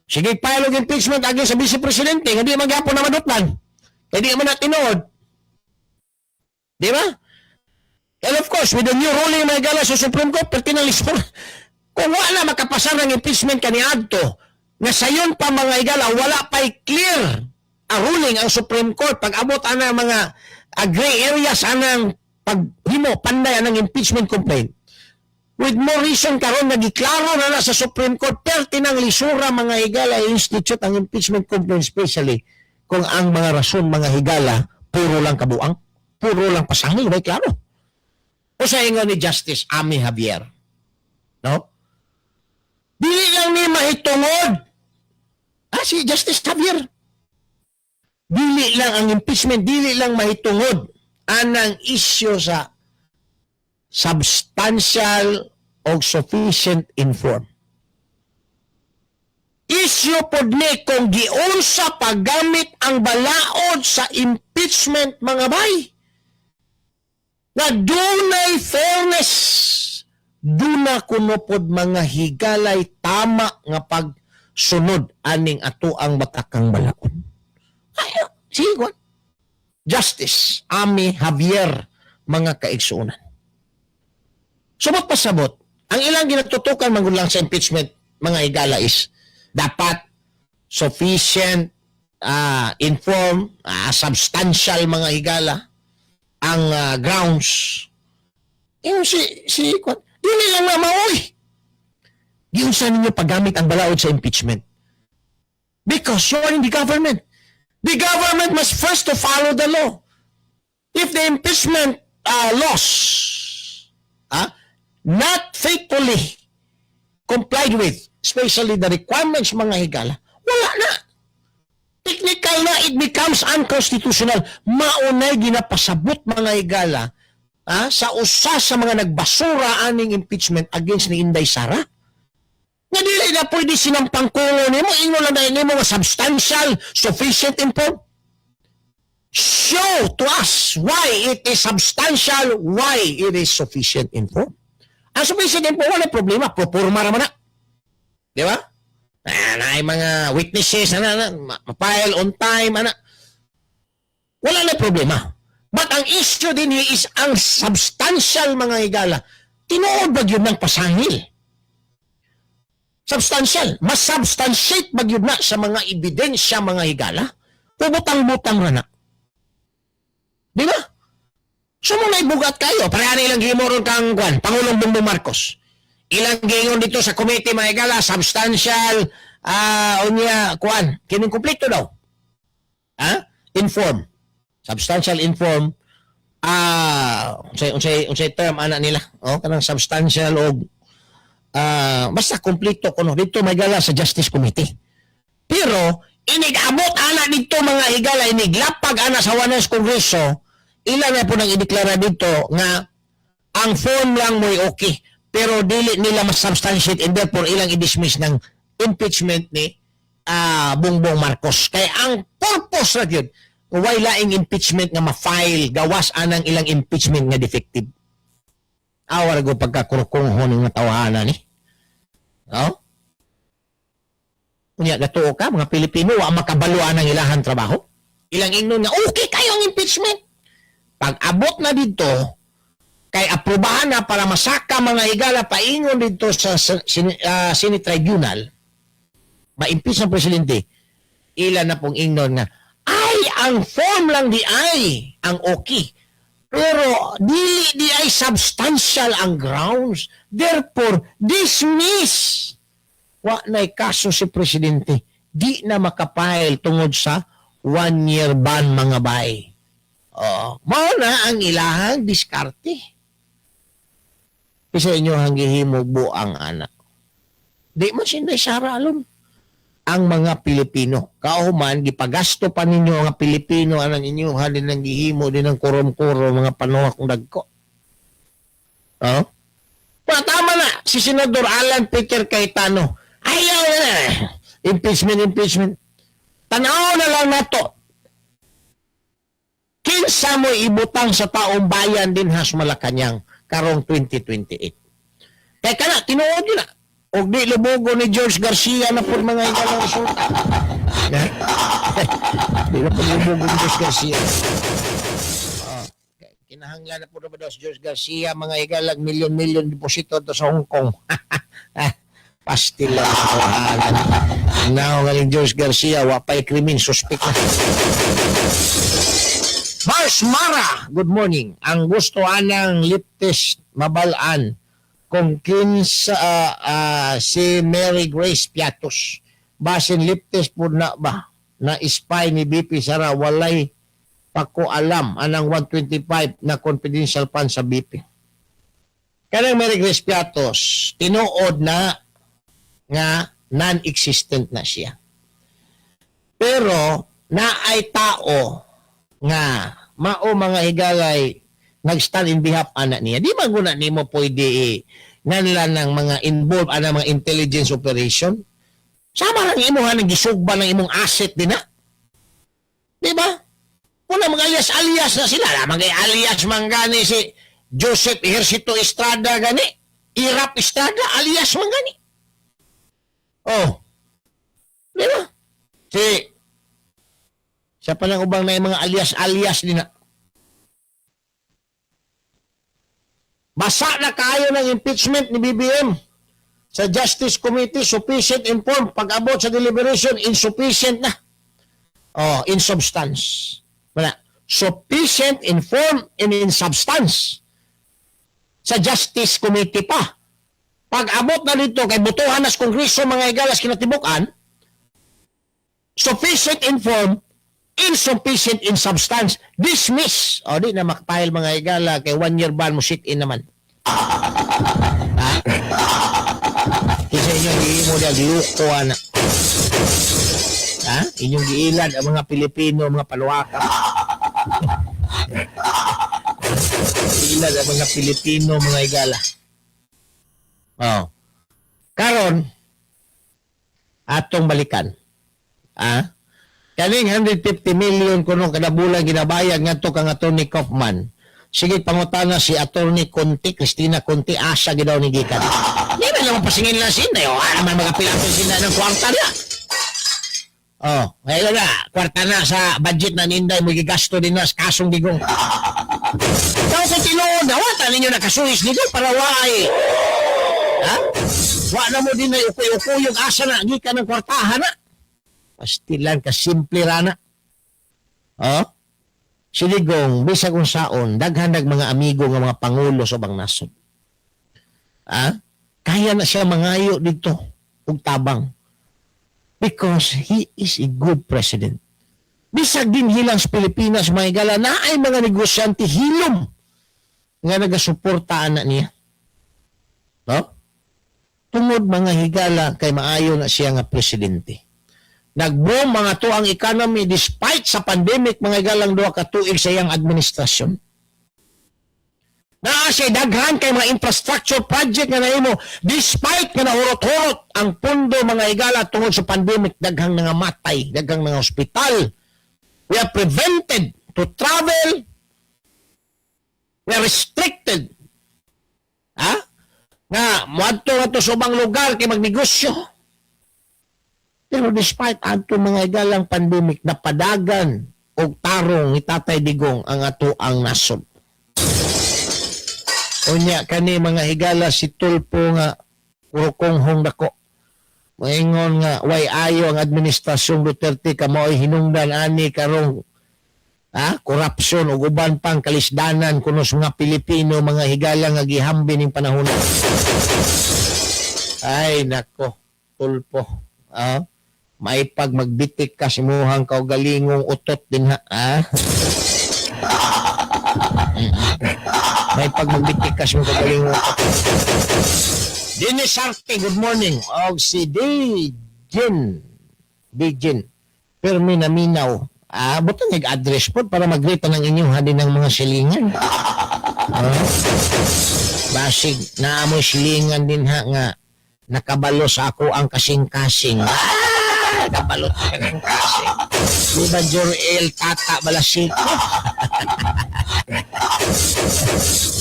Sige, file og impeachment against sa Vice Presidente, hindi magyapon na madutlan. Kaya di man na tinuod. Di ba? And of course, with the new ruling, mga higala, sa Supreme Court, pertinalisor. Kung wala makapasar ng impeachment kaniadto, nga sayon pa, mga higala, wala pa'y clear ang ruling ang Supreme Court pag abot ana mga gray areas anang paghimo panday anang impeachment complaint. With more reason karon nagiklaro na na sa Supreme Court, perti ng lisura, mga higala, institute ang impeachment complaint, especially kung ang mga rason, mga higala, puro lang kabuang, puro lang pasangil, may klaro. O sa ingon ni Justice Amy Javier, no? Dili lang ni mahitungod. Si Justice Javier. Dili lang ang impeachment, dili lang mahitungod anang isyu sa substantial o sufficient in form. Isyu pod ni kung giunsa paggamit ang balaod sa impeachment, mga bay. Na dunay fairness, duna kuno pod, mga higalay, tama nga pagsunod aning ato ang batakang balaod. Ay, sige, Juan. Justice Amy Javier, mga kaigsuonan. Sumot pasabot, ang ilang ginatutukan man gud lang sa impeachment, mga higala, is dapat sufficient in form, substantial, mga higala, ang grounds. Yung si kwan, dili lang na maoy. Giunsa ninyo paggamit ang balaod sa impeachment? Because you're in the government. The government must first to follow the law. If the impeachment laws not faithfully complied with, especially the requirements, mga higala, wala na. Technical na, it becomes unconstitutional. Maunay ginapasabot, mga higala, sa usa sa mga nagbasura aning impeachment against ni Inday Sara. Nga dili na pwede sinampang kungo nimo, ingon lang dahil nimo nga substantial, sufficient in form. Show to us why it is substantial, why it is sufficient in form. Ang sufficient in form, wala problema. Proforma naman na. Di ba? Ah, na mga witnesses, ana, ana, ma-file on time, ana. Wala na problema. But ang issue din is ang substantial, mga higala. Tinuod ba yun ng pasangil? Substantial. Mas substantiate ba yun na sa mga ebidensya, mga higala? Pubutang-butang ra na. Di ba? So mo bugat kayo. Pareha na ilang gihimo ron kang kwan, Pangulong Bongbong Marcos. Ilang giingon dito sa committee, mga higala, substantial, unya, kwan, kining kumpleto daw. Ha? In form. Substantial in form. Unsay term ana nila? Oh, kanang substantial og basta kumpleto kuno dito may gala sa Justice Committee. Pero inig-abot ana dito, mga higala, iniglapag ana sa Wanas Kongreso, ilan na po nang ideklara dito nga ang form lang mo'y okay pero dili nila mas-substantiate and therefore ilang i-dismiss ng impeachment ni Bongbong Marcos. Kaya ang purpose ra gyud way laing impeachment nga ma-file gawas anang ilang impeachment nga defective. Awar go pagkakurukunghon nga tawhana ni. No? Unya gatuo ka mga Pilipino wa makabaluan ang ilahan trabaho. Ilang ingnon nga okay kayo ang impeachment. Pag abot na dito kay aprobahan na para masaka, mga higala, paingon dito sa Senate Tribunal, ma-impeach ng presidente, ilan na pong ingnon nga ay ang form lang di ay ang okay pero dili di ay substantial ang grounds, therefore dismiss. Wa na'y kaso si presidente, di na makapile tungod sa one year ban, mga bay. Oo. Mao na ang ilahang diskarte. Bisa inyo ang gihimog buang anak. Di man si Inday Sara alone. Ang mga Pilipino. Kauman, gipagasto pa ninyo ang Pilipino anang inyo halin ng gihimo din ng kurom-kuro mga panuwak kong dagko. Oh? Pa, tama na si Senador Alan Peter Cayetano. Ayaw na. Impeachment, impeachment. Tanaw na lang nato. Kinsa mo ibutang sa taong bayan din has Malacañang karong 2028. Kaya kana, tinuod yun na. Og di lubogo ni George Garcia na po mga ikalang resulta. Na? Di na po lubogo ni George Garcia. Oh, kinahanglan na po na ba daw si George Garcia mga igalag milyon-milyon deposito to sa Hong Kong. Ah, pastil lang ako. Now, galing George Garcia, wapay krimen, suspect na. Mars Mara, good morning. Ang gusto anang liptist mabalaan kung kinsa si Mary Grace Piatos. Basin liptist po na ba na spy ni BP Sara, walay pako alam anang 125 na confidential fund sa BP. Kanang Mary Grace Piatos, tinuod na nga non-existent na siya. Pero naay tao nga mao mga higalay nag-stand in behalf ana niya. Di man guna nimo pwede nganla ng mga involved ana mga intelligence operation. Sama lang imo ng gisugba ng imong asset din na. Di ba? Wala mga alias-alias na sila. Wala mga alias man gani si Joseph Ejercito Estrada gani. Irap Estrada, alias man gani. Oh. Di ba? Si siya pa lang ubang na yung mga alias-alias din na. Basa na kayo ng impeachment ni BBM sa Justice Committee, sufficient in form. Pag-abot sa deliberation, insufficient na. Oh, in substance. Wala. Sufficient in form and in substance. Sa Justice Committee pa. Pag-abot na dito kay butuhan nas Kongreso mga igalas kinatibukan, sufficient in form, insufficient in substance, dismiss. O di na makapile mga igala kay 1 year ban mo sit in naman. Ha? Kinsa inyong giimo diya giluko ana. Ha? Inyong giilad ang mga Pilipino, mga paluwaka. Giilad ang mga Pilipino, mga igala. Oh. Karon atong balikan. Ah? Kaning 150 million kuno kada bulan ginabayad ngadto kang Attorney Kaufman. Sige, pangutana si Attorney Conti, Christina Conti, asa gid daw ni gikan. Di ba naman pasingin lang sinda? O, ano man magapilapil sinda ng kwarta na. Oh, ngayon na, kwarta na sa budget na ninday mo gigasto din na sa kasong Digong. Kau kung tinuod na, wata ninyo nakasuhis dito para waay. Ha? Wa na mo din na ukoy-ukoy yung asa na, gikan ng kwartahan na. Pastilan ka, simple rana. Oh? Si Digong, bisag unsaon, daghan nag mga amigo nga mga pangulo sa ubang nasod. Ah? Kaya na siya mangayo dito og tabang. Because he is a good president. Bisag din hilang sa Pilipinas, mga higala, na ay mga negosyante hilom nga nagasuporta ana niya. No? Tungod mga higala kay maayo na siya nga presidente. Nag-boom mga to ang economy despite sa pandemic mga higalang 2 ka tuig sa iyang administrasyon. Naa siya daghan kay mga infrastructure project nga nahimo despite nga nahurot-hurot ang pundo mga higala tungod sa pandemic, daghang nangamatay, daghang nga hospital. We are prevented to travel. We are restricted. Ha? Nga moadto nga to sa ubang lugar kay magnegosyo. Pero despite ato mga higalang pandemic, napadagan og tarong ni Tatay Digong ang ato ang nasod. Unya kani mga higala si Tulfo nga puro konghong dako. Maingon nga way ayo ang administrasyong Duterte kamo ay hinungdan ani karong korupsyon ug uban pang kalisdanan kuno sa mga Pilipino mga higala nga gihambi ning panahon. Ay nako, Tulfo. Ah, maipag magbitik ka sa imuhang kaugalingong utot din ha. Ah? May pag magbitik ka sa imong kaugalingong utot. Dennis Sarte, good morning. Og si D. Jin. Bijin. Permi na minaw. Ah, buto nag-address po para mag-greet ng inyong hadin ng mga silingan. Ah, basig, naamoy silingan din ha nga nakabalo sa ako ang kasing-kasing. Ah, nakabalo sa ang kasing. Di ba Jorel Tata Balasiko?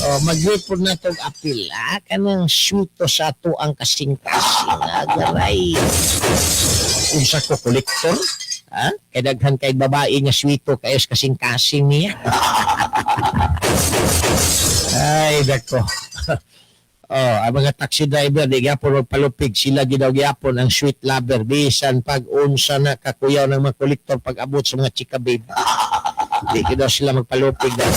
Oh, mag-greet po na itong apil. Ah, kanang syuto sa ato ang kasing-kasing. Ah, garay. Unsa ko kolektor? Ha? Kay daghan kay babae nga swito kayo sa kasing-kasing niya. Ay, dako. Oh, ang mga taxi driver di gyapon og palupig, sila gid daw gyapon ang sweet lover bisan pag unsa na kakuyaw ng mga kolektor pag abot sa mga chika babe. Di gid daw sila magpalupig daw.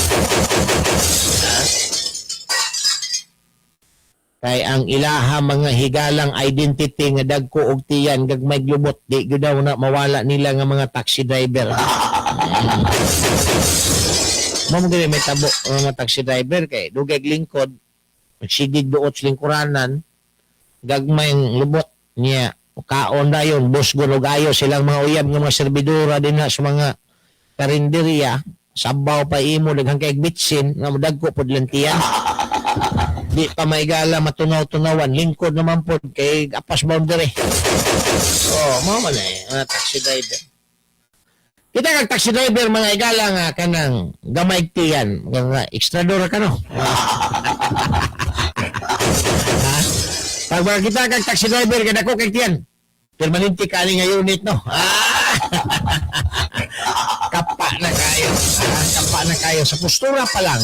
Kay ang ilaha mga higalang identity nga dagko og tiyan gagmay glubot, di gyud daw na mawala nila nga mga taxi driver. Mo mo gani may tabo ang mga taxi driver kay dugay lingkod, magsigig duot sa lingkuranan, gagmay ang lubot niya, kaon dayon busgon og ayo silang mga uyab nga mga serbidora din na sa mga karinderya, sabaw pa imo, daghang kay bitsin nga modagko pod lang tiyan, di pa maigala matunaw-tunawan, lingkod naman pod kay apas boundary. Oh, mao man eh mga taxi driver. Kita kag taxi driver, mga igala, nga kanang gamay tiyan nga ekstradora ka, no? Ha, pag mga kita kag taxi driver kay dako kay tiyan, permanente ka ani nga unit, no? Ah! Kapa na kayo. Ah, kapa na kayo sa postura pa lang,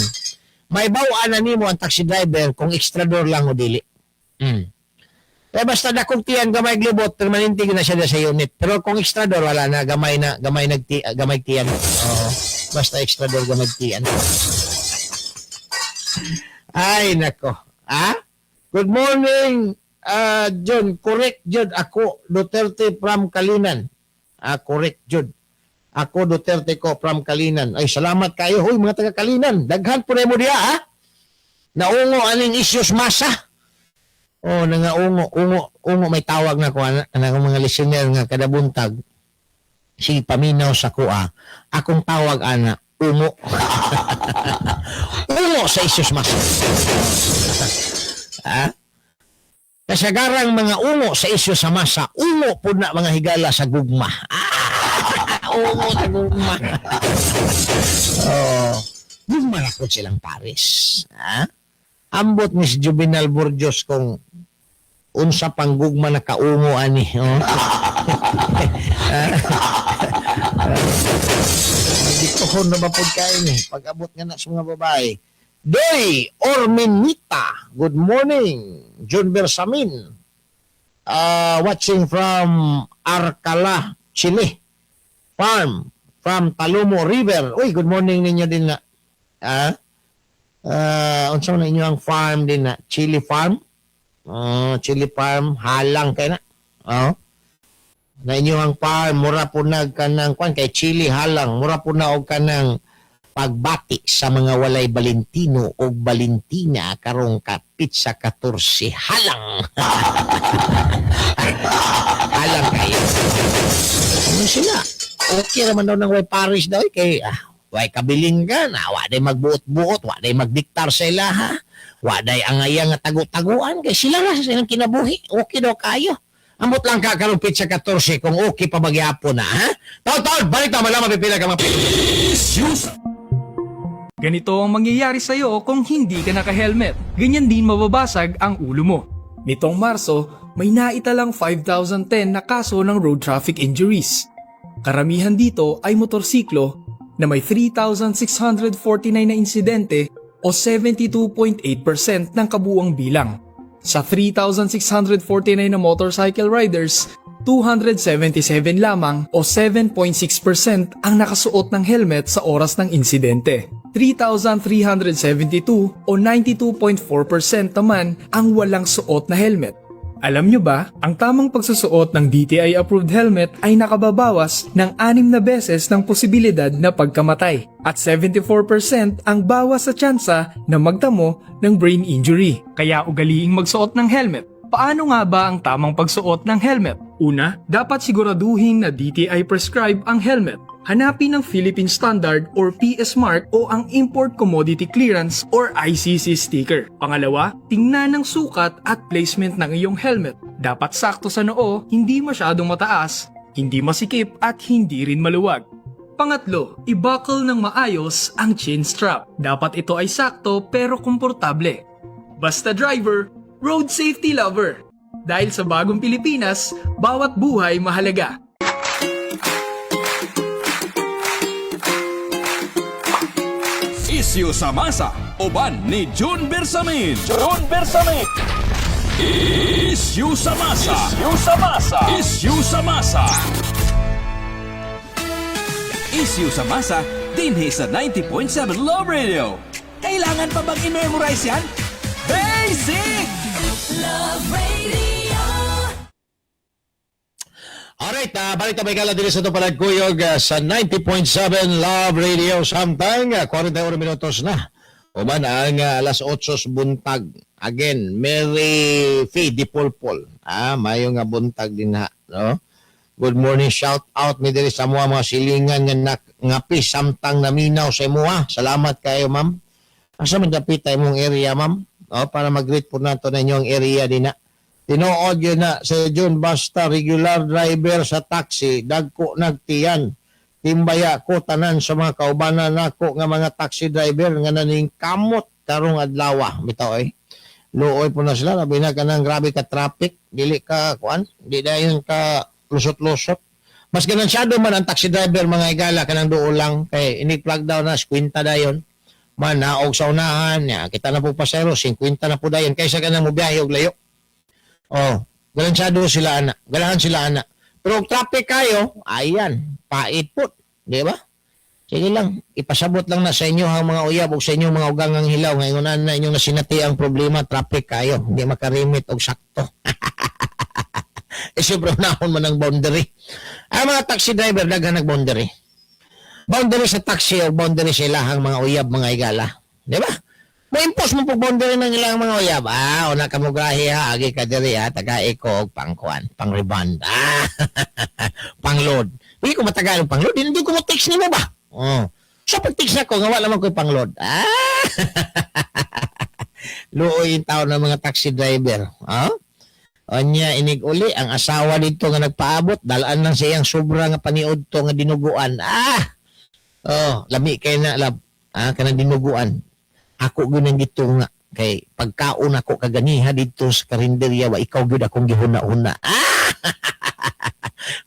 may bawaan na nimo ang taxi driver kung ekstrador lang o dili. Eh basta dakong tiyan, gamay glibot, permanente na siya sa unit. Pero kung ekstrador, wala na, gamay na, gamay nagti, gamay tiyan. Oo. Basta ekstrador, gamay tiyan. Ay nako. Ah? Good morning, John. Correct, John. Ako, Duterte from Kalinan. Ah, correct, John. Ako, Duterte ko from Kalinan. Ay, salamat kayo. Hoy, mga taga Kalinan. Daghan po na mo diya, ha? Naungo aning issues masa. Oh, nangaungo, ungo, ungo may tawag na ko ana kanang mga listener nga kada buntag. Sige paminaw sa kuha. Akong tawag ana, ungo. Ungo sa issues masa. Ha? Kasagarang mga ungo sa isyu sa masa, ungo po na mga higala sa gugma. Ah, ungo sa gugma. Oh, gugma na po silang pares. Ha? Ambot ni si Juvenal Burgos kung unsa pang gugma na kaungo ani. Oh. Magdituhon na ba po kayo ni? Pag-abot nga na sa mga babae. Doy Orminita, good morning. John Bersamin, watching from Arcala, Chile. Farm from Talomo River. Uy, good morning ninyo din na. Ah? Unsa man inyo ang farm din na? Chili farm? Chili farm, halang kay na. Oh. Na inyo ang farm, mura po nag kanang kwan kay chili halang, mura po na og kanang pagbati sa mga walay Valentino o Valentina karong kapit sa 14, halang. Halang kayo. Ano sila? Okay naman daw ng way Paris daw eh, kay way kabilinggan, wa day magbuot-buot, wa day magdiktar sa ila ha. Wa day angaya nga tago-taguan kay sila ra sa silang kinabuhi. Okay daw kayo. Ambot lang ka karong pitsa 14 kung okay pa magyapon na ha. Taon-taon, balik ta malaman pipila ka mga Isyu sa Ganito ang mangyayari sa'yo kung hindi ka naka-helmet. Ganyan din mababasag ang ulo mo. Nitong Marso, may naitalang 5,010 na kaso ng road traffic injuries. Karamihan dito ay motorsiklo na may 3,649 na insidente o 72.8% ng kabuuang bilang. Sa 3,649 na motorcycle riders, 277 lamang o 7.6% ang nakasuot ng helmet sa oras ng insidente. 3,372 o 92.4% naman ang walang suot na helmet. Alam nyo ba, ang tamang pagsusuot ng DTI-approved helmet ay nakababawas ng anim na beses ng posibilidad na pagkamatay at 74% ang bawas sa tsansa na magtamo ng brain injury. Kaya ugaliing magsuot ng helmet. Paano nga ba ang tamang pagsuot ng helmet? Una, dapat siguraduhin na DTI prescribe ang helmet. Hanapin ang Philippine Standard or PS Mark o ang Import Commodity Clearance or ICC sticker. Pangalawa, tingnan ang sukat at placement ng iyong helmet. Dapat sakto sa noo, hindi masyadong mataas, hindi masikip at hindi rin maluwag. Pangatlo, i-buckle ng maayos ang chin strap. Dapat ito ay sakto pero komportable. Basta driver, road safety lover. Dahil sa bagong Pilipinas, bawat buhay mahalaga. Isyu sa masa. Uban ni June Bersamin. June Bersamin. Isyu sa masa. Isyu sa masa. Isyu sa masa. Isyu sa masa dinhi sa 90.7 Love Radio. Kailangan pa bang i-memorize yan? Basic! Love Radio. Alright, balik tayo kala diri sa ito palagkuyog sa 90.7 Love Radio samtang 41 minutos na. Uban ang alas 8 sa buntag. Again, Mary Faye Di Polpol. Mayo nga buntag din ha, no? Good morning, shout out mi diri sa mga mga silingan nga ngapi samtang naminaw sa imuha. Salamat kayo, ma'am. Asa man dapit tayo mong area, ma'am? No, para mag-greet po nato na inyong area din na. Tinuod yun na sa June basta regular driver sa taxi dagko nagtiyan timbaya ko tanan sa mga kaubanan nako nga mga taxi driver nga naning kamot karong adlaw, bitaw eh. Luoy po na sila, labi na kanang grabe ka traffic, dili ka kuan, di dayon ka lusot-lusot. Mas ganansyado man ang taxi driver, mga igala, kanang duol lang kay ini plug down na 50 dayon man naog sa unahan ya, kita na po pasero 50 na po dayon kaysa kanang mobiyahe og layo. Oh, galansyado sila ana. Galahan sila ana. Pero og traffic kayo, ayan, pait po, di ba? Sige lang, ipasabot lang na sa inyo ang mga uyab o sa inyong mga ugangang hilaw. Ngayon na inyong nasinati ang problema, traffic kayo. Hindi makarimit og sakto. Eh, siyempre, unahon man ang boundary. Ang mga taxi driver, daghan nag boundary. Boundary sa taxi o boundary sa ilahang mga uyab, mga igala. Di ba? Mo-impose mo po boundary ng ilang mga uyab. Una ka mo grahe ha, agi ka diri ha, taga ko og pangkuan, pang reband. Pang load. Hindi ko matagal ang pang load, hindi ko mo text nimo ba? Oh. So pag text ako, nga wala man ko'y pang load. Luoy yung tao ng mga taxi driver. Onya inig uli ang asawa dito nga nagpaabot, dalaan lang sa iyang sobra nga paniud to nga dinuguan. Oh, lami kay na lab. Kanang dinuguan. Ako gyud ang gitunga kay pagkaon ako kaganiha dito sa karinderya wa ikaw gyud akong gihuna-huna.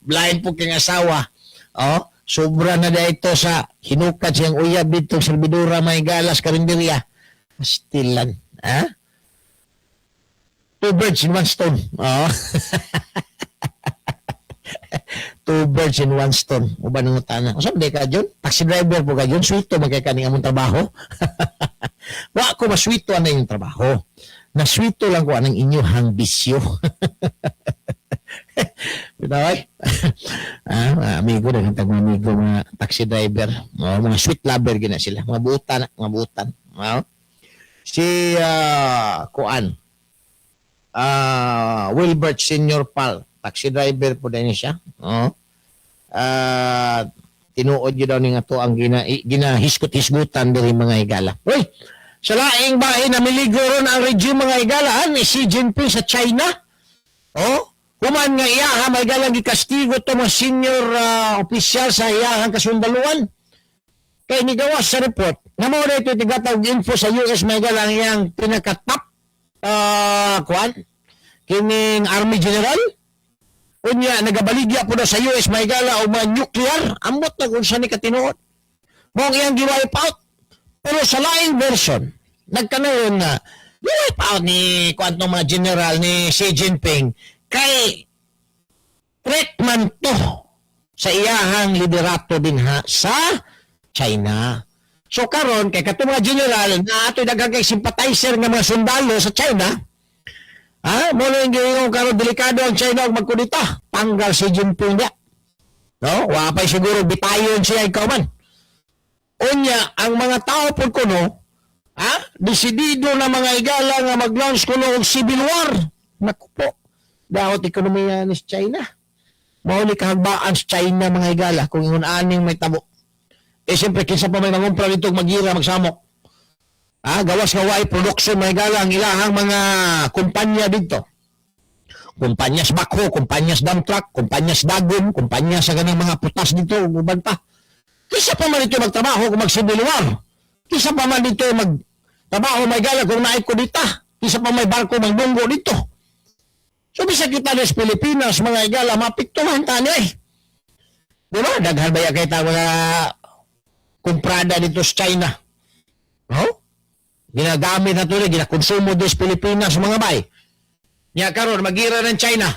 Blind po kang asawa. Oh, sobra na dito sa hinukad siyang uyab dito sa serbidora may galas karinderya. Pastilan. Ha? Two birds in one stone. Oh. Two birds in one stone. Uban ng utana. Unsa man ka John? Taxi driver po ka John, swito man kay kaning among trabaho. Wa ko maswito ana yung trabaho. Naswito lang ko anang inyong bisyo. Bitaw ay. Mga amigo, daghang tag mga amigo, mga taxi driver, mga sweet lover gina sila, mga buutan, mga buutan. Oh. Si kuan Wilbert Senior Pal, taxi driver po din siya. Oh. Tinuod yun daw ni nga to ang ginahiskot-hisgutan diri mga higala. Uy, sa laing bahin namiligo ron ang regime, mga higala, ni Xi Jinping sa China. Oh, human nga iyaha may galang gikastigo to mga senior opisyal sa iyahang kasundaluan. Kay nigawas sa report, nga mao na ito tigatawag info sa US may galang iyang pinaka-top kuan kining army general. Unya nagabaligya po na sa US may gala og mga nuclear, ambot na kung saan ni katinuod. Mao ang iyang gi-wipe out. Pero sa laing version, nagkanayon na gi-wipe out ni kuan tong mga general ni Xi Jinping kay threat man to sa iyahang liderato din ha sa China. So karon kay katong mga general na atoy daghang kay sympathizer nga mga sundalo sa China, mo na yung giingon karon delikado ang China og magkudita. Tanggal si Jinping niya. No, wa pay siguro bitayon siya ikaw man. Unya ang mga tao pud kuno, desidido na mga igala nga mag-launch kuno og civil war. Naku po. Daot ekonomiya ni China. Mao ni kahagbaan sa China, mga higala, kung ingon aning may tabo. Eh siyempre, kinsa pa may mangumpra dito magira magsamok? Ah, gawas nga way production, mga higala, ang ilahang mga kumpanya dito. Kumpanya sa backhoe, kumpanya sa dump truck, kumpanya sa dagom, kumpanya sa ganang mga putas dito, ug uban pa. Kinsa pa man dito magtrabaho kung mag-civil war? Kinsa pa man dito magtrabaho, may gala, kung naay kudita? Kinsa pa may barko magdunggo dito? So bisag kita sa Pilipinas, mga igala, mapiktuhan ta ni eh. Di ba? Daghan ba kay ta mga kumprada dito sa China? No? Ginagamit na to, ginakonsumo dito sa Pilipinas, mga bay. Nya karon magira ng China.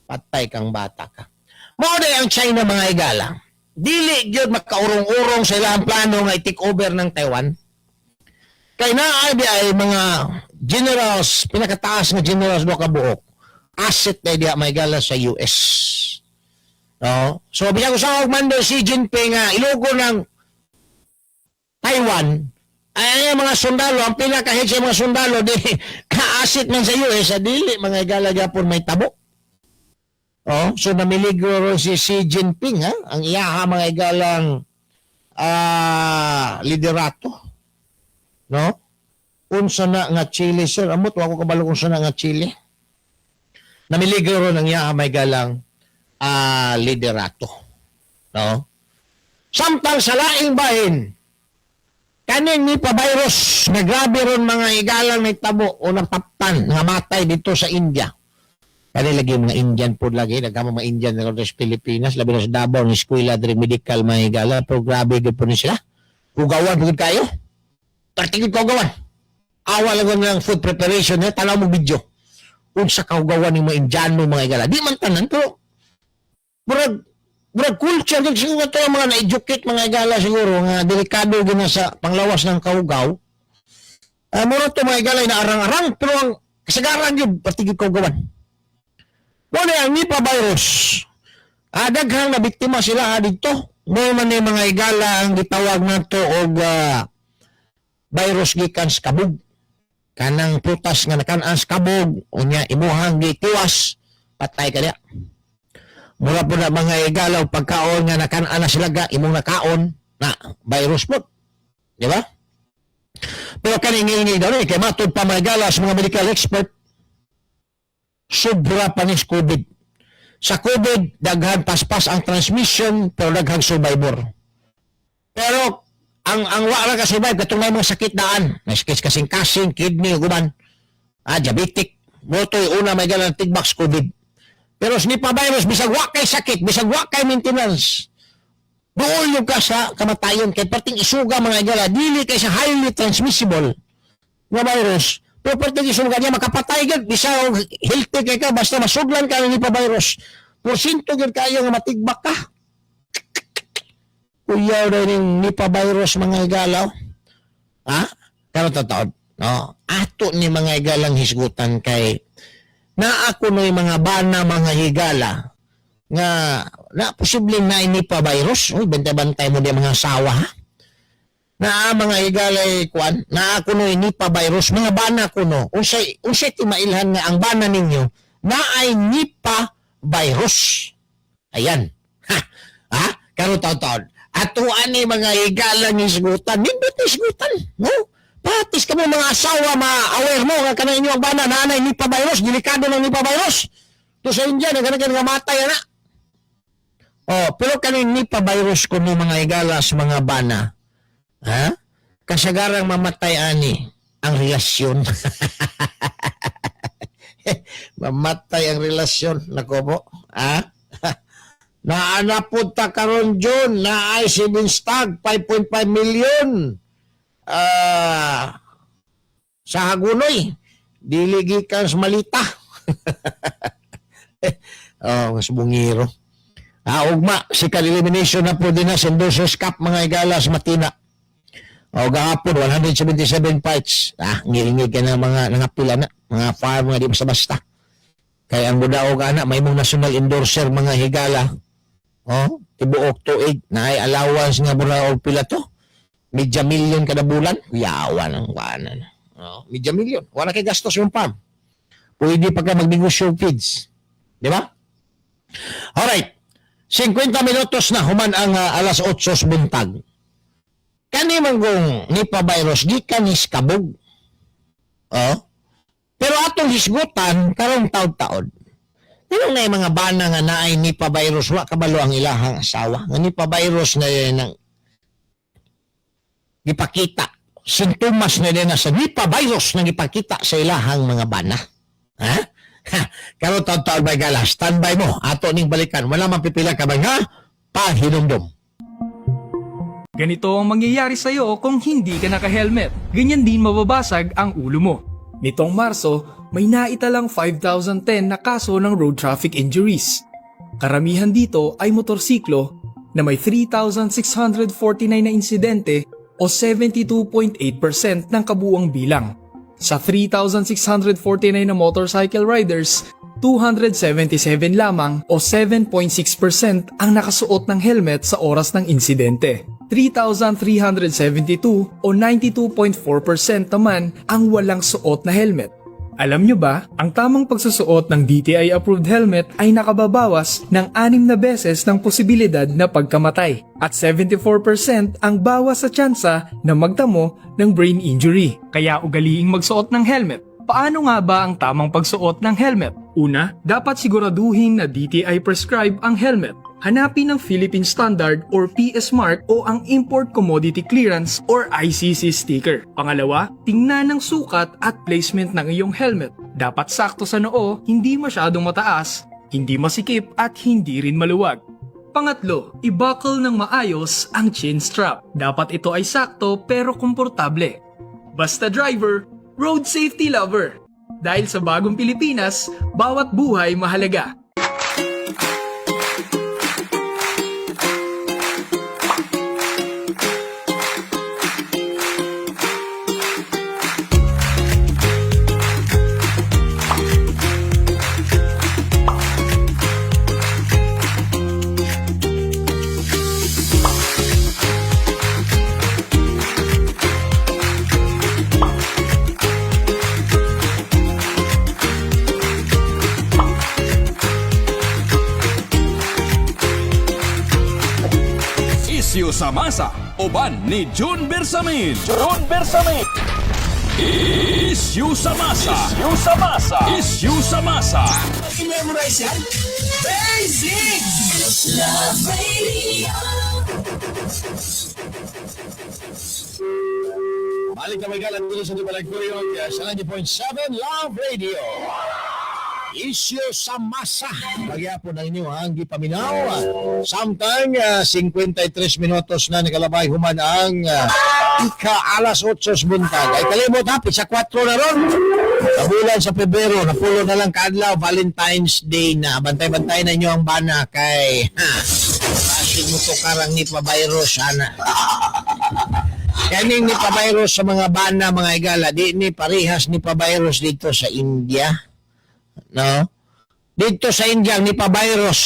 Patay kang bata ka. Mao day ang China, mga igala. Dili gyud makaurong-urong sa ilang plano nga i-take over ng Taiwan. Kay naa di ay mga generals, pinakataas nga generals do ka buok. Asset na diha, may gala, sa US. No? So bisan ko sa man Xi Jinping nga ilugo ng Taiwan, ay ang mga sundalo, ang pinaka-head sa mga sundalo, di, ka-asset man sa US, sa dili, mga igala gyapon may tabo. Oh, so namiligro ron si Xi Jinping, ha? Ang iyaha, mga igalang, liderato. No? Unsa na nga Chile, sir? Amot, wa ko kabalo kung unsa na nga Chile. Namiligro ron ang iyaha, may galang, liderato. No? Samtang sa laing bahin, kaning Nipah virus na grabe ron, mga igalang, may tabo o nataptan nga matay dito sa India. Kani lagi mga Indian po lagi, nagkamo mga Indian na sa Pilipinas, labi na sa Davao, ni eskwela diri medical, mga higala, pero grabe gyud po ni sila. Hugawan pud kayo. Tartigid ko gawan. Awa lang ng food preparation niya, tanaw mo video. Unsa kahugawan ni mga Indiano, mga higala. Di man tanan, pero murag culture gyud siguro to ang mga na-educate, mga higala, siguro nga delikado gyud na sa panglawas ng kahugaw. Murag to, mga higala, na arang-arang, pero ang kasagaran gyud patigid kahugawan. Mao na ang Nipah virus. Daghang na biktima sila dito. Mao man ni, mga higala, ang gitawag nato og virus gikan sa kabog. Kanang prutas nga nakan-an sa kabog, unya imuhang gitiwas, patay ka diya. Mura po na, mga higala, og pagkaon nga nakan-an na sila ga, imong nakaon, na virus po. Di ba? Pero kaning ngilngig daw ni, kay matod pa, mga higala, sa mga medical expert, sobra pa ni sa COVID. Sa COVID, daghan paspas ang transmission, pero daghang survivor. Pero, ang wala ka survive, katong may mga sakit daan. May sakit kasing-kasing, kidney, guman, diabetic. Moto'y una may galang tigbak sa COVID. Pero sa Nipah virus, bisag wa kay sakit, bisag wa kay maintenance, duol yung ka sa kamatayon. Kay perting isuga, mga igala, dili kay sa highly transmissible nga virus. Pero perting isuga niya, makapatay gyud, bisag healthy kay ka, basta masudlan ka ng Nipah virus. Porsinto gyud kayo nga matigbak ka. Kuyaw na ning Nipah virus, mga igalaw. Ha? Pero totoo, no? Ato ni, mga igalang, hisgutan kay na ako no mga bana, mga higala, nga na posibleng na Nipah virus. Uy, bantay-bantay mo di mga asawa, ha? Na mga higala kuan, na ako no Nipah virus mga bana ko no. Unsay timailhan nga ang bana ninyo na ay Nipah virus? Ayan. Ha? Ha? Karon taon-taon. Ato ani, mga higala, ni hisgutan. Nindot hisgutan. No? Patis ka mo mga asawa, ma-aware mo nga kanang inyong bana na anay Nipah virus, delikado ng Nipah virus. To sa India, naganagan nga matay na. Oh, pero kaning Nipah virus kuno, mga higala, sa mga bana. Ha? Kasagarang mamatay ani ang relasyon. Mamatay ang relasyon. Nako po. Ha? Naanapod ta karon June na ay 7 stag 5.5 million. Sa Hagonoy dili gikan sa malita. Oh, mas bungiro. Ugma second elimination na po din na sa Endorsers Cup, mga igala, sa Matina. O gahapon 177 fights. Ngilingig ka na mga nangapila na, mga farm nga di basta-basta. Kay ang budaog ana may mong national endorser, mga higala. Oh, tibuok tuig na ay allowance nga mura og pila to? Medya million kada bulan. Yawan ang kuanan. Oh, medya million. Wala kay gastos yung farm. Pwede pa ka magnegosyo og feeds. Di ba? Alright. 50 minutos na human ang alas 8 sa buntag. Kani man kung Nipah virus gikan ni kabog. Oh. Pero atong hisgutan karong taod-taod. Nganong naay mga bana nga naay Nipah virus, wa kabalo ang ilahang asawa? Nga Nipah virus na yun ang gipakita, sintomas na din na sa Nipah virus na gipakita sa ilahang mga bana. Ha? Ha, karon taod-taod may gala, standby mo. Ato ning balikan. Wala man pipila ka mga pahinumdum. Ganito ang mangyayari sa'yo kung hindi ka naka-helmet. Ganyan din mababasag ang ulo mo. Nitong Marso, may naitalang 5,010 na kaso ng road traffic injuries. Karamihan dito ay motorsiklo na may 3,649 na insidente o 72.8% ng kabuuang bilang. Sa 3,649 na motorcycle riders, 277 lamang o 7.6% ang nakasuot ng helmet sa oras ng insidente. 3,372 o 92.4% naman ang walang suot na helmet. Alam nyo ba, ang tamang pagsusuot ng DTI-approved helmet ay nakababawas ng 6 na beses ng posibilidad na pagkamatay at 74% ang bawas sa tsansa na magtamo ng brain injury. Kaya ugaliing magsuot ng helmet. Paano nga ba ang tamang pagsuot ng helmet? Una, dapat siguraduhin na DTI prescribe ang helmet. Hanapin ang Philippine Standard or PS Mark o ang Import Commodity Clearance or ICC sticker. Pangalawa, tingnan ang sukat at placement ng iyong helmet. Dapat sakto sa noo, hindi masyadong mataas, hindi masikip at hindi rin maluwag. Pangatlo, i-buckle ng maayos ang chin strap. Dapat ito ay sakto pero komportable. Basta driver, road safety lover. Dahil sa bagong Pilipinas, bawat buhay mahalaga. Isyu sa masa, uban ni June Bersamin. June Bersamin. Isyu sa masa. Isyu sa masa. Isyu sa masa. I-memorize yan. Basics! Love Radio. Balik na may gala dito sa Dubalagkuryong sa 90.7 Love Radio. Isyu sa masa. Pagyapon ang inyo ang gipaminaw. Samtang 53 minutos na nakalabay human ang ika alas 8 sa buntag. Ay kalimot ha, sa 4 na ron. Sa bulan sa Pebrero, napulo na lang kaadlaw, Valentine's Day na. Bantay-bantay na inyo ang bana kay ha, basig mo to karang ni virus ana. Kaning ni virus sa mga bana, mga igala, di ni parehas ni virus dito sa India. No? Dito sa India ang Nipah virus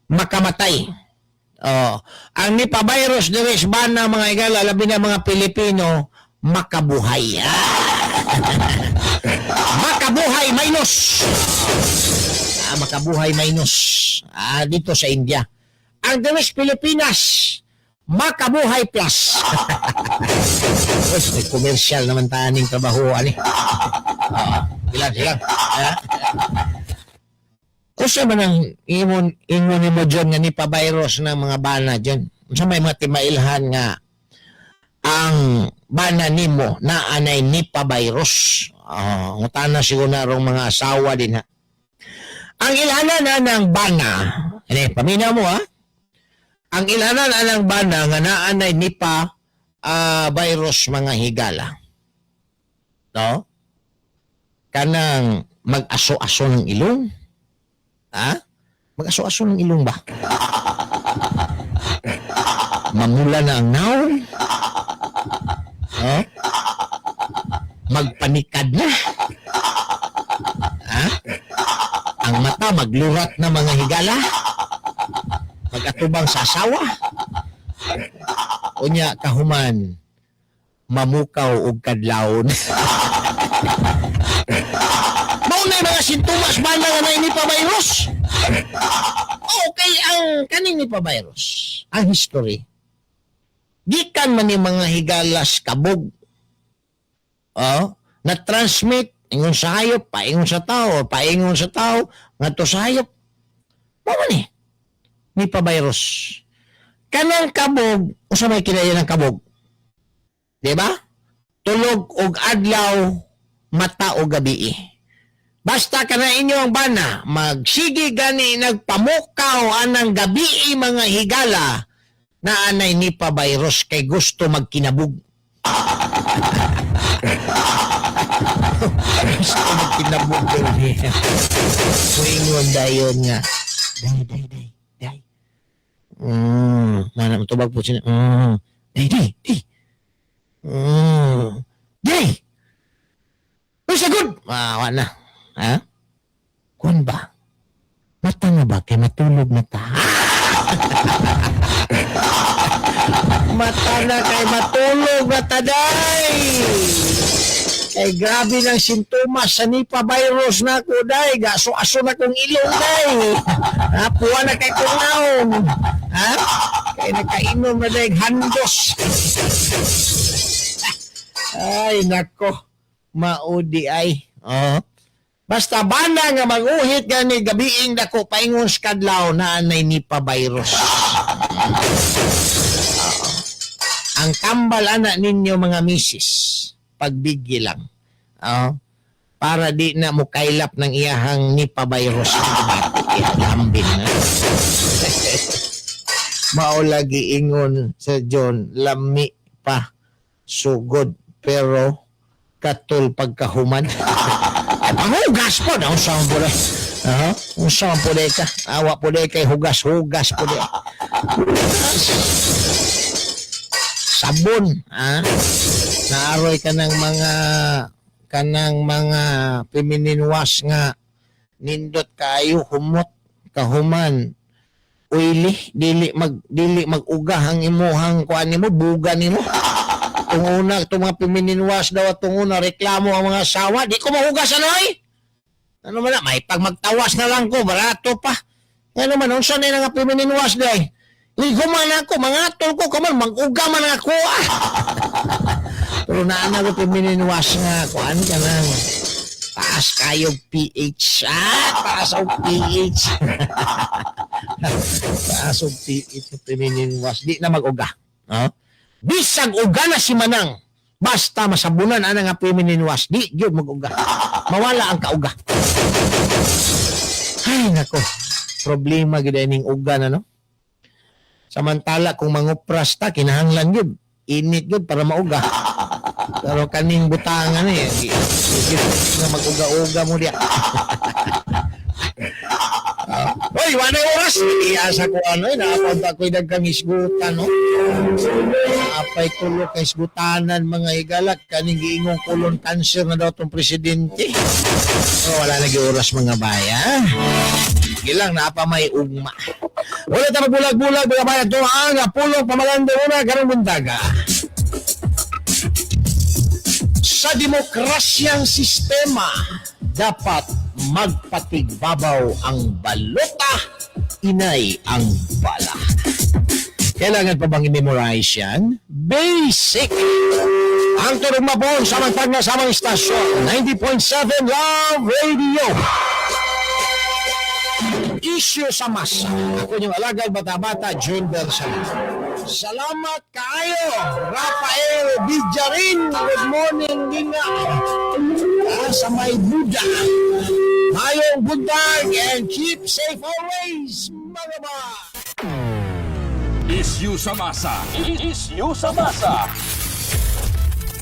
makamatay. Oh, ang Nipah virus diri sa bana, mga igala, labi na mga Pilipino, makabuhay. Makabuhay minus. Makabuhay minus. Dito sa India. Ang diri sa Pilipinas, makabuhay plus. Uy, may commercial naman taning trabaho ani. Ilan, ilan. Ha? Usa man ang imon ingon nimo John nga Nipah virus ng mga bana dyan? Unsa may mga timailhan nga ang bana nimo na anay Nipah virus? Ngutana siguro na rong mga asawa din ha. Ang ilhanan na ng bana, ini paminaw mo ha. Ang ilhanan na ng bana nga naanay Nipah virus, mga higala. No? Kanang mag-aso-aso ng ilong. Ha? Mag-aso-aso ng ilong ba? Mamula na ang naon. Ha? Magpanikad na. Ha? Ang mata maglurat na, mga higala. Mag-atubang sa asawa. Unya kahuman mamukaw og kadlawon. Mao na yung mga sintomas ba nga na Nipah virus? Okay. Kaning Nipah virus, ang history, gikan man ni, mga higalas, kabog. Oh, na-transmit ingon sa hayop, paingon sa tao, paingon sa tao, ngadto sa hayop. Mao man ni Nipah virus. Kanang kabog, usa may kinaiya ng kabog? Di ba? Tulog og adlaw, mata og gabi. Basta kana inyo ang bana, magsige gani nagpamukaw anang gabi, mga higala, na anay Nipah virus kay gusto magkinabog. Gusto magkinabog din. Muingon dayon nga, "Day, day, day, day." Mana tubag po siya. "Day, day, day. Day. Uy, sagod! Ah, wala na. Ha? Kuan ba? Mata na ba? Kay matulog na ta. Mata na kay matulog na ta, day! Kay grabe ng sintomas sa Nipah virus na ko, day. Gaso-aso na kong ilong, day. Ha? Puwa na kay kong naong. Ha? Kay nakainom na, day, handos. Ay, nako. Maudi ay. Oh. Basta bana nga mag-uhit gani gabiing dako paingon sa kadlaw, na anay Nipah virus. Oo. Ang kambal ana ninyo, mga misis, pagbigyi lang. Oo. Para di na mo kailap ng iyahang Nipah virus. Lambin na. Mao lagi ingon sa John, lami pa sugod pero katul pagkahuman. Ay, panghugas po na unsa man pud. Aha, unsa man pud ka? Awa pud kay hugas-hugas pud. Sabon, ha? Naaroy ka ng mga kanang mga feminine wash nga nindot kayo humot kahuman oily, dili mag-uga ang imuhang kuan nimo, buga nimo. Tunguna itong mga feminine wash daw at tunguna reklamo ang mga asawa, "Di ko mahugas, ano ay? Ano man na, may pag magtawas na lang ko, barato pa. Ano man, unsa na nga feminine wash day? Ligo man ako, mga atol ko, kaman, mag-uga man ako ah." Pero naana ko feminine wash nga, kuan ka nang, taas kayo pH. Ah, taas ang pH. Taas ang pH ng feminine wash. Di na mag-uga. No? Bisag uga na si Manang. Basta masabunan ana nga feminine wash, di gyud mag-uga. Mawala ang kauga. Ay nako. Problema gyud ning uga na, no. Samantala kung mangupras ta, kinahanglan gyud init gyud para mauga. Pero kaning butangan eh, di gyud nga mag-uga-uga mo diya. Ah, hoy, wala oras. Iya sa ko ano eh, naapunta ko'y dagkang isgutan, no? Apay tulo kay isgutanan, mga higala, kaning giingong colon cancer na daw tong presidente. Oh, wala lagi oras, mga baya. Gilang naapa may ugma. Wala ta magbulag-bulag, mga baya. Ito ang pulong pamalando una karong buntaga. Sa demokrasyang sistema, dapat magpatigbabaw ang balota, inay ang bala. Kailangan pa bang i-memorize yan? Basic! Ang turong mapon sa mga na samang istasyon, 90.7 Love Radio. Isyu sa masa. Ako yung alagad bata-bata, June Bersamin. Salamat kaayo, Rafael Villarin. Good morning, Ginga. Ah, sa may Buda. Mayong buntag and keep safe always, mga ba. Isyu sa masa. Isyu sa masa.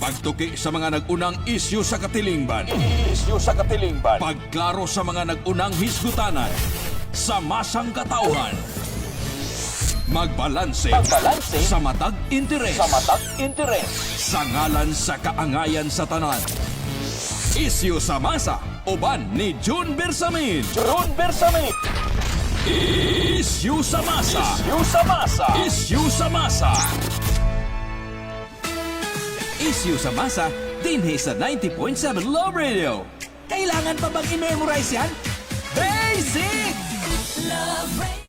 Pagtuki sa mga nag-unang isyu sa katilingban. Isyu sa katilingban. Pagklaro sa mga nag-unang hisgutanan. Sa masang katauhan. Magbalanse. Magbalanse. Sa matag interes. Sa matag interes. Sa ngalan sa kaangayan sa tanan. Isyu sa masa. Uban ni June Bersamin. June Bersamin. Isyu sa masa. Isyu sa masa. Isyu sa masa. Isyu sa masa, dinhi sa 90.7 Love Radio. Kailangan pa bang i-memorize yan? Basic! Love.